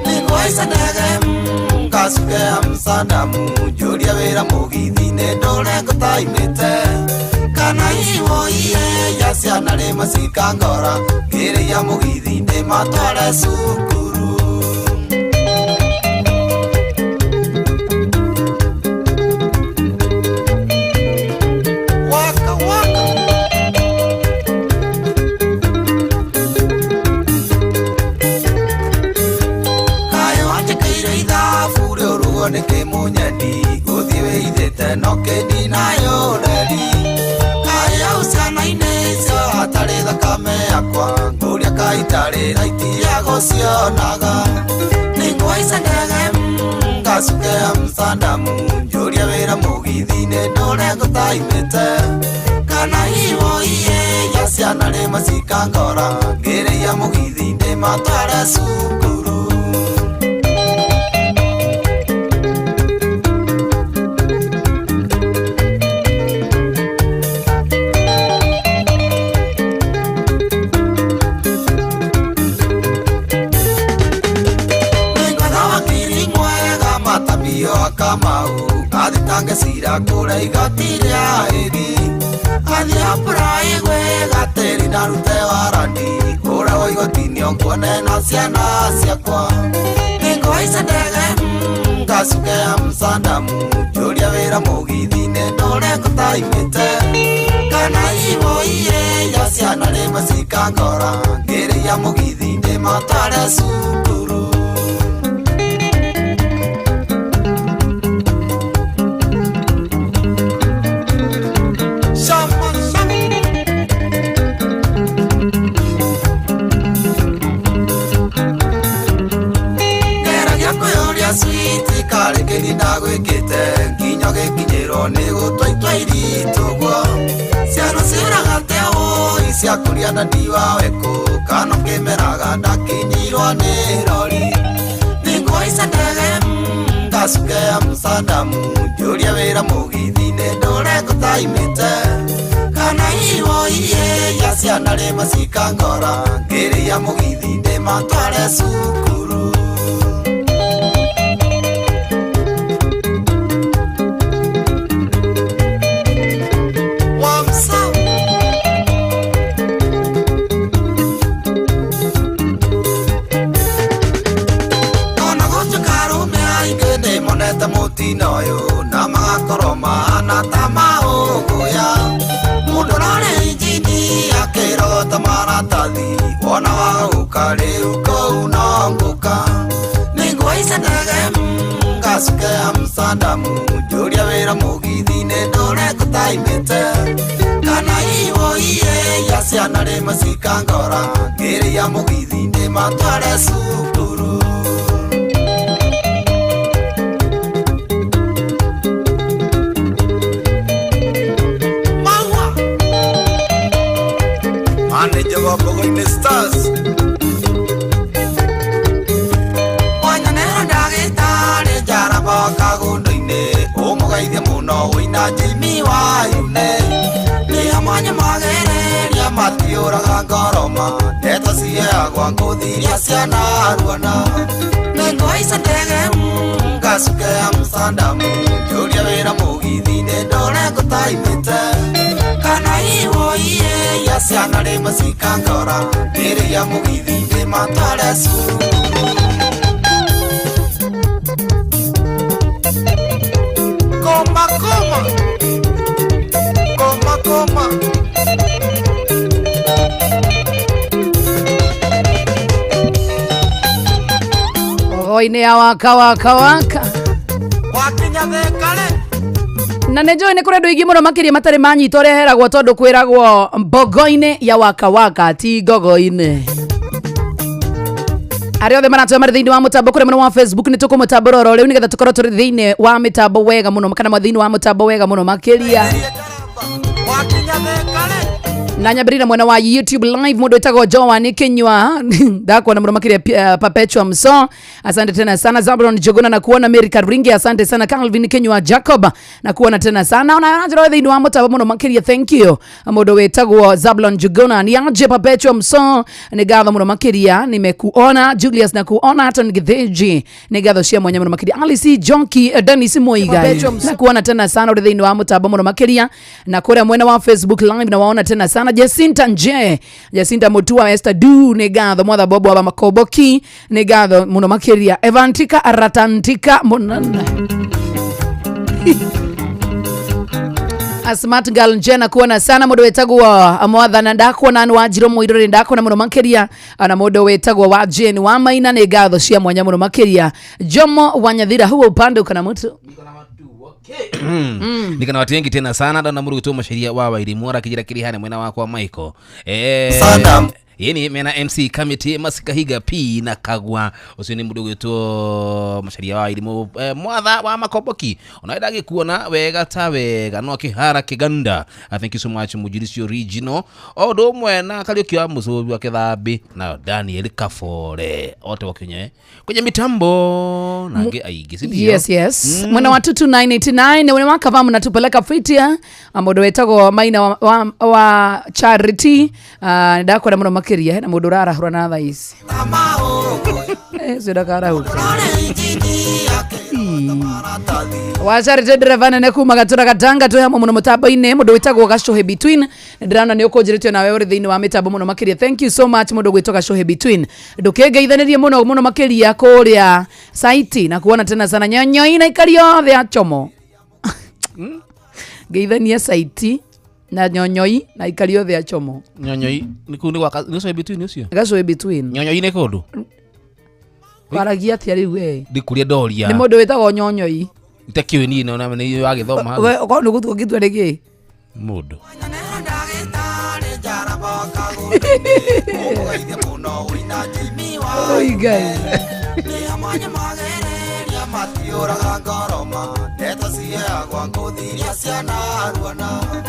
nĩngũhaica ndege ngacuke Amsterdam njũrie wĩra mũgithi-inĩ ndũre ngũtaimĩte kana iwoiye ya ciana rĩmwe cikangora ngĩrĩia mũgithi ndĩmatware cukuru. Waka waka. Kayo wanjĩkĩire ithabu rĩũrugwo nĩ kĩmũnyendi gũthiĩ wĩithĩte no kĩndinayo ũreri kaĩ au ciana-inĩ icio hatarĩ thakame yakwa ngũria kaitarĩ raiti ya gũcionaga nĩngũhaica ndege ngacuke Amsterdam njũrie wĩra mũgithi-inĩ ndũre ngũtaimĩte kana iwoiye ya ciana rĩmwe cikangora ngĩrĩia mũgithi ndĩmatware cukuru. Nĩngwetha wakiri mwega matamio Kamau athitange cira kũrĩa igoti rĩa ĩri athiĩ apply gwĩ gatĩri ndarute warandi kũragwo igoti-inĩ nguone na ciana ciakwa nĩngũhaica ndege ngacuke Amsterdam njũrie wĩra mũgithi-inĩ ndũre ngũtaimĩte kana iwoiye ya ciana rĩmwe cikangora ngĩrĩia mũgithi ndĩmatware cukuru. Shama shama. Ngeragia kwĩyũria switi karĩ kĩni ndagwĩkĩte nginya gĩkinyĩrwo nĩ gũtwa itua iritũ ũguo ciana ciũraga atĩa ũi ciakũria na ndiwawekũ kana ũkĩmeraga ndakinyirwo nĩ rori nĩngũhaica ndege Ngasuke Amsterdam Njũria wĩra mũgithi-inĩ ndũre ngũtaimĩte Kana iwo iye ya ciana rĩ macikangora Ngĩrĩa mũgithi ndĩmatware cukuru Wamsa Ona gũtuĩka arũme aingĩ nĩmonete mũtino ũyũ na magakorwo mahana ta maũgũya Mũndũ ũrarĩ injini akĩrogota maratathi wona wagũka rĩu kũu no ngũka Nĩngũhaica ndege ngacuke Amsterdam Njũria wĩra mũgithi-inĩ ndũre ngũtaimĩte Kana iwo iye ya ciana rĩ macikangora Ngĩrĩa mũgithi ndĩmatware cukuru Maua Manager wa Mbogo-inĩ Stars Wanyanera ndagĩtarĩ njaramba kagũndũ-inĩ ũmũgeithie mũno wĩna Jimmy Wayune Nĩ mwanya magereria matiũraga ngoroma ndeto ciheagwo ngũthi iria cianaruana Nĩngũhaica ndege ngacuke Amsterdam Njũria wĩra mũgithi-inĩ ndũre ngũtaimĩte Kana iwo iye ya ciana rĩ macikangora Ngĩrĩa mũgithi ndĩmatware cukuru Koma koma Koma koma Ogoinĩ ya waka waka waka Wakinya Thika rĩ na nä njå nä kå rä andå aingä må no makä ria matarä manyita å rä a heragwo tondå kwä ragwo mbogo-inä ya wakawaka ti ngogo-inä arä othe maratwä marä thä inä wa må tambo kå rä mwena wa Facebook nä tå kå må tambå ro rä u nä getha tå korwo tå rä thä inä wa mä tambo wega må no kana thä inä wa må tambo wega må no makä ria na nyambä mwena wa YouTube live mundu wetagwo Joan Kinyua ndakuona muno makiria Perpetua Mso, asante tena sana. Zablon Jogona na kuona Mary Karingi, asante sana. Calvin Kinyua Jacob na kuona tena sana. Ona njira thiini wa mutabo muno makiria, thank you mundu wetagwo Zablon Jogona. Ni aje Perpetua Mso, ni ngatho muno makiria, nimekuona. Julius na kuona. Aton Githinji, ni ngatho cia mwanya muno makiria. Alice Jonki, Dennis Muigai na kuona tena sana uri thiini wa mutabo muno makiria. Na kuria mwena wa Facebook live na waona tena sana. Jacinta Nje, Jacinta Mutua, Esther Du, nĩ ngatho. Mwatha Bobo wa Makoboki, nĩ ngatho mũno makĩria. Evantika Ratantika Monana A smart girl nje na kuona sana mundu wetagwo mwathana ndakuona ni wanjiro muiruri ndakuona muno makiria na mundu wetagwo wa Jane wa Maina nĩ ngatho cia mwanya muno makiria. Jomo Wanyathira huo upande ukana mutu Nikana watu wengi tena sana ndona murugutu masharia wa Wairimu arakijira kiri hane mwena wakwa Michael yeni mena MC Committee Masikahiga P na Kagwa ucio ni mundu gwitwo masharia wa Wairimu mwatha wa Makoboki onaenda gikuona wega ta wega no kihara kiganda. Thank you so much mujirisi original ondo mwena Kariuki wa Mucubi wa Kithambi na Daniel Kafore ote wakinye kwenye mitambo na ngi aigi si ndio? Yes, yes. Mwena wa 22989 ni wakava mnatupeleka fitia mundu wetagwo Maina wa Charity ndakora muno makiria na mundu urarahura na thaa ici cio ndakarahuka wa Charity dereva nene kuma gatura gatanga twi hamwe muno mutambo-inĩ mundu witagwo Gacuhi Between ndirona ni ukunjiritio nawe uri thiini wa mitambo muno makiria. Thank you so much mundu gwitwo Gacuhi Between ndukingeithanirie muno muno makiria kuria saiti na kuona tena sana nyonyoi na ikari othe a chomo ngeithanie saiti na nyonyoi na ikari othe a chomo. Nyonyoi ni kuu ni kwa Gacuhi Between ucio Gacuhi Between nyonyoi ni kundu waragia atia riu we ndikuria ndoria ni mundu witagwo nyonyoi nitakiwe ni na ni wagithoma hau we ukorwo ni gutua ngitua niki mundu Oi Ngai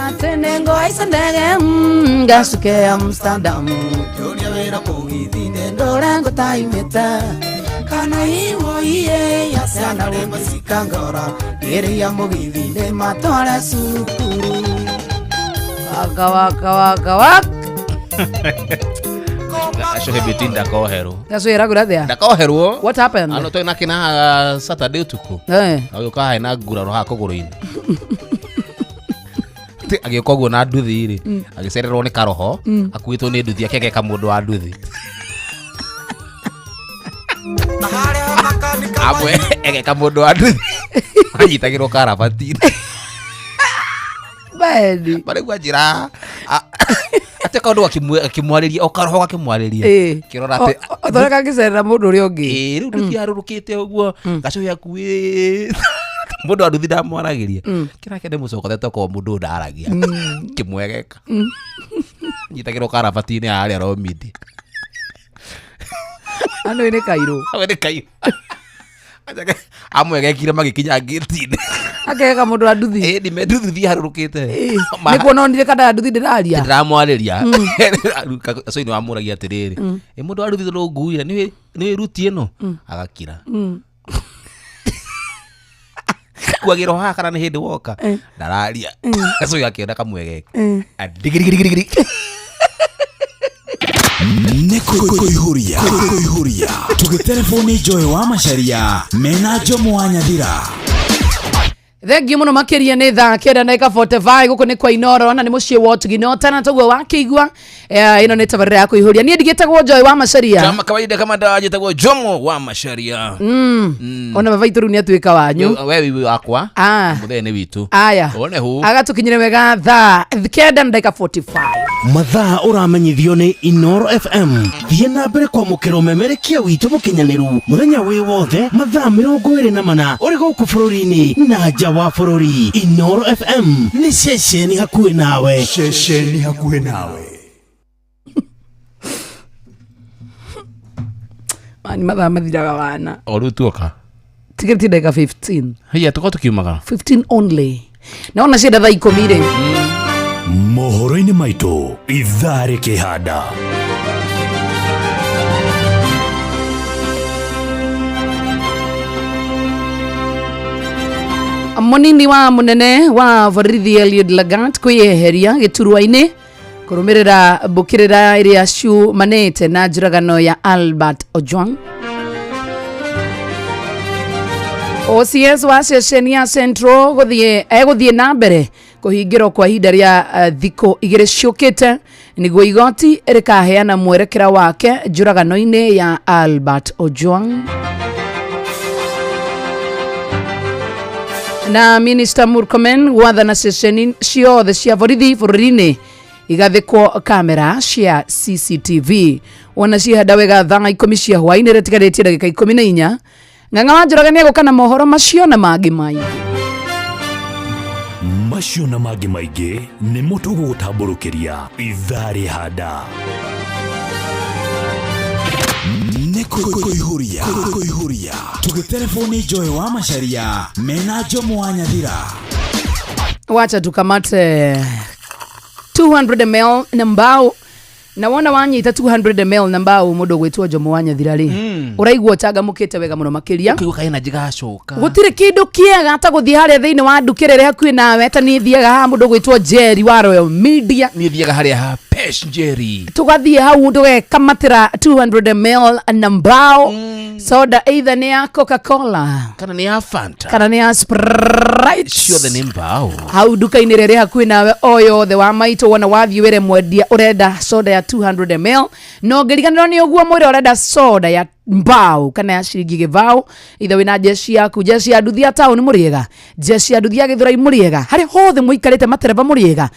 atenengo aisendege ngasuke Amsterdam ndora ngutaimĩte Kana iwoiye ya ciana rĩmwe cikangora ngĩrĩa mũgithi nĩ matware cukuru. Waka waka waka waka. Acio hĩmbĩti ndakoherwo. Gacoera athĩa? Ndakoherwo. What happened? Ano twĩ nake na Saturday ũtukũ. Eh. Agĩũka hae na nguraro haha kũgũrũ-inĩ. Agĩũka ũguo na nduthi rĩ, agĩcererwo nĩ karoho, akuĩtwo nĩ nduthi akĩgeka mũndũ wa nduthi. Amwe egeka mũndũ wa nduthi. Anyitagĩrwo karabati-inĩ. Badi. Marĩgua njĩra atĩ kaũndũ gakĩmwarĩria o karoho gakĩmwarĩria. Kĩrora atĩ Othoreka ngĩcerera mũndũ ũrĩa ũngĩ. Ĩĩ, rĩu nduthi yarũrũkĩte ũguo gacohi akuĩte mũndũ wa nduthi ndamwaragĩria kĩrake nĩ mũcokotete okorwo mũndũ ũyũ ndaragia kĩmwegeka nyitagĩrwo karabati-inĩ harĩa Romidi. Ano nĩ kairũ. Awe nĩ kairũ. Amwegekire magĩkinya ngĩti-inĩ. Akegeka mũndũ wa nduthi. Ĩĩ, nĩ nduthi thiĩ harũrũkĩte. Nĩ kuona onire kana nduthi ndĩraria. Ndĩramwarĩria. Gacohi nĩ wamũragia atĩrĩrĩ, ĩ mũndũ wa nduthi tondũ nguire nĩ wĩruti ĩno? Agakira. Kuagĩrwo haha kana nĩ hĩndĩ woka ndararia. Gacohi gakĩenda kamwegeke. Ndigirigirigiri. Nĩ kũihũria kũihũria tũgĩterebwo nĩ Joy wa Macharia mena Jomo wa Nyathira. Thengiũ mũno makĩria nĩ thaa kenda na ika 45 gũkũ nĩ kwa Inoro na nĩ mũciĩ wa Ũtugi tana toguo wakĩigua ĩno nĩ tabarĩra ya kũihũria. Niĩ ndigĩtagwo Joy wa Macharia. Kama kawaida kama dawa njĩtagwo Jomo wa Macharia. Ona baba itũ rĩu nĩ atuĩka wanyu. We wi wakwa. Mũthee nĩ witũ. Aya. One hu. Agatũkinyire wega thaa kenda na ndagĩka 45. Mathaa ũramenyithio nĩ Inoro FM. Thiĩ na mbere kwamũkĩra ũmemerekia witũ mũkinyanĩru mũthenya wĩ wothe mathaa 24 ũrĩ gũkũ bũrũri-inĩ na nja wa bũrũri. Inoro FM nĩ ceceni hakuhĩ nawe. Ceceni hakuhĩ nawe. Mani mathaa mathiraga wana. O rĩu tuoka. Tigĩrĩtie ndagĩka 15. Haiya tukorwo tũkiumagara. 15 only. Naona cienda thaa ikũmi rĩ. Mohoro-inĩ maitũ ithaa rĩkĩhanda. Mũnini wa mũnene wa borithi Eliud Lagat kwĩyeheria gĩturwa-inĩ kũrũmĩrĩra mbũkĩrĩra ĩrĩa ciumanĩte na njũragano ya Albert Ojwang. OCS wa ceceni ya Central egũthiĩ na mbere kũhingĩrwo kwa ihinda rĩa thikũ igĩrĩ ciũkĩte nĩguo igoti rĩkaheana mwerekera wake njũragano-inĩ ya Albert Ojwang. Na Minister Murkomen gwathana ceceni ciothe cia borithi bũrũri-inĩ igathĩkwo kamera cia CCTV. Wona cihanda wega thaa 10 cia hwaĩ-inĩ rĩtigarĩtie ndagĩka 14. Ng'ang'a wa Njoroge nĩegũka na mohoro macio na mangĩ maingĩ. Macio na mangĩ maingĩ nĩmo tũgũgũtambũrũkĩria ithaa rĩhanda. Nĩ kũihũria kũihũria tũgĩterebwo nĩ Joy wa Macharia mena Jomo wa Nyathira. Wacha tukamate 200 ml na mbao. Na wona wanyita 200 ml na mbao mũndũ gwĩtwo Jomo wa Nyathira rĩ, ũraigua ũcangamũkĩte wega mũno makĩria. Ũkĩigua kaĩ njigacoka. Gũtirĩ kĩndũ kĩega ta gũthiĩ harĩa thĩinĩ wa nduka ĩrĩa ĩrĩ hakuhĩ nawe, ta niĩ thiaga haha mũndũ gwĩtwo Jerry wa Royal Media. Niĩ thiaga harĩa ha Pesh Jerry. Tũgathiĩ hau tũgekamatĩra 200 ml na mbao. Soda either nĩ ya Coca-Cola kana nĩ ya Fanta kana nĩ ya Sprite. Ciothe nĩ mbao. Hau nduka-inĩ ĩrĩa ĩrĩ hakuhĩ nawe o yothe wa maitũ, wona wathiĩ wĩre mwendia ũrenda soda ya 200 ml, na ũngĩriganĩrwo nĩ ũguo mwĩre ũrenda soda ya mbao kana ya ciringi gĩbao. Ithe wĩna jeshi yaku, jeshi ya nduthi ya taũni mũrĩega, jeshi ya nduthi ya Gĩthũrai mũrĩega, harĩa hothe mũikarĩte matereba mũrĩega,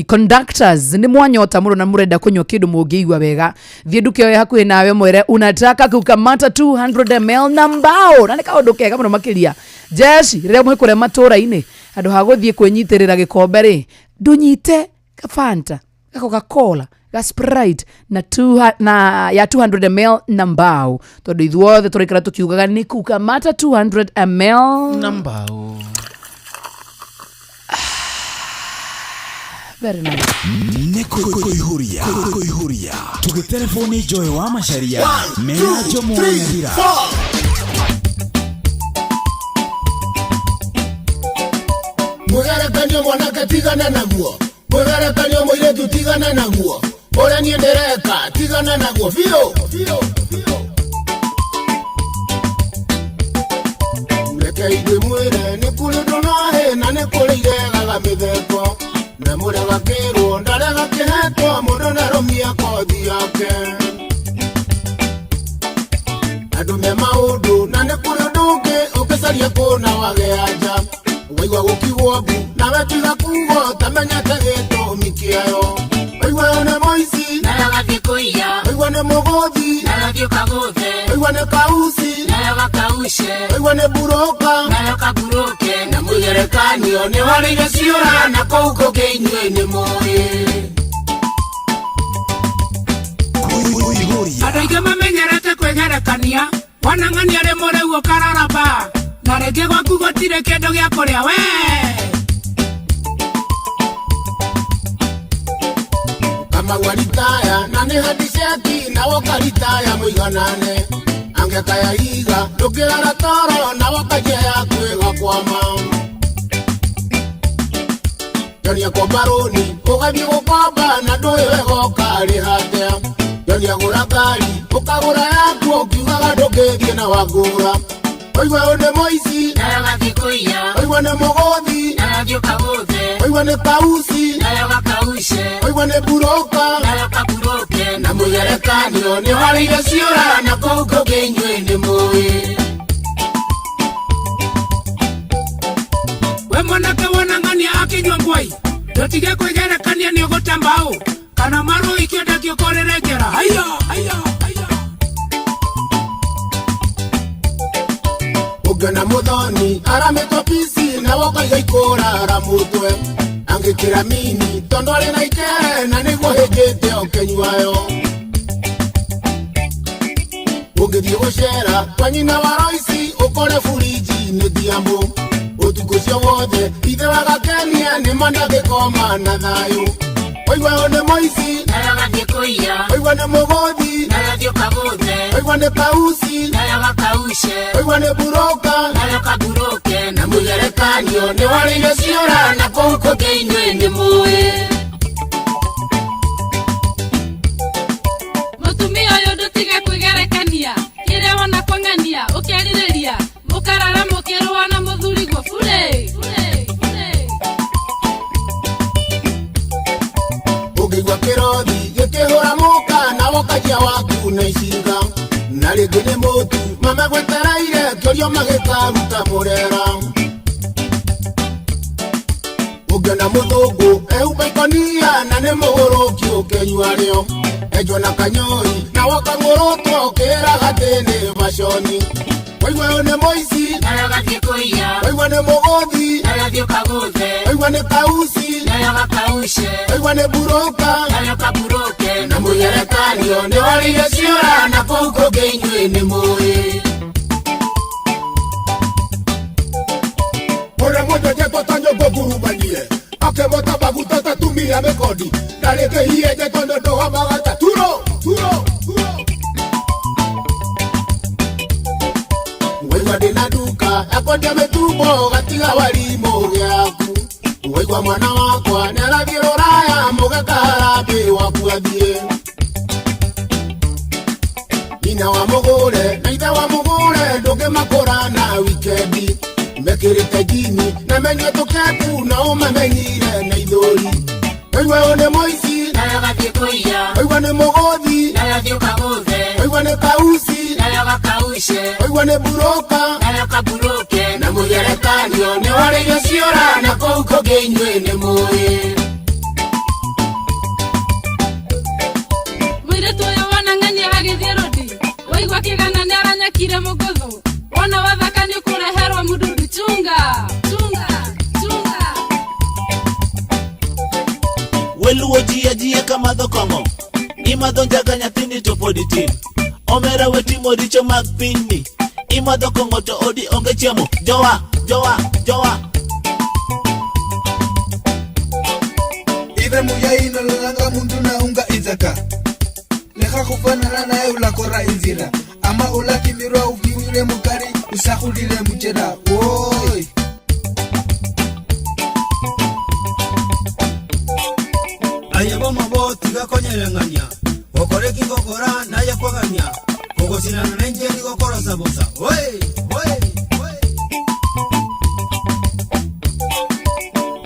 conductors nĩ mwanyota mũno na mũrenda kũnyua kĩndũ mũngĩigua wega, thiĩ nduka ĩyo ĩ hakuhĩ nawe mwĩre unataka kukamata 200 ml na mbao, na nĩ kaũndũ kega mũno makĩria. Jeshi rĩrĩa mwĩ kũrĩa matũũra-inĩ handũ ha gũthiĩ kwĩnyitĩrĩra gĩkombe rĩ, ndũnyite ka Fanta, ka Coca-Cola, ga Sprite na na ya 200 ml na mbao, tondũ ithuothe tũraikara tũkiugaga nĩ kukamata 200 ml na mbao. Very nice. Nĩ kũihũria kũihũria tũgĩterebwo nĩ Joy wa Macharia mena Jomo wa Nyathira. Mwĩgerekanio mwanake tigana naguo, mwĩgerekanio mũirĩtu tigana naguo, ũrĩa niĩ ndĩreka tigana naguo biũ biũ biũ. Reke ndĩmwĩre nĩ kũrĩ ũndũ nahe na nĩ kũrĩ iregaga mĩtheko, na mũrega kĩrwo ndarega kĩhetwo mũndũ ndarũmia kothi yake. Andũ me maũndũ na nĩ kũrĩ ũndũ ũngĩ ũngĩcaria kũna wage anja, waigua gũkiugwo mbu nawe tiga kuga ũtamenyete gĩtũmi kĩayo. Waigua ũyũ nĩ mũici nawe ũgathiĩ kũiya, waigua nĩ mũgũthi nawe ũthiĩ ũkagũthe, waigua nĩ kauci nawe ũgakauce, waigua nĩ mburoka nawe ũkaburoke, na mwĩgerekanio nĩ warĩire ciũra na kũu kũngĩ inyuĩ nĩ mũĩ. Andũ aingĩ mamenyerete kwĩgerekania, wona ng'ania arĩ mũrĩu ũkarora ba, na rĩngĩ gwaku gũtirĩ kĩndũ gĩa kũrĩa we. Kamau aritaya na nĩ handiceti na woka ritaya mũiganane, angĩkaya iga ndũngĩrara toro na woka njia yaku ĩgakwama. Jonia komba rũni ũgathiĩ gũkomba na ndũĩ wega ũkarĩha atĩa. Jonia gũra ngari ũkagũra yaku ũkiugaga ndũngĩthiĩ na wangũra. Waigua ũyũ nĩ mũici nawe ũgathiĩ kũiya, waigua nĩ mũgũthi nawe ũthiĩ ũkagũthe, waigua nĩ kauci nawe ũgakauce, waigua nĩ mburoka nawe ũkaburoke, na mwĩgerekanio nĩ warĩire ciũra na kũu kũngĩ inyuĩ nĩ mũĩ. We mwanake wona ng'ania akĩnyua ngwai, ndũtige kwĩgerekania nĩ ũgũte mbaũ, kana marũi kĩonda kĩũkũrĩre njera. Haiya haiya haiya. Ũngĩona mũthoni aramĩtwo pici na wokaiga ikũrara mũtwe, angĩkĩra mini tondũ arĩ na ikere na nĩguo hĩngĩte ũkĩnyuayo. Ũngĩthiĩ gũcera kwa nyina wa Roici ũkore buriji nĩ ndiamũ, ũtukũ ũcio wothe ithe wa gakenia nĩ ma ndangĩkoma na thayũ. Waigua ũyũ nĩ mũici nawe ũgathiĩ kũiya, waigua nĩ mũgũthi nawe ũthiĩ ũkagũthe, waigua nĩ kauci nawe ũgakauce, waigua nĩ mburoka nawe ũkaburoke, na mwĩgerekanio nĩ warĩire ciũra na kũu kũngĩ inyuĩ nĩ mũĩ. Mũtumia ũyũ ndũtige kwĩgerekania, kĩrĩa wona kwang'ania ũkĩarĩrĩria, mũkarara mũkĩrũa na mũthuriguo bure bure bure. Ũngĩigua kĩrothi gĩkĩhũra mũka na wokanjia waku na icinga, na rĩngĩ nĩ mũtu mamegwetereire kĩũrio magĩkaruta mũrera. Ũngĩona mũthũngũ ehumba ikũnia na nĩ mũgũrũki ũkĩnyua rĩo, enjwo na kanyoi na wokang'ũrũtwo ũkĩĩraga atĩ nĩ baconi. Waigua ũyũ nĩ mũici nawe ũgathiĩ kũiya, waigua nĩ mũgũthi nawe ũthiĩ ũkagũthe, waigua nĩ kauci nawe ũgakauce, waigua nĩ mburoka nawe ũkaburoke, na mwĩgerekanio nĩ warĩire ciũra na kũu kũngĩ inyuĩ nĩ mũĩ. Ũrĩa mũndũ njetwo ta nyũngũ ngurumanie, akĩmota maguta ta tumia mĩkondi, na rĩngĩ hienjetwo nĩ ũndũ wa magata turo turo turo. Waigua ndĩna nduka ya kwendia mĩtumbo gatiga warimũ gĩaku, waigua mwana wakwa nĩarathiĩ rũraya mũgeka harambĩ waku athiĩ. Nyina wa mũgũre na ithe wa mũgũre ndũngĩmakũra na wikendi, mekĩrĩte njini na menyue tũkepu na ũmamenyire na ithũri. Waigua ũyũ nĩ mũici nawe ũgathiĩ kũiya, waigua nĩ mũgũthi nawe ũthiĩ ũkagũthe, waigua nĩ kauci nawe ũgakauce, waigua nĩ mburoka nawe ũkaburoke, na mwĩgerekanio nĩ warĩire ciũra na kũu kũngĩ inyuĩ nĩ mũĩ. Mũirĩtu ũyũ wona ng'ania agĩthiĩ rũndi, waigua kĩgana nĩ aranyakire mũgũthũ, wona wathaka nĩ ũkũreherwo mũndundu. Chunga chunga chunga. Weluo ji ajia kamadho kong'o, imadho njaga nyathini to pod itin, omera wetimo richo mag pinyni, imadho kong'o to odi onge chiemo. Jowa jowa jowa. Ithe muyaino lolanga muntu naunga inzaka, lekha khufanana naye ulakora inzira, ama ulakimirwa uviwile mukari usakhulile muchela woi. Nyereng'ania gokore kingokora naye kwagania kogosinana nenjeri gokorosa bosa oe oe.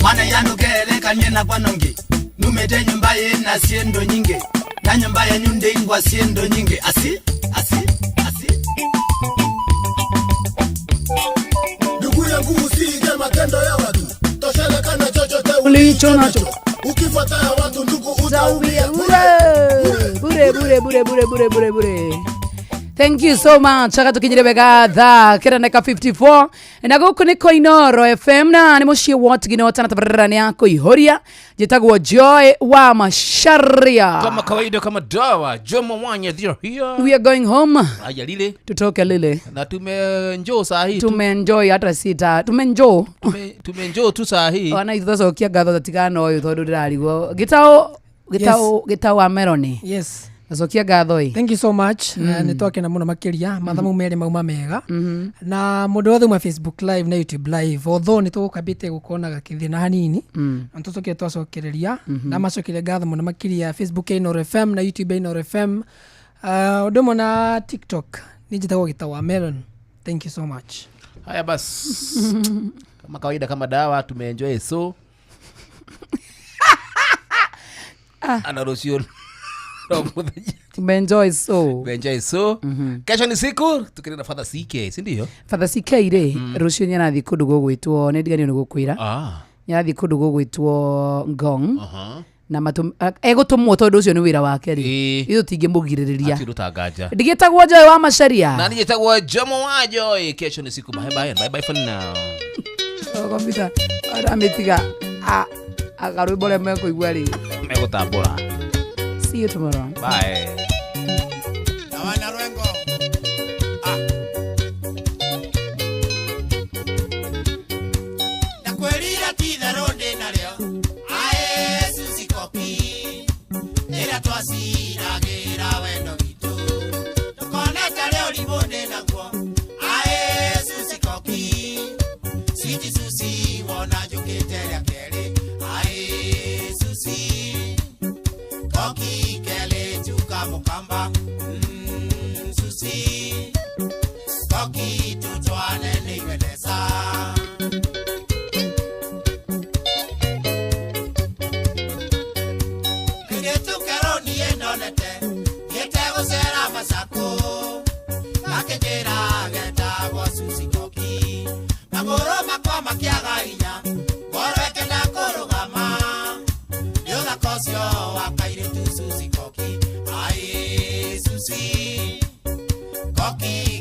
Mwana yanukelekanie na kwanongi numete nyumba yena siendo nyingi na nyumba yenyu ndeingwa siendo nyingi asi asi asi. Ndugu yangu usiige matendo ya watu, toshelekana chochote ulicho nacho. Ukifuata ya watu ndugu utaumia bure bure bure bure bure bure bure. Thank you so much. Aka tukinyire wega thaa kera ndagĩka 54 na gũkũ nĩ Koinoro FM na nĩ mũciĩ wa Ũtugina tabarĩra nĩ ya kũihũria. Njĩtagwo Joy wa Macharia. Kama kawaida, kama dawa, Jomo Wanyathira here. We are going home. Aya lile. Tutoke lile. Na tumeenjoy saa hii. Tumeenjoy hata sita. Tumeenjoy. Tumeenjoy tu saa hii. Ona ithucokia ngatho tatigana ũyũ tondũ ndĩrarigwo. Gĩtaũ gĩtaũ gĩtaũ wa Meloni. Yes. Acokia ngatho ĩ. Thank you so much. Nĩ twakena mũno makĩria mathaa mau merĩ mauma mega na mũndũ wothe uma Facebook live na YouTube live, although nĩ tũgũkambĩte gũkorwo gakĩthĩna hanini na nĩ tũcokire twacokereria na macokeria ngatho mũno makĩria Facebook ya Inooro FM na YouTube ya Inooro FM, ũndũ ũmwe na TikTok nĩ njĩtagwo Gĩtaũ wa Melon. Thank you so much. Haya bas, kama kawaida, kama dawa, tumeenjoy so ana rũciũ no mũthenya. Tumeenjoy so. Tumeenjoy so. Kesho ni siku tukiri na Father CK, si ndio? Father CK rĩ, rũciũ nĩ arathiĩ kũndũ gũgwĩtwo, nĩ ndiganĩirwo nĩ gũkwĩra. Nĩ arathiĩ kũndũ gũgwĩtwo Ngong. Na egũtũmwo tondũ ũcio nĩ wĩra wake rĩ. Ithuĩ tũtingĩmũgirĩrĩria. Hatirutanganja. Ndigĩtagwo Joy wa Macharia. Na niĩ njĩtagwo Jomo wa Joy. Kesho ni siku. Bye bye and bye bye for now. Kompyuta aramĩtiga akarwĩmbo ũrĩa mekũigua rĩ. Megũtambũra. See you tomorrow. Bye. Ndakwĩrire ti itherũ ndĩ narĩo aĩ Susi Koki ĩrĩa twaciragĩra wendo witũ ndũkone ta rĩ ũrimũ ndĩ naguo aĩ Susi Koki switi Susi wona njũkĩte rĩa kerĩ aĩ Susi Koki kelĩ njuka mũkamba Susi Koki tutwane nĩ iwendesa. Magũrũ makwa makĩaga hinya ngoro ĩkenda kũrũgama nĩ ũthaka ũcio wa kairĩtu Susi Koki aĩ Susi Koki.